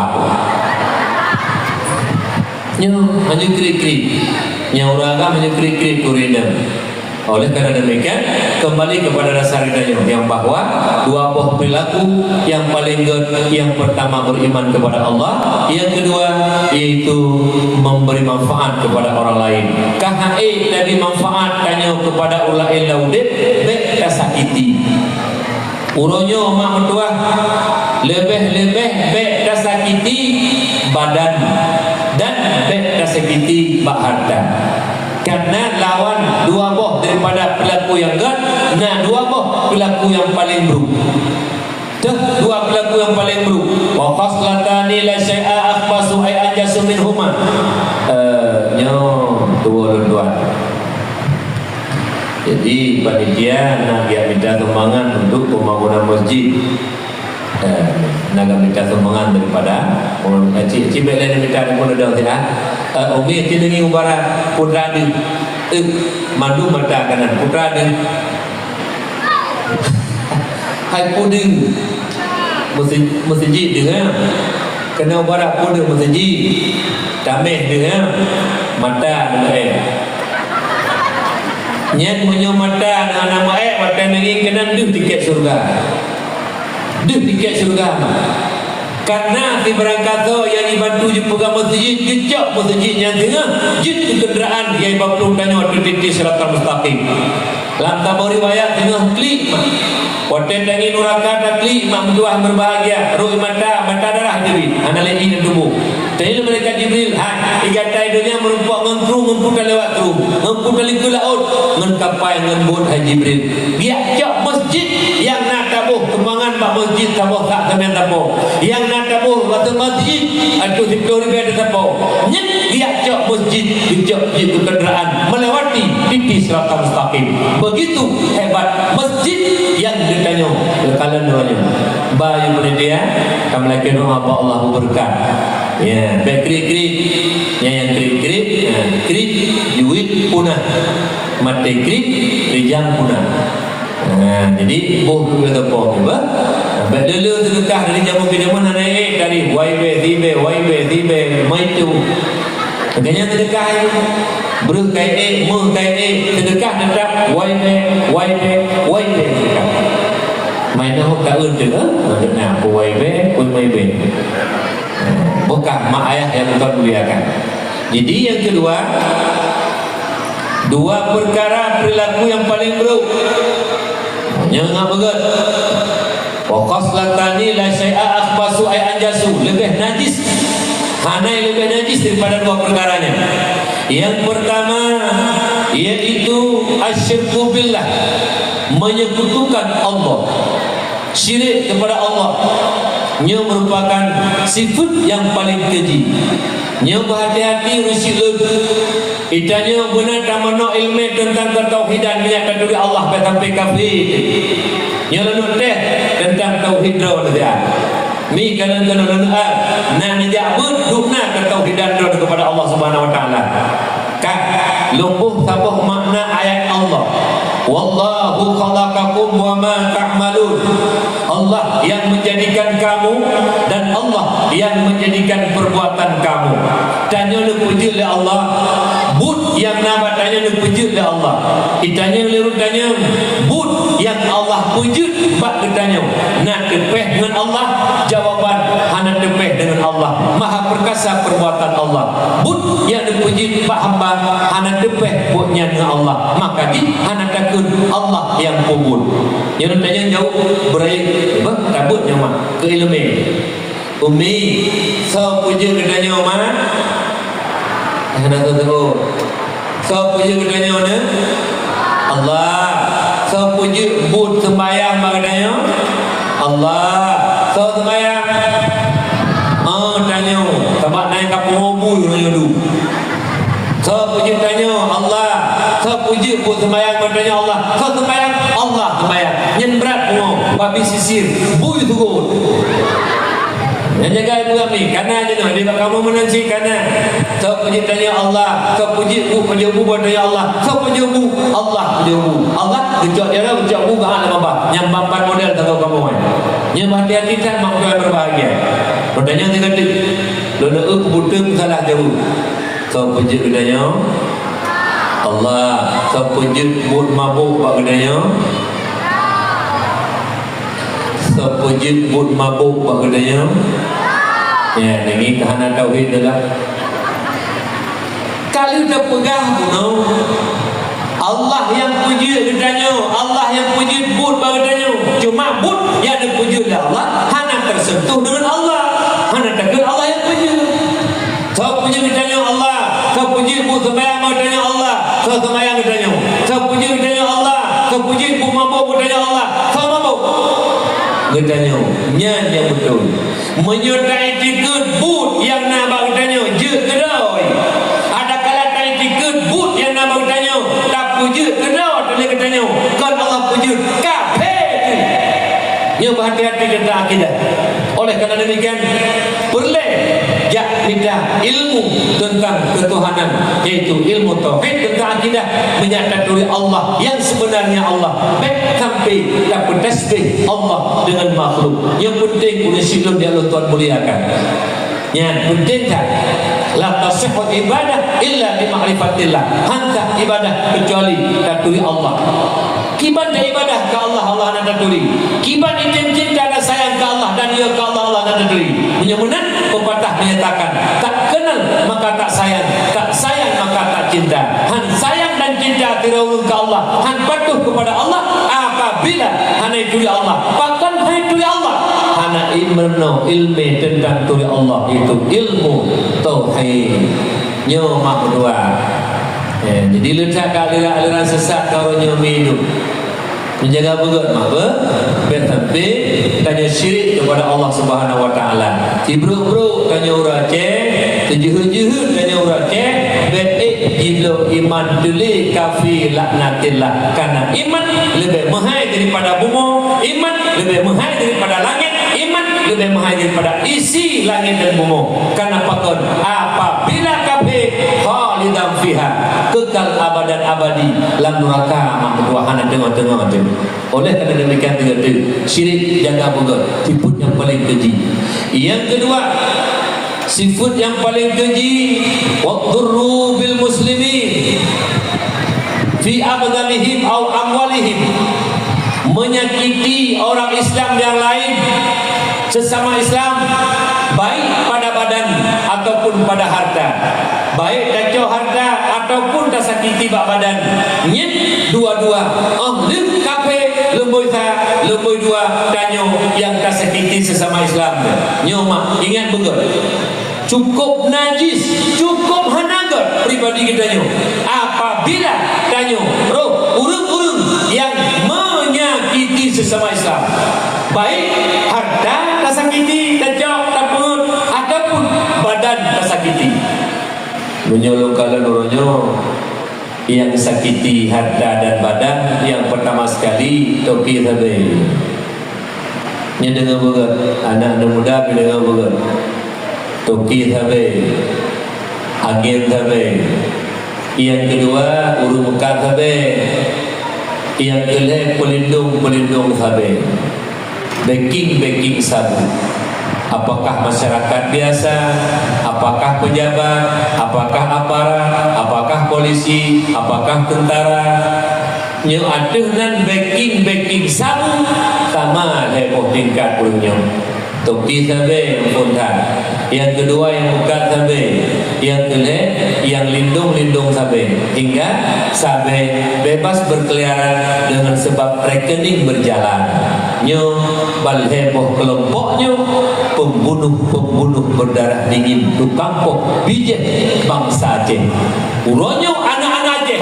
Nyoe, hanjeuet krit-krit. Nyang ureueng agam hanjeuet krit-krit keu ureueng inong. Oleh karena demikian, kembali kepada dasar kita yang, yang bahwa dua boh perilaku yang paling gét, yang pertama beriman kepada Allah, yang kedua yaitu memberi manfaat kepada orang lain. Ka hai ék tabri manfaat tanyoe kepada ureueng laén lam udép, bèk tasakiti. Uroe nyoe mak meutuah, leubeh-leubeh bèk tasakiti badan dan bèk tasakiti bak harta. Karena lawan dua boh daripada perilaku yang gét, na dua boh perilaku yang paling buruk. Teuh dua perilaku yang paling buruk. Wa khaslatani la syai'a akhbasu ay anjasu minhuma. Eh, nyoe tuwo lôn tuan. Jadi, panitia na geujak minta sumbangan untuk pembangunan masjid. Eh, na geujak minta sumbangan daripada orang cik, cik bèk lé minta daripada dong sila. Eh, Umi cik dengi ubara putra deuh. Eh, mandum mata kanan putra deuh. Hai pudeueng. Meusi-, meuseujid deuh, ha? Keunoe barat pudeueng meuseujid. Tamèh deuh, ha? Mata deuh, eh. Nyan meunyoe mata na nama, eh, mata nangis keunan deuh tiket syurga. Deuh tiket syurga, mah. Karena sibarang kaso nyang jibantu jipeugah meuseujid, geucok meuseujid nyan singoh jeuet keu keundaraan nyang jiba plueng tanyoe ateueh titik Siratal Mustaqim. Lam saboh riwayat singoh klik mak. Watèe tangieng nuraka taklik mak meutuah berbahagia, rhot mata, mata darah teubiet, hana lé ié lam tuboh. Tanyong malaikat Jibril, "Hai, i gata i donya meurumpok ngon kru, ngon peue talewat kru, ngon peue talingkue laôt, ngon kapai, ngon bot, hai Jibril." Geujak cok meuseujid nyang na taboh sumbangan bak meuseujid saboh sak samen sapo. Nyang na taboh bak meuseujid ateueh siploh ribèe sapo. Nyan geujak cok meuseujid, geucok jeuet keu keundaraan melewati titik Siratal Mustaqim. Begitu hebat meuseujid nyang geutanyoe keukalon droeneuh. Bayu panitia, ka meulakèe doa bak Allah beubeureukat. Ya, bèk krit-krit. Nyang, nyang krit-krit, ya, krit, juet punah. Maté krit, rijang punah. Ha, jadi, boh keu gata po, ya, bah? Bèk lé-lé seudeukah dari jameun keu jameun hana ék, dari wai bèe, si bèe, wai bèe, si bèe, meuitu. Makanya seudeukah, ya. Breuh kai ék, meuh kai ék, seudeukah teutap wai bèe, wai bèe, wai bèe seudeukah. Mai na hok taeun teuh, ha? Nah, peue wai bèe, peue mai bèe. Bukan mak ayah yang engkau muliakan. Jadi yang kedua, dua perkara perilaku yang paling buruk. Nyang beugét. Wa khaslatani la syai'a akhbasu ay anjasu, lebih najis. Hana leubeh najis daripada dua perkara nyan. Yang pertama, yaitu asyirku billah, menyekutukan Allah. Syirik kepada Allah. Nyoe merupakan sifat yang paling keji. Nyoe beuhati-hati ureuëng syiek lôn. Geutanyoe beuna tameunok iéleumé teuntang keutauhidan, meunyo taturi Allah ka sampai kafé. Nyoe lôn teuh teuntang tauhid droe lôn siat. Mi ka lôn keunoe lôn, na neujak beuet dum na keutauhidan droe keupada Allah Subhanahu Wa Taala. Ka lôn boh saboh makna ayat Allah, "Wallahu khalaqakum wa ma ta'malun." Allah yang menjadikan kamu dan Allah yang menjadikan perbuatan kamu. Tanyoe neupeujeuet lé Allah, buet nyang na bak tanyoe neupeujeuet lé Allah. Geutanyoe lé ureuëng tanyoe, buet nyang Allah peujeuet bak geutanyoe na teupéh ngon Allah, jawaban hana teupéh deungon Allah. Maha perkasa perbuatan Allah. Buet nyang neupeujeuet bak hamba hana teupéh buet nyan ngon Allah. Maka jih hana takheun Allah nyang peubuet. Nyoe tanyoe jaweueb beurayeuk, bah, tabeuet nyoe mak keu iéleumé. Umi, soe peujeuet geutanyoe mak? Eh, hana teudeungoe. Soe peujeuet geutanyoe nyoe? Allah. Soe peujeuet buet seumbahyang bak geutanyoe? Allah. Soe seumbahyang? Oh, tanyoe. Sabab na nyang ka pungo bui nyoe dum. Soe peujeuet tanyoe? Allah. Soe peujeuet buet seumbahyang bak tanyoe? Allah. Soe seumbahyang? Allah seumbahyang. Nyan brat pungo, babi sisir, bui sugot. Nyang jaga ibu kami, kana jinoe, di bak kamoe meunan cit kana. Soe peujeuet tanyoe? Allah. Soe peujeuet bu, peujeuet bu bak tanyoe? Allah. Soe peujeuet bu? Allah peujeuet bu. Allah geucok jaroe, geucok bu bak aneuk babah. Nyang ban-ban model tanyoe kamoe. Nyoe hati-hati that mak tuan berbahagia. Pertanyaan tiga tu. Lôn eu keubuteue salah jaweueb. Soe peujeuet geutanyoe? Allah. Soe peujeuet buet mabök bak geutanyoe? Soe peujeuet buet mabök bak geutanyoe? Ya, nyan ka hana tauhid dah. Ka lheueh teupeugah bunoe, Allah nyang peujeuet geutanyoe, Allah nyang peujeuet buet bak geutanyoe. Cuma buet nyang neupeujeuet lé Allah hana teuseuntuh deungon Allah, hana takheun Allah nyang peujeuet. Soe peujeuet geutanyoe? Allah. Soe peujeuet buet seumbahyang geutanyoe? Allah. Soe seumbahyang geutanyoe? Soe peujeuet geutanyoe? Allah. Soe peujeuet buet mabök geutanyoe? Allah. Soe mabök? Geutanyoe. Nyan nyang beutôi. Meunyoe taiktikeuet buet nyang na bak geutanyoe jeuet keudroe, adakala taiktikeuet buet nyang na bak geutanyoe tapeujeuet keudroe lé geutanyoe, kon Allah peujeuet, kafé kheueh. Nyoe beuhati-hati teuntang akidah. Oleh karena demikian, peureulée jak mita ilmu teuntang keutuhanan, yaitu ilmu tauhid teuntang akidah, meunyo taturi Allah nyang sebenarnya Allah, bék sampai tapeutasbih Allah dengan makhluk. Nyang penting ureuëng syiek lôn nyang lôn tuan muliakan. Nyan penting that. La tasihhu ibadah illa bi ma'rifatillah. Hana ibadah kecuali taturi Allah. Kiban taibadah keu Allah, Allah hana taturi. Kiban item cinta dan sayang keu Allah dan yö keu Allah, Allah hana taturi. Meunyoe meunan, pepatah menyatakan, tak kenal maka tak sayang, tak sayang maka tak cinta. Han sayang dan cinta sidroe ureuëng keu Allah, han patuh kepada Allah apabila hana ituri Allah. Pakon hana ituri Allah? Hana imeunoe ilmu teuntang turi Allah, yaitu ilmu tauhid. Nyoe mak meutuah. Eh, jadi leutak ka aliran-aliran sesat ka uroe nyoe mi dum. Menjaga beugét mak be, bék sampai tanyoe syirik kepada Allah Subhanahu wa Taala. Sibrok-brok tanyoe ureuëng Aceh, sijeuheut-jeuheut tanyoe ureuëng Aceh, bék ék jibloe iman teuh lé kafé laknatillah. Karena iman leubeh meuhai daripada bumoe, iman leubeh meuhai daripada langét, iman leubeh meuhai daripada isi langét dan bumoe. Karena pakon? Apabila kafé, khalidan fiha, kekal abadan abadi lam nuraka, mak meutuah, hana teungoh-teungoh teuh. Oleh karena demikian, tiga tu, syirik jaga beugét, sifat yang paling keji. Yang kedua, sifat yang paling keji, wadurru bil muslimin fi abdanihim au amwalihim, menyakiti orang Islam yang lain, sesama Islam, baik pada badan ataupun pada harta. Baik tacok harta ataupun tasakiti bak badan. Nyan dua-dua, oh, lheueh kafé, lumboi sa, lumboi dua, tanyoe nyang tasakiti sesama Islam. Nyoe mak, ingat beugét. Cukup najis, cukup hana gét pribadi geutanyoe. Apabila tanyoe roh ureuëng-ureuëng nyang menyakiti sesama Islam, baik harta tasakiti, tacok, tapeureuet, ataupun badan tasakiti. Meunyoe lôn kalon uroe nyoe, nyang sakiti harta dan badan nyang peurtama sekali toke sabe. Nyan deungoe beugét, aneuk-aneuk muda pih deungoe beugét. Toke sabe, agen sabe. Nyang keudua, ureueng meukat sabe. Nyang keulhèe, peulindong-peulindong sabe. Backing-backing sabe. Apakah masyarakat biasa? Apakah pejabat? Apakah aparat? Apakah polisi? Apakah tentara? Nyoe ateueh nan backing-backing sabe, sama lhèe boh tingkat ureueng nyoe. Toke sabe nyang phôn that. Nyang keudua nyang meukat sabe. Nyang keulhèe nyang lindong-lindong sabe. Hingga sabe bebas berkeliaran dengan sebab rekening berjalan. Nyoe ban lhèe boh keulompok nyoe pembunuh-pembunuh berdarah dingin, tukang poh bijéh bansa Aceh. Uroe nyoe aneuk-aneuk Aceh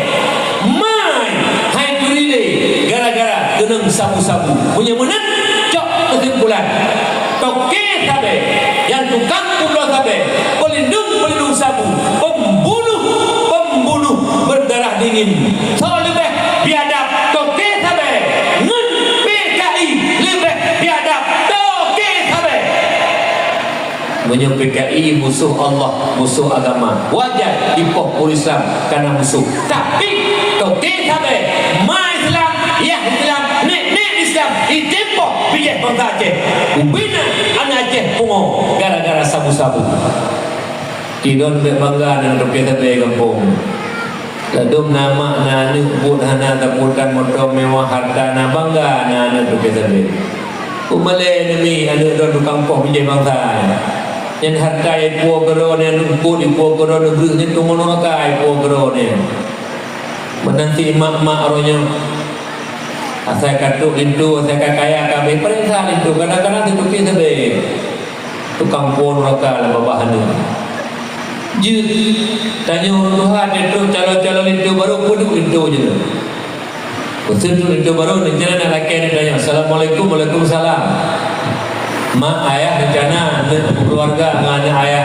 mai hai turi lé gara-gara keunong sabu-sabu. Meunyoe meunan, cok keusimpulan. Toke sabe, nyang tukang publoe sabe, peulindong-peulindong sabu, pembunuh-pembunuh berdarah dingin. Soe leubeh biadab, toke sabe ngon P K I leubeh biadab, toke sabe. Meunyoe P K I musoh Allah, musoh agama, wajar jipoh ureueng Islam kana musoh. Tapi, toke sabe, ma Islam, yah Islam, nek-nek Islam, jitem poh bijéh bansa Aceh. Ubena aneuk Aceh pungo gara-gara sabu-sabu. Sidroe bèk bangga ngon toke sabe gampông. Ladôm na mak na aneuk buet hana sabotan moto mewah, harta na, bangga na aneuk toke sabe. Peumalèe neumi aneuk droe tukang poh bijéh bansa. Nyan harta ipuwoe keu droe, nyan aneuk buet ipuwoe keu droe, neubreuh nyan teungoh nuraka ipuwoe keu droe nyan. Meunan cit mak-mak uroe nyoe. Asai ka trok linto, asai ka kaya ka abéh, pareksa linto, kadang-kadang teutuké sabe. Tukang po nuraka lam babah aneuk. Jeuet, tanyoe ureueng tuha teutrok calon-calon linto barô, peuduek linto jeuet. Peuseutôt linto barô, rencana nak lakèe aneuk tanyoe, "Assalamualaikum." "Waalaikumsalam." Mak ayah rencana aneuk keuluwarga ngon aneuk ayah.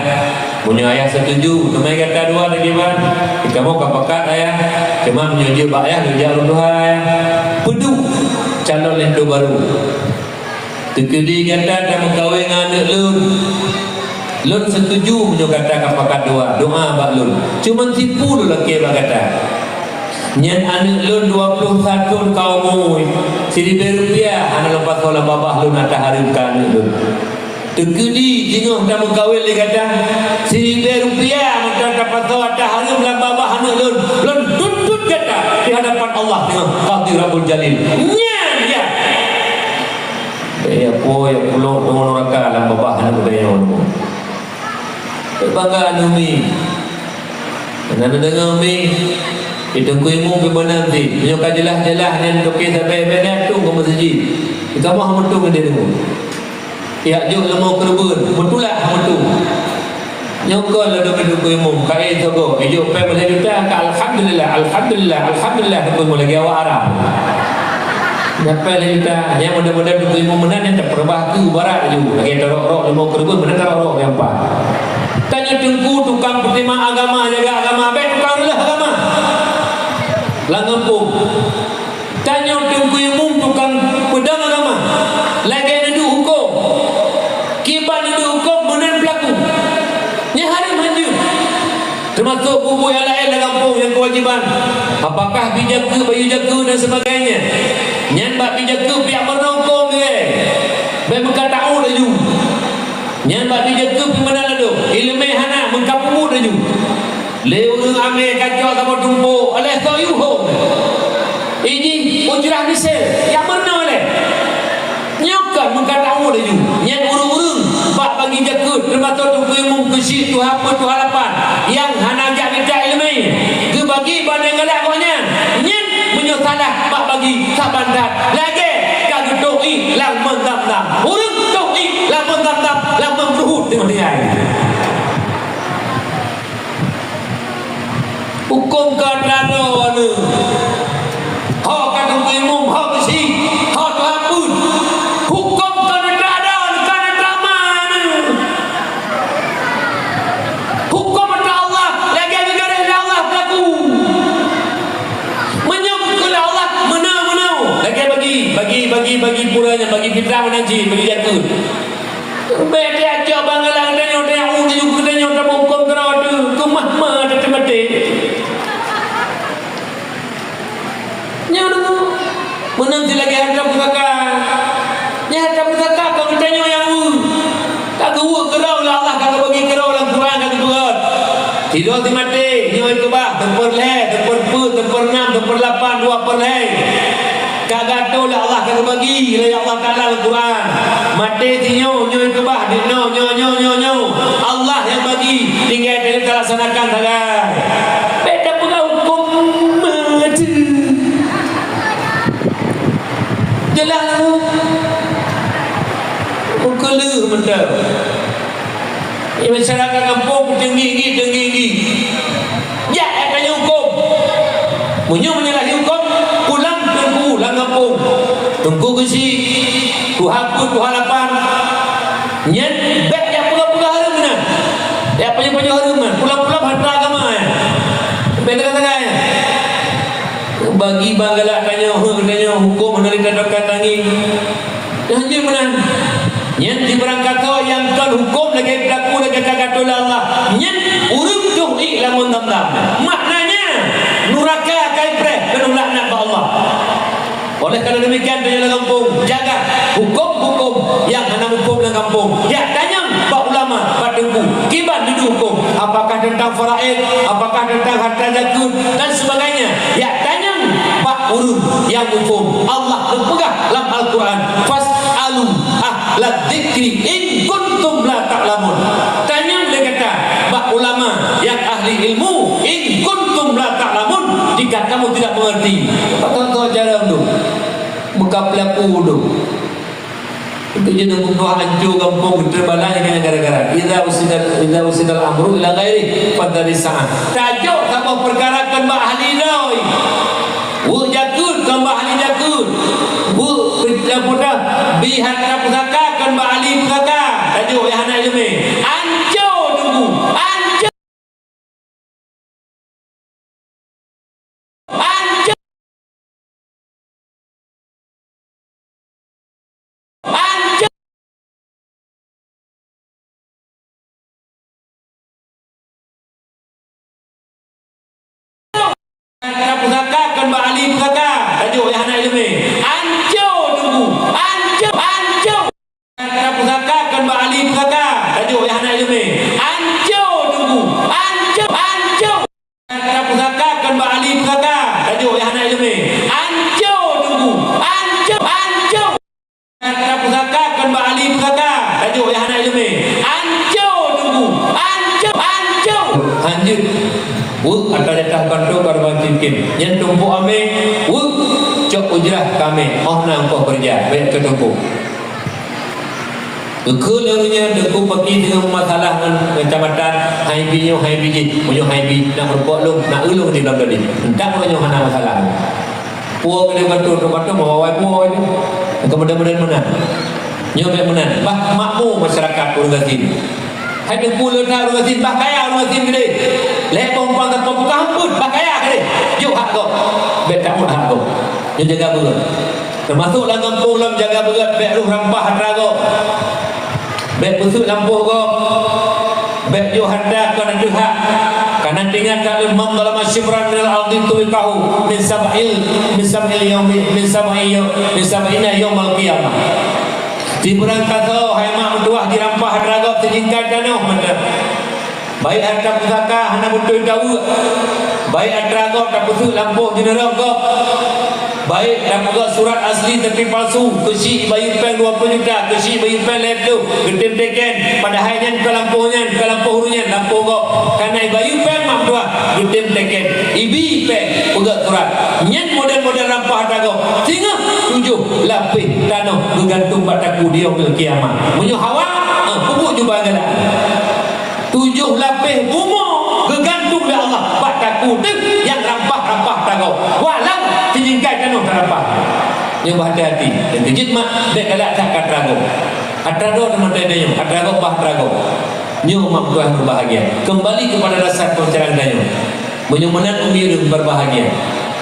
Meunyoe ayah setuju, teuma gata dua teukiban, kamoe ka pakat ayah. Cuma meunyoe jeuet bak ayah, geujak ureueng tuha ayah. Peuduek calon linto barô. Teukeudi gata tameukawen ngon aneuk lôn, lôn setuju meunyoe gata ka pakat dua, doa bak lôn. Cuman sipu lôn lakèe bak gata. Nyan aneuk lôn dua ploh satu thôn ka umu, siribèe rupiah hana lôn pasoe lam babah lôn ata hareuem keu aneuk lôn. Teukeudi singoh tameukawen lé gata, siribèe rupiah mantong tapasoe ata hareuem lam babah aneuk lôn, lôn tuntut gata di hadapan Allah singoh, Qadhi Rabbul Jalil. Nyan, ya. Ya po, ya pulo, teungoh nuraka lam babah aneuk geutanyoe. Bangga aneuk mi. Hana neudeungoe mi. Di Teungku Imum pih meunan cit. Meunyoe ka jeulaih-jeulaih nyan toke sabe-sabe nyan tueng keu meuseujid. Di kamoe hana meutueng di deungoe. Jak jok leumo keureubeuen, beutulak hana meutueng. Nyoe kon ladôm di Teungku Imum, kayèe soe goe, ijok pèng lhèe juta, ka alhamdulillah, alhamdulillah, alhamdulillah, Teungku Imum lagèe awak Arab. Nyan pèng lhèe juta, nyan mudah-mudahan Teungku Imum meunan nyan tapeureubah keu barat laju, lagèe tarok-rok leumo keureubeuen, meunan tarok-rok nyang paih. Tanyoe teungku tukang peutimang agama, jaga agama, bèk tukang reuloh agama. Lam gampông. Tanyoe Teungku Imum tukang peudong agama, lagèe neuduek hukôm. Kiban neuduek hukôm meunan peulaku. Nyan hareuem hanjeuet. Teumasok buet-buet nyang laén lam gampông nyang keuwajiban. Apakah bi jakeuet, bayeue jakeuet dan sebagainya. Nyan bak bi jakeuet pihak meurunoe hukôm lé. Bèk meukat taôt laju. Nyan bak bi jakeuet pih meunan ladôm. Ileumèe hana, meukat peubuet laju. Lé ureueng amé kacok saboh tumpôk, alah soe yuhom. Iji ujrah misé, jak meurunoe lé. Nyoe kan meukat taôt laju. Nyan ureueng-ureueng bak bagi jakeuet, teumasok Teungku Imum keuchik, tuha peuet, tuha lapan, nyang hana jak mita ileumèe, geubagi bak nyang galak gobnyan. Nyan meunyoe salah bak bagi saban that, lagèe ka geutôh ié lam meuntang-tang. Ureueng tôh ié lam meuntang-tang, lam meuruhut teungoh tinggai. Hukôm ka teuadong aneuk. Ho ka Teungku Imum, ho keuchik, ho tuha peuet. Hukôm ka teuadong, ka teuadong aneuk. Hukôm ata Allah, lagèe Bagi-bagi pura nyan, bagi fitrah meunan cit, bagi jakeuet. Bèk tajak cok bang galak geutanyoe, tajak u taju keu geutanyoe, taboh hukôm keudroe teuh, keumah-mah tateumaté. Nyan meunan cit lagèe hareuta pusaka. Nyan hareuta pusaka kon geutanyoe nyang eu. Ka geuweuek keudroe lé Allah, ka geubagi keudroe lam Quran, ka geupeugah. Sidroe si maté, nyoe keubah, teumpat lhèe, teumpat peuet, teumpat nam, teumpat lapan, dua per lhèe. Ka geuatoe lé Allah, ka geubagi lé Allah Taala lam Quran. Maté si nyoe, nyoe keubah, di nyoe, nyoe, nyoe, nyoe, nyoe. Allah nyang bagi, tinggai teuh talaksanakan sagai. Bèk tapeugah hukôm meuteue. Jeulaih lalu. Meukeuleuh mantong. Di masyarakat gampông teunggi-teunggi, teunggi-teunggi. Jak, eh, tanyoe hukôm. Meunyoe meunyoe laju hukôm, pulang teungku lam gampông. Teungku Geuchik, tuha peuet, tuha lapan. Nyan bèk jak peugah-peugah hareuem meunan. Jak pajoh-pajoh hareuem meunan. Pulang-pulang hareuta agama nyan. Bèk teuka-teuka nyan. Bagi bang galak tanyoe, heueh tanyoe, hukôm hana lé tatokan tangieng. Nyan jeuet meunan. Nyan sibarang kasoe nyang kon hukôm lagèe geutanyoe lagèe ka geuatoe lé Allah. Nyan ureueng toh ék lam zamzam. Maknanya, nuraka ka ipreh keuneuk laknat bak Allah. Oleh karena demikian, tanyoe lam gampông, jaga hukôm-hukôm nyang hana muphom lam gampông. Jak tanyong bak ulama, bak teungku, kiban dudoe hukôm, apakah teuntang faraid, apakah teuntang hareuta jakeuet, dan sebagainya. Jak tanyong bak ureueng nyang muphom. Allah geupeugah lam Al-Quran, "Fas'alu ahladzikri in kuntum la ta'lamun." Tanyong lé gata bak ulama nyang ahli ilmu, "In kuntum la ta'lamun," jika kamu tidak mengerti. Contoh cara tu. Buka pelaku tu. Itu jadi membunuh hancur gampông, terbalah dengan gara-gara. Idza usidal, idza usidal amru ila ghairi, fantadhari sa'ah. Tajok saboh peukara kon bak ahli droe. Weuek jakeuet kon bak ahli jakeuet. Weuek pe-, peugah bi hareuta pusaka kon bak ahli pusaka. Tajok nyang hana ileumèe. Ancô teungku. Ancô. Ancô. Ancô. Hareuta pusaka kon bak ahli pusaka, tajok nyang hana ileumèe. Ancô teungku, ancô, ancô. Hareuta pusaka kon bak ahli pusaka, tajok nyang hana ileumèe. Ancô teungku, ancô, ancô. Hareuta pusaka kon bak ahli pusaka, tajok nyang hana ileumèe. Ancô teungku, ancô, ancô. Hareuta pusaka kon bak ahli pusaka, tajok nyang hana ileumèe. Ancô teungku, ancô, ancô. Hanjeuet. Weuek atra jatah kantô ka ruban cingkem. Nyan tumpôk amé, weuek cok ujrah keu amé. 'Oh na ongkoh keureuja, bèk keu tumpôk. Geukheun lé ureueng nyan, teungku paki teungoh meumasalah ngon keucamatan, hai bi nyoe, hai bi jih. Meunyoe hai bi, na meurumpok lôn, na eu lôn di lam tadi. Entah meunyoe hana masalah. Puwoe keudeh batul, batul, batul, bawa wai puwoe nyoe. Keumudian-mudian meunan. Nyoe bèk meunan. Bah makmu masyarakat ureueng gasien. Hai teungku le that ureueng gasien, bah kaya ureueng gasien keudeh. Lhèe boh umpang teupeu buka hamput, bah kaya keudeh. Jok hak gob. Bèk tamut hak gob. Nyoe jaga beureuet. Teumasok lam gampông lom jaga beureuet, bèk roh rampah atra gob. Bèk peuseuek lampôh gob. Bèk jok hareuta kon ateueh hak. Kareuna teuingat ka lheueh, "Man zalama syibran minal ardi tuwiqahu min sab'il, min sab'il yaumi, min sab'i yau-, min sab'ina yaumal qiyamah." Sibarang kasoe hai mak meutuwah jirampah atra gob sijingkai tanoh mantong. Baik atra pusaka hana beutôi taweuek, baik atra gob tapeuseuek lampôh jineurok gob, baik tapeugah surat asli tapi palsu, keuchik bayeue péng dua ploh juta, keuchik bayeue péng lhèe ploh, geutem teken, padahai nyan kon lampôh nyan, kon lampôh ureueng nyan, lampôh gob. Kareuna ibayeue péng mak meutuwah, geutem teken, ibi péng, peugah surat. Nyan model-model rampah atra gob. Singoh tujoh lapéh tanoh geugantung bak takue di Yaumil Qiyamah. Meunyoe hawa, ah, peubuet jubah galak. Tujoh lapéh bumoe geugantung lé Allah bak takue teuh nyang rampah-rampah atra gob. Walau sijingkai tanoh tarampah. Nyoe beuhati-hati. Nyang keujeuet mak, bèk galak that keu atra gob. Atra gob teuma teuh nyoe, atra gob bah atra gob. Nyoe mak meutuwah berbahagia. Kembali kepada dasar pembicaraan tanyoe. Meunyoe meunan umi ureueng berbahagia.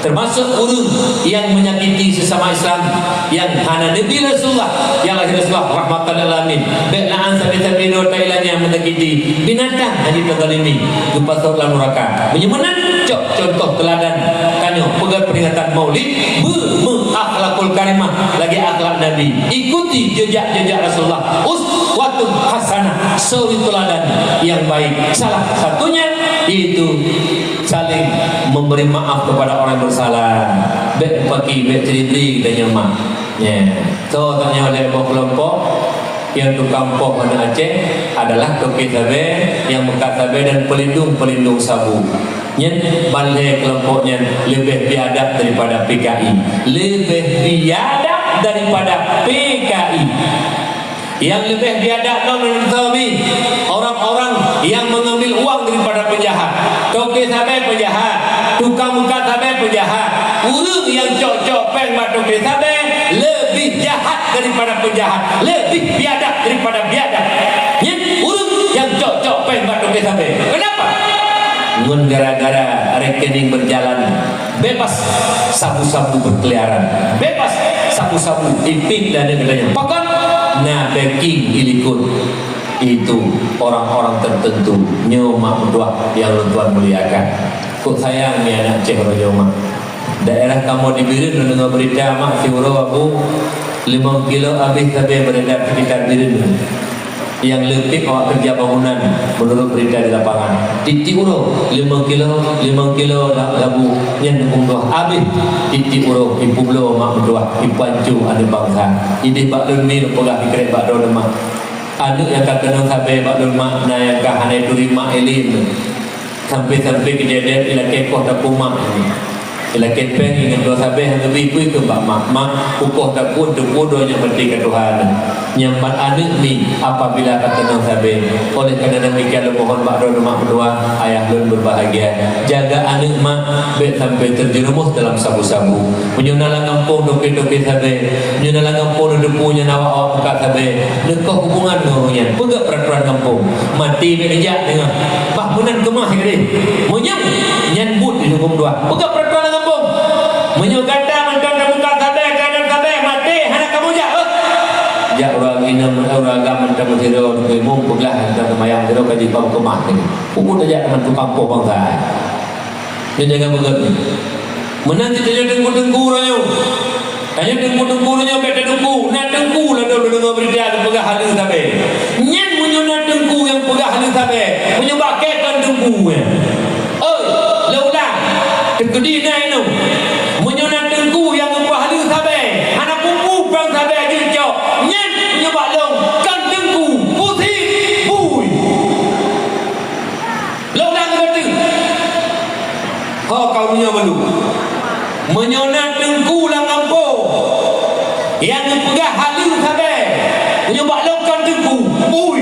Termasuk ureuëng yang menyakiti sesama Islam, yang hana neubi Rasulullah, yang lahé Rasulullah rahmatan lil alamin. Bék na sabe-sabe droe Thailand nyang menyakiti binatang, hana teuzalimi, geupasoe lam nuraka. Meunyoe meunan, cok contoh teuladan tanyoe peugét peringatan Maulid, beu-, meuakhlakul karimah lagée akhlak Nabi. Ikuti jejak-jejak Rasulullah, uswatun hasanah, suri teuladan yang baik. Salah satunya yaitu saling memberi maaf kepada orang yang bersalah. Bék paki, bék ceuri-bri geutanyoe mak. Nyan. Soe tanyoe lé boh keulompok nyang tukang poh aneuk Aceh adalah toke sabe nyang meukat sabe dan pelindung-pelindung sabu. Nyan ban lhée keulompok nyan leubeh biadab daripada P K I. Leubeh biadab daripada P K I. Yang lebih biadab lom, orang-orang yang mengambil uang daripada penjahat. Toke sabe penjahat, tukang meukat sabe penjahat. Ureuëng yang cok-cok péng bak toke sabe lebih jahat daripada penjahat, lebih biadab daripada biadab. Nyan ureuëng yang cok-cok péng bak toke sabe. Kenapa? Ngon gara-gara rekening berjalan. Bebas sabu-sabu berkeliaran. Bebas sabu-sabu ipit dan katanya. Pakon na backing ilikot itu orang-orang tertentu. Nyoe mak meutuah yang lôn tuan muliakan. Kok sayang ni anak Aceh uroe nyoe mak. Daerah kamoe di Bireuen lôn deungoe berita mak siuroe abu limong kilo abéh sabe beredar sekitar Bireuen. Nyang leupie awak kerja bangunan, menurut berita di lapangan. Tiep-tiep uroe, limong kilo, limong kilo la-, labu, nyan dukung tuah habéh. Tiep-tiep uroe, ipubloe mak meutuah, ipancu aneuk bansa. Ideh bak lôn mi lôn peugah dikrek bak droeneuh mak. Aneuk nyang ka keunong sabe bak lôn mak, na nyang ka hana turi mak ilém. Sampai-sampai kejadian ilakée koh takue mak. Ilakée péng ingat dua sabe hana bi kui keu bak mak. Mak, ukoh takue teupeu donya mati ka Tuhan. Nyang mat aneuk mi apabila ka keunong sabe. Oleh karena demikian lôn mohon bak droeneuh mak meutuah, ayah lôn berbahagia. Jaga aneuk mak, bék sampai terjerumus dalam sabu-sabu. Meunyoe na lam gampông toke-toke sabe, meunyoe na lam gampông neuteupeue nyan awak-awak meukat sabe, neukoh hubungan ngon ureuëng nyan. Peugah peraturan gampông. Mati bék neujak deungoe. Bah meunan keumah keudeh. Meunyoe nyan buet di huköm dua. Peugah peraturan lam gampông. Meunyoe gata mantong tameukat sabe, keuadaan sabe, mati hana kamoe jak. Jak ureuëng inong, ureuëng agam mantong sidroe, imum peugah mantong seumayang sidroe ka jibak keumah tadi. Peue tajak teuma tukang poh bansa. Nyoe jangan beugét nyoe. Meunan cit tanyoe teungku-teungku uroe nyoe. Tanyoe teungku-teungku uroe nyoe bék tateungku. Na teungku ladôm deungoe beurita geupeugah haleue sabe. Nyan meunyoe na teungku nyang peugah haleue sabe, meunyoe bak kée kon teungku nyan. Oi, lôn ulang. Teukeudi na inong. Meunyoe na teungku nyang geupeugah haleue sabe, hana peue-peue prang sabe jeuet cok. Nyan meunyoe bak lôn kon teungku, pusit, bui. Lôn ulang keu gata. Ho kaum nyoe bandum. Meunyoe na teungku lam gampông nyang geupeugah haleue sabe, meunyoe bak lôn kon teungku, bui.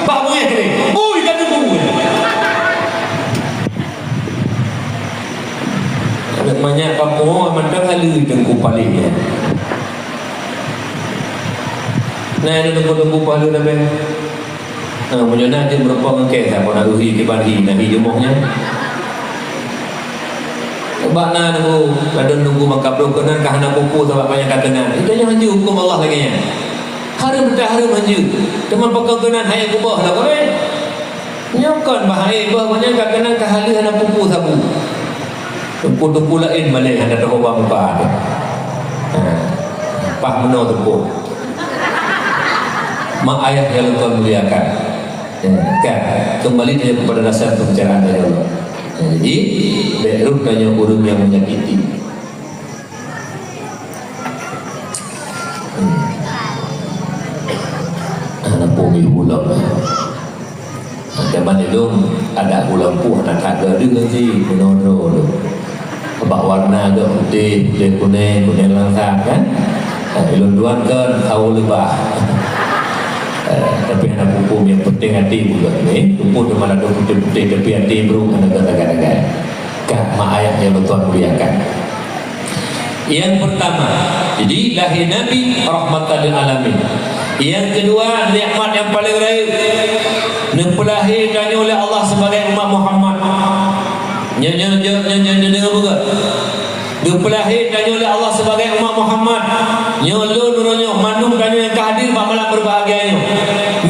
Bah bui keu bui ka teungku. Banyak kampung mantong haleue teungku paléh nyan. Nah, ada teungku-teungku paléh sabe. Ha, meunyoe na jeuet meurumpok ngon kée, saboh na uhi kiban hi, na hi jumoh nyan. Bak na nunggu, ladôm nunggu mangkabloh keunan ka hana peue-peue sabab banyak ka keunan. Itu nyoe hanjeuet huköm Allah lagée nyan. Hareuem teuhareuem hanjeuet. Teuma pakon keunan hai kuboh lah kawé. Nyoe kon bah hai boh nyan ka keunan ka haleue hana peue-peue sabu. Teungku-teungku laén malée hana teuhoba muka. Ha. Pah meunoe teupeu. Mak ayah nyang lôn tuan muliakan. Ya, kan? Kembali saja kepada dasar pembicaraan tadi dulu. Ya, jadi, bék rôh tanyoe ureuëng nyang menyakiti. Hmm. Hana peue mi ulôn. Jaman ilôn adak ulôn puh hana that geudeungoe si meunoe droe lôn. Bak warna geuh putéh, putéh kunéng, kunéng langsat kan. Ha, ilôn tuan kan sawo leubah. Eh, tapi hana peue-peue, nyang penting até buleuen ni. Teupeu teuma ladôm putéh-putéh tapi até brôk hana geuh sagai-sagai. Ka mak ayah nyang lôn tuan muliakan. Yang pertama, jadi lahé Nabi rahmatan lil alamin. Yang kedua, nikmat yang paling rayeuk, neupeulahé tanyoe lé Allah sebagai umat Muhammad. Nyoe, nyoe, nyoe, nyoe, nyoe, nyoe, nyoe, nyoe, Geupeulahé tanyoe lé Allah sibagai umat Muhammad. Nyoe lôn uroe nyoe, mandum tanyoe nyang ka hadir bak malam berbahagia nyoe.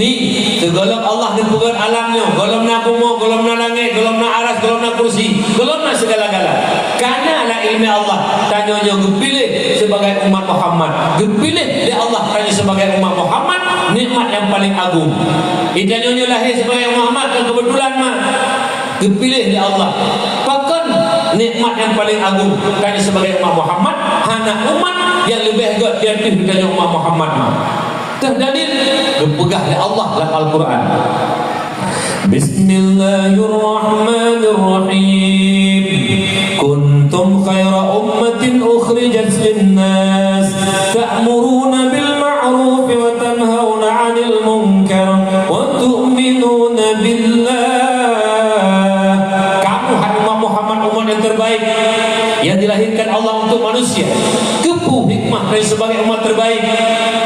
Ni, sigohlom Allah geupeugöt alam nyoe, gohlom na bumoe, gohlom na langét, gohlom na aras, gohlom na kursi, gohlom na segala-gala. Kana lam ileumé Allah, tanyoe nyoe geupiléh sibagai umat Muhammad. Geupiléh lé Allah tanyoe sibagai umat Muhammad, nikmat nyang paleng agong. Di tanyoe nyoe lahé sibagai umat Muhammad, kon keubeutulan, mak. Geupiléh lé Allah. Pakon nikmat nyang paleng agong tanyoe sibagai umat Muhammad, hana umat nyang leubeh göt di ateueh tanyoe umat Muhammad, mak. Teuh dalil geupeugah lé Allah lam Al-Qur'an. Bismillahirrahmanirrahim. Kuntum khaira ummatin ukhrijat linnas, ta'muruna bil ma'ruf wa tanhauna 'anil munkar wa tu'minuna billah. Kamu, hai umat Muhammad, umat yang terbaik yang dilahirkan Allah untuk manusia. Keupeue hikmah dari sebagai umat terbaik?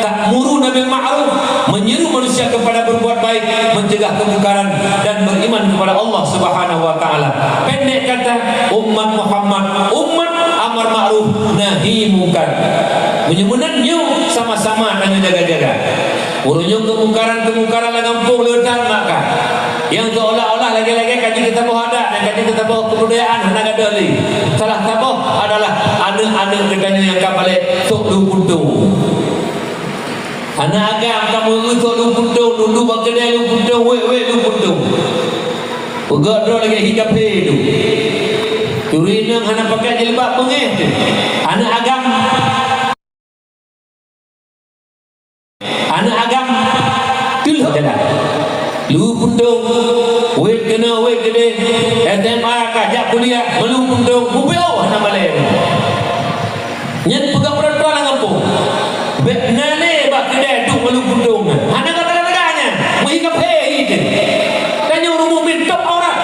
Ta'muruna bil ma'ruf, menyeru manusia kepada berbuat baik, mencegah kemungkaran, dan beriman kepada Allah Subhanahu wa Ta'ala. Pendek kata, umat Muhammad, umat amar ma'ruf nahi mungkar. Meunyoe meunan, nyoe sama-sama tanyoe jaga-jaga. Ureueng nyoe keumungkaran-keumungkaran lam gampông le that maka. Nyang seolah-olah lagèe-lagèe ka jeuet keu saboh adat dan ka jeuet keu saboh keubudayaan hana gadôh lé. Salah saboh adalah aneuk-aneuk geutanyoe nyang ka balek sôk lu puntông. Hana agam kamoe eu sôk lu puntông, dudu bak keudè lu puntông, wék-wék lu puntông. Peugöt droe lagèe hi kaphé tu. Turi inong hana pakai jilbab beungéh tu. Aneuk agam. Aneuk agam teulhok jalan. Lu puntông, wék keunoe, wék keudéh, S M A ka jak kuliah, meulu puntông, mupiôh hana balèe. Nyan peugah peuratoran lam gampông. Bèk na lé bak keudè duek meulu puntông. Hana gata-gata nyan, meuhi kaphé hi teuh. Tanyoe ureueng mukmin top aurat.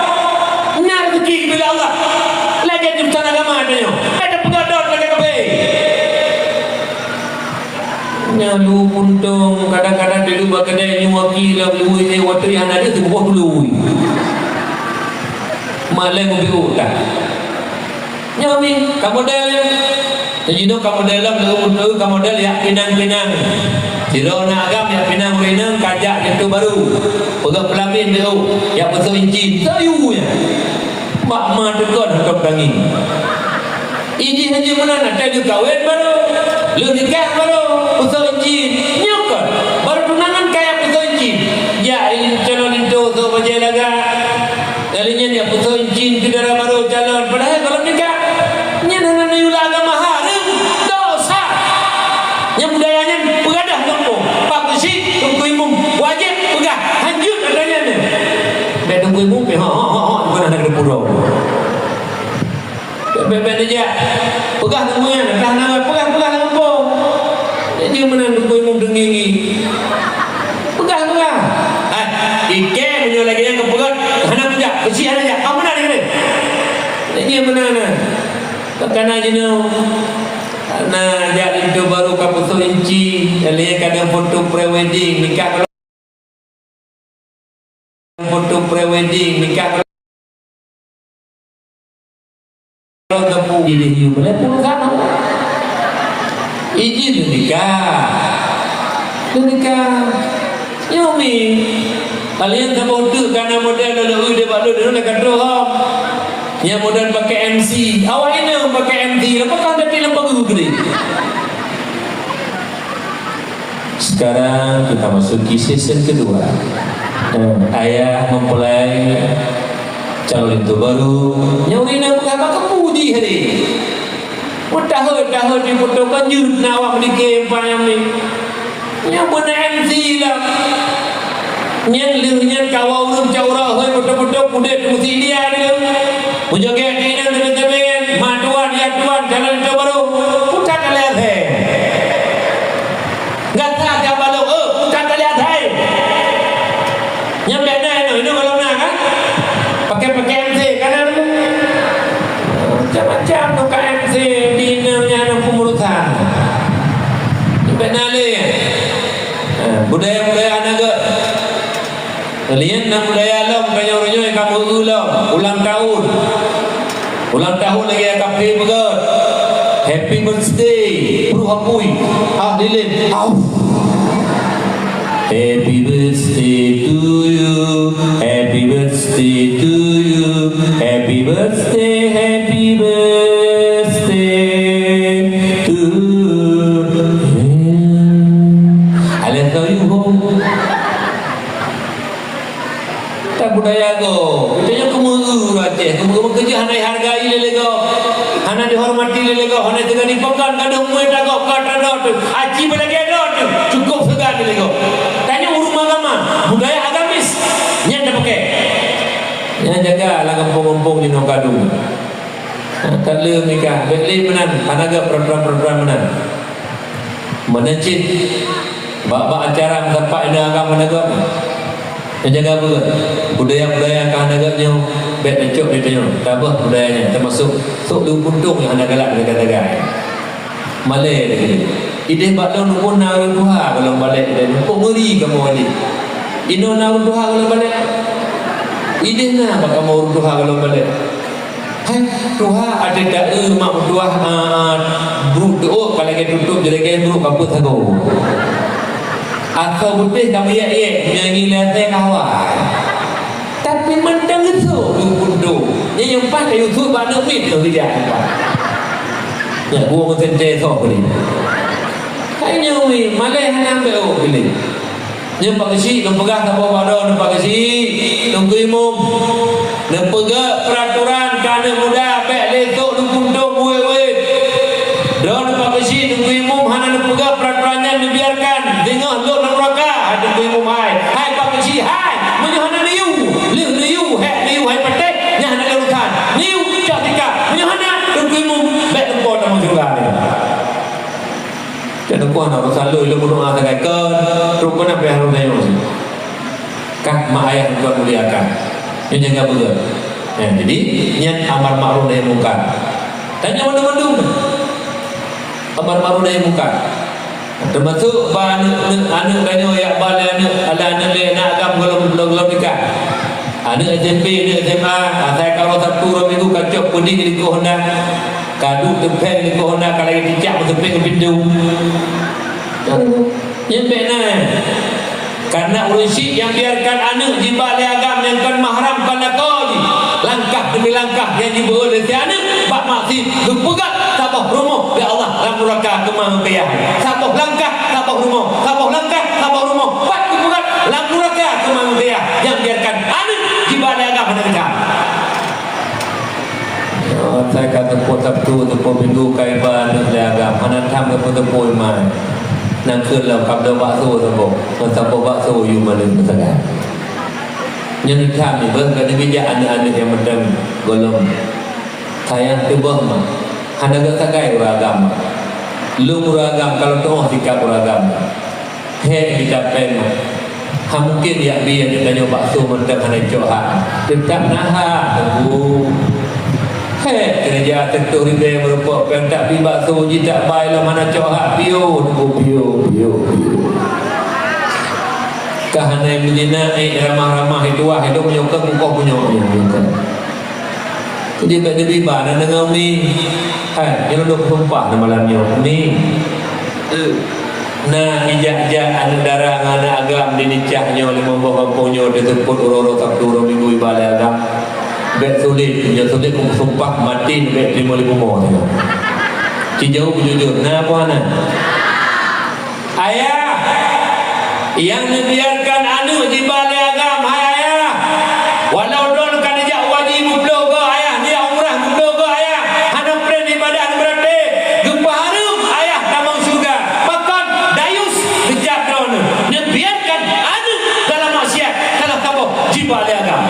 Na rezeki geubri lé Allah. Lagèe jurusan agama tanyoe. Bèk tapeugah dot lagèe kaphé. Nyan lu puntông, kadang-kadang di luwa keudè nyoe aki lam luwue, eh, watèe hana deuh teuboh tuluwi. Malèe mupiôh that. Nyoe mi, ka model nyan. Jinoe ka model lom, leueu puntông ka model jak pinang-pinang. Sidroe na agam jak pinang ureueng inong, ka jak linto barô. Peugah peulamin di ôk, jak peusôk inci, soe yue nyan. Bak ma teukon hotong tangieng. Idéh laju meunan, watèe lheueh kawén barô, lheueh nikah barô, peusôk inci. Nyoe kon, barô tunangan ka jak peusôk inci. Jak calon linto sôk bajèe lagak. Kali nyan jak peusôk inci keu dara barô calon, padahai gohlom nikah. Nyan hana neuyue lam agama, hareuem, dosa. Nyang budaya nyan peugadah gampông. Pak Geuchik, Teungku Imum, wajéb peugah, hanjeuet atra nyan. Bèk Teungku Imum pih, ho, ho, ho, ho, bukan aneuk geupeudong. Bèk, bèk, bèk neujak. Peugah Teungku nyan, atra na peugah, peugah lam gampông. Jadi meunan Teungku Imum teungieng-ngieng. Peugah, peugah. Hai, ikèe meunyoe lagèe nyan geupeugah, hana meujak, beusi hana jak. Ka meunan ikèe. Jadi meunan na. Ka na jinoe. Ka na jak linto barô ka peusôk inci, lheueh kadang foto pre-wedding, nikah. Foto pre-wedding, nikah. Kalau teupeu idéh yue meulai puluh tahun. Idéh nikah. Nikah. Nyoe mi. Kalian saboh teuk ka na model lôn eu di bak lôn, lôn ka troh hom. Nyang model pakai M C. Awak inong pakai M C, lepas ka jadi lembaga gede. Sekarang kita masuki sesi kedua. Eh, ayah mempelai calon linto baru. Nyoe ureueng inong bukan bak keupuji hari. Meutahot-tahot di foto kan jeuet na awak meudike empat nyan ni. Nyoe beuna M C lah. Nyan lheueh nyan kawa ureueng cak uroe hôi foto-foto pudet musi India ni. Meujogét di inan teuben-teuben, ma tuan, ya tuan, calon linto baru. Bukan kalian he. Gata jak balok, eh, bukan tali asai. Nyang bèk na inoe, inoe gohlom na kan? Pakai-pakai M C kan? Macam-macam tu ka M C di inoe nyan peurusan. Nyang bèk na lé. Eh, budaya-budaya aneuk geuh. Kalian na budaya lom, ka nyoe uroe nyoe ka meu-eu lom, ulang tahun. Ulang tahun lagèe kaphé beugöt. Happy birthday, pruh apui. Ah, lilin. Au. Happy birthday to you. Happy birthday to you. Happy birthday, happy birthday to you. Alah, so you home. Tan budaya gob. Geutanyoe keumeung ureueng Aceh, keumeung, keumeung keujeuet hana dihargai lé gob. Hana dihormati lé gob, hana teuga dipakon, ka deuh muet gob, ka tradot. Aci beulagèe dot, cukôp seugan lé gob. Tanyoe ureueng agama, budaya agamis, nyan tapakè. Nyan jaga lam gampông-gampông jinoe kadung. Ka lheueh meukah, bèk lé meunan, hana gèt program-program meunan. Meunan cit, bak-bak acara meusapat inong agam hana gèt. Neujaga beugèt. Budaya-budaya nyang ka hana gèt nyoe, bèk tacok di tanyoe. Tabeuh budaya nyan, teumasok sôk lôn puntông nyang hana galak lagèe-lagèe. Malèe lagèe nyan. Idéh bak lôn pun na ureueng tuha goh lom balek idéh. Kok ngeuri kamoe idéh. Inoe na ureueng tuha goh lom balek. Idéh na bak kamoe ureueng tuha goh lom balek. Hai, tuha até taeu mak meutuah, a, a, brôk teuôt, ka lagèe tutôp jeureugèe brôk ka peuet sagoe. Asoe beuteh ka meuyèk-yèk, meunyoe ngieng lé asèe ka hawa. Tapi mantong geusôk lôn puntông. Nyan nyang paih ka Yusuf bak aneuk miet lôn rijak nyan paih. Nyan buet meuseuntèe soe keudéh. Hai nyoe, malèe hana ambèk ôk keudéh. Nyoe Pak Geuchik, lôn peugah saboh bak droeneuh Pak Geuchik, Teungku Imum. Neupeugèt peuratoran keu aneuk muda bèk lé sôk lôn puntông weuet-weuet. Droeneuh Pak Geuchik, Teungku Imum hana neupeugèt peuratoran nyan neubiarkan. Singoh lôn lam nuraka, hai Teungku Imum hai. Hai Pak Geuchik hai, meunyoe hana neuyue, lheueh neuyue, hék neuyue hai patéh, nyan hana lé urusan. Neuyue, cok sikap. Meunyoe hana, Teungku Imum, bèk teupeue tamong syeuruga nyoe. Keuneuk kuah na urusan lôn, lôn meudoa sagai kon, trok keunan pih harôh tanyoe. Kah mak ayah lôn muliakan. Nyoe jaga beugèt. Ya, jadi, nyan amar makruf nahi mungkar. Tanyoe mandum-mandum. Amar makruf nahi mungkar. Teumasok bak aneuk, aneuk tanyoe jak ba lé aneuk, alah aneuk lé aneuk agam goh lom, goh lom nikah. Aneuk S M P, aneuk S M A, asai ka uroe Sabtu, uroe Minggu ka cok peudeh likot Honda. Ka duek teupeng likot Honda, ka lagèe cicak meuteupeng u pintoe. Nyan bèk na. Kareuna ureueng syik nyang biarkan aneuk jiba lé agam nyang kon mahram, kon lakoe jih, langkah demi langkah nyang jibeuet lé si aneuk bak maksiet, geupeugah saboh rumoh lé Allah lam nuraka keumang keu yah. Saboh langkah, saboh rumoh, saboh langkah, saboh rumoh, pat geupeugah lam nuraka keumang keu yah nyang biarkan aneuk jiba lé agam hana geucam. Asai ka teupeu Sabtu, teupeu Minggu ka iba aneuk lé agam, hana tham geupeu-teupeu iman. Nyan keuh lom ka bloe bakso saboh, ngon saboh bakso yue mandum peusagai. Nyan tham iba ka neubijak aneuk-aneuk nyang mantong goh lom. Sayang teuboh mak, hana geusagai ureueng agam mak. Lôn ureueng agam ka lôn tu'oh sikap ureueng agam. Hék, jitapèng. Hana mungken jak bi aneuk tanyoe bakso mantong hana cok hak. Teutap na hak, Teungku. Hék, keureuja teuntôh ribèe meurumpok pèng tak bi bakso jih tak bai lom hana cok hak, piôh, Teungku, piôh, piôh, piôh. Ka hana meujinak, ék ramah-ramah, ituah, hidup meunyoe keu kukoh meunyoe, meunyoe keu. Jadi, bèk neubi ba na deungoe, Umi. Hai, nyoe lôn sumpah na malam nyoe, Umi. Na ijak-jak aneuk dara ngon aneuk agam di Nicah nyoe, limong boh gampông nyoe, diseupôt uroe-uroe Sabtu, uroe Minggu iba lé agam. Bèk sulet, nyoe sulet, sumpah maté bèk teurimong lé bumoe nyoe. Ci jaweueb beujujur, na apa hana? Ayah, nyang neubiarkan aneuk jiba lé agam, hai ayah. Walau droeneuh ka neujak haji meuploh goe ayah, neujak umrah meuploh goe ayah, hana preh ibadah beurati, geupeuhareuem ayah tamong syeuruga. Pakon? Dayus, keujam droeneuh. Neubiarkan aneuk dalam maksiat, salah saboh jiba lé agam.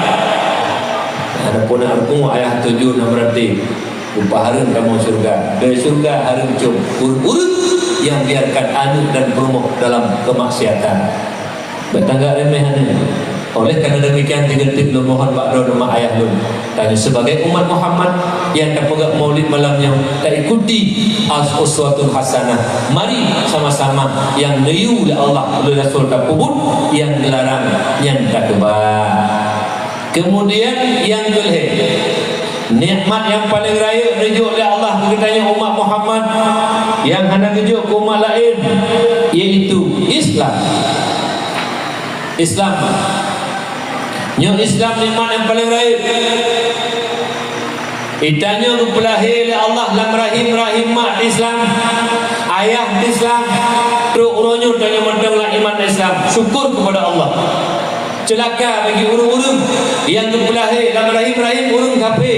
Adapun aneuk ayah tuju na beurati. Geupeuhareuem tamong syeuruga. Dari syeuruga hareuem com ureueng-ureueng nyang biarkan aneuk dan peurumoh dalam keumaksiatan. Bèk tanggap remeh aneuk. Oleh karena demikian, sigeutip lôn mohon bak droeneuh mak ayah lôn, tanyoe sibagai umat Muhammad nyang tapeugah maulid malam nyoe, taikuti as-, uswatun hasanah. Mari sama-sama nyang neuyue lé Allah, lé Rasul tapeubuet, nyang geularang nyan takeubah. Kemudian nyang keulhèe, Nikmat nyang paleng rayeuk neujok lé Allah keu geutanyoe umat Muhammad nyang hana geujok keu umat laén, yaitu Islam. Islam. Nyoe Islam nikmat nyang paleng rayeuk. Geutanyoe geupeulahé lé Allah lam rahim, rahim mak Islam, ayah Islam, trok uroe nyoe tanyoe mantong lam iman Islam. Syukur keupada Allah. Ceulaka bagi ureuëng-ureuëng nyang geupeulahé lam rahim-rahim ureuëng kafé,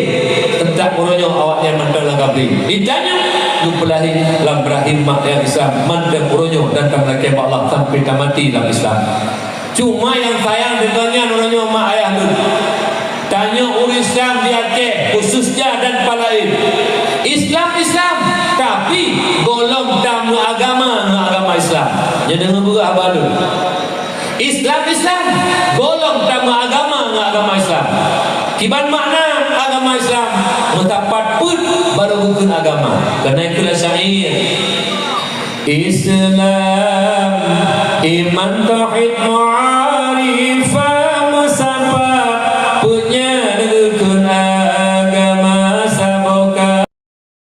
teutap uroe nyoe awaknyan mantong lam kafé. Geutanyoe geupeulahé lam rahim mak nyang Islam, mantong uroe nyoe dan tameulakée bak Allah sampai tamati lam Islam. Cuma nyang sayang deungon nyan uroe nyoe mak ayah lôn. Tanyoe ureuëng Islam di Aceh, khususnya dan palaén. Islam, Islam, tapi gohlom tameuagama ngon agama Islam. Nyoe deungon beureuh haba lôn. Islam, Islam, gohlom tameuagama ngon agama Islam. Kiban makna agama Islam? Meusapat peuet baru bukon agama. Keunan keulah syair. Islam, iman, tauhid, ma'arif.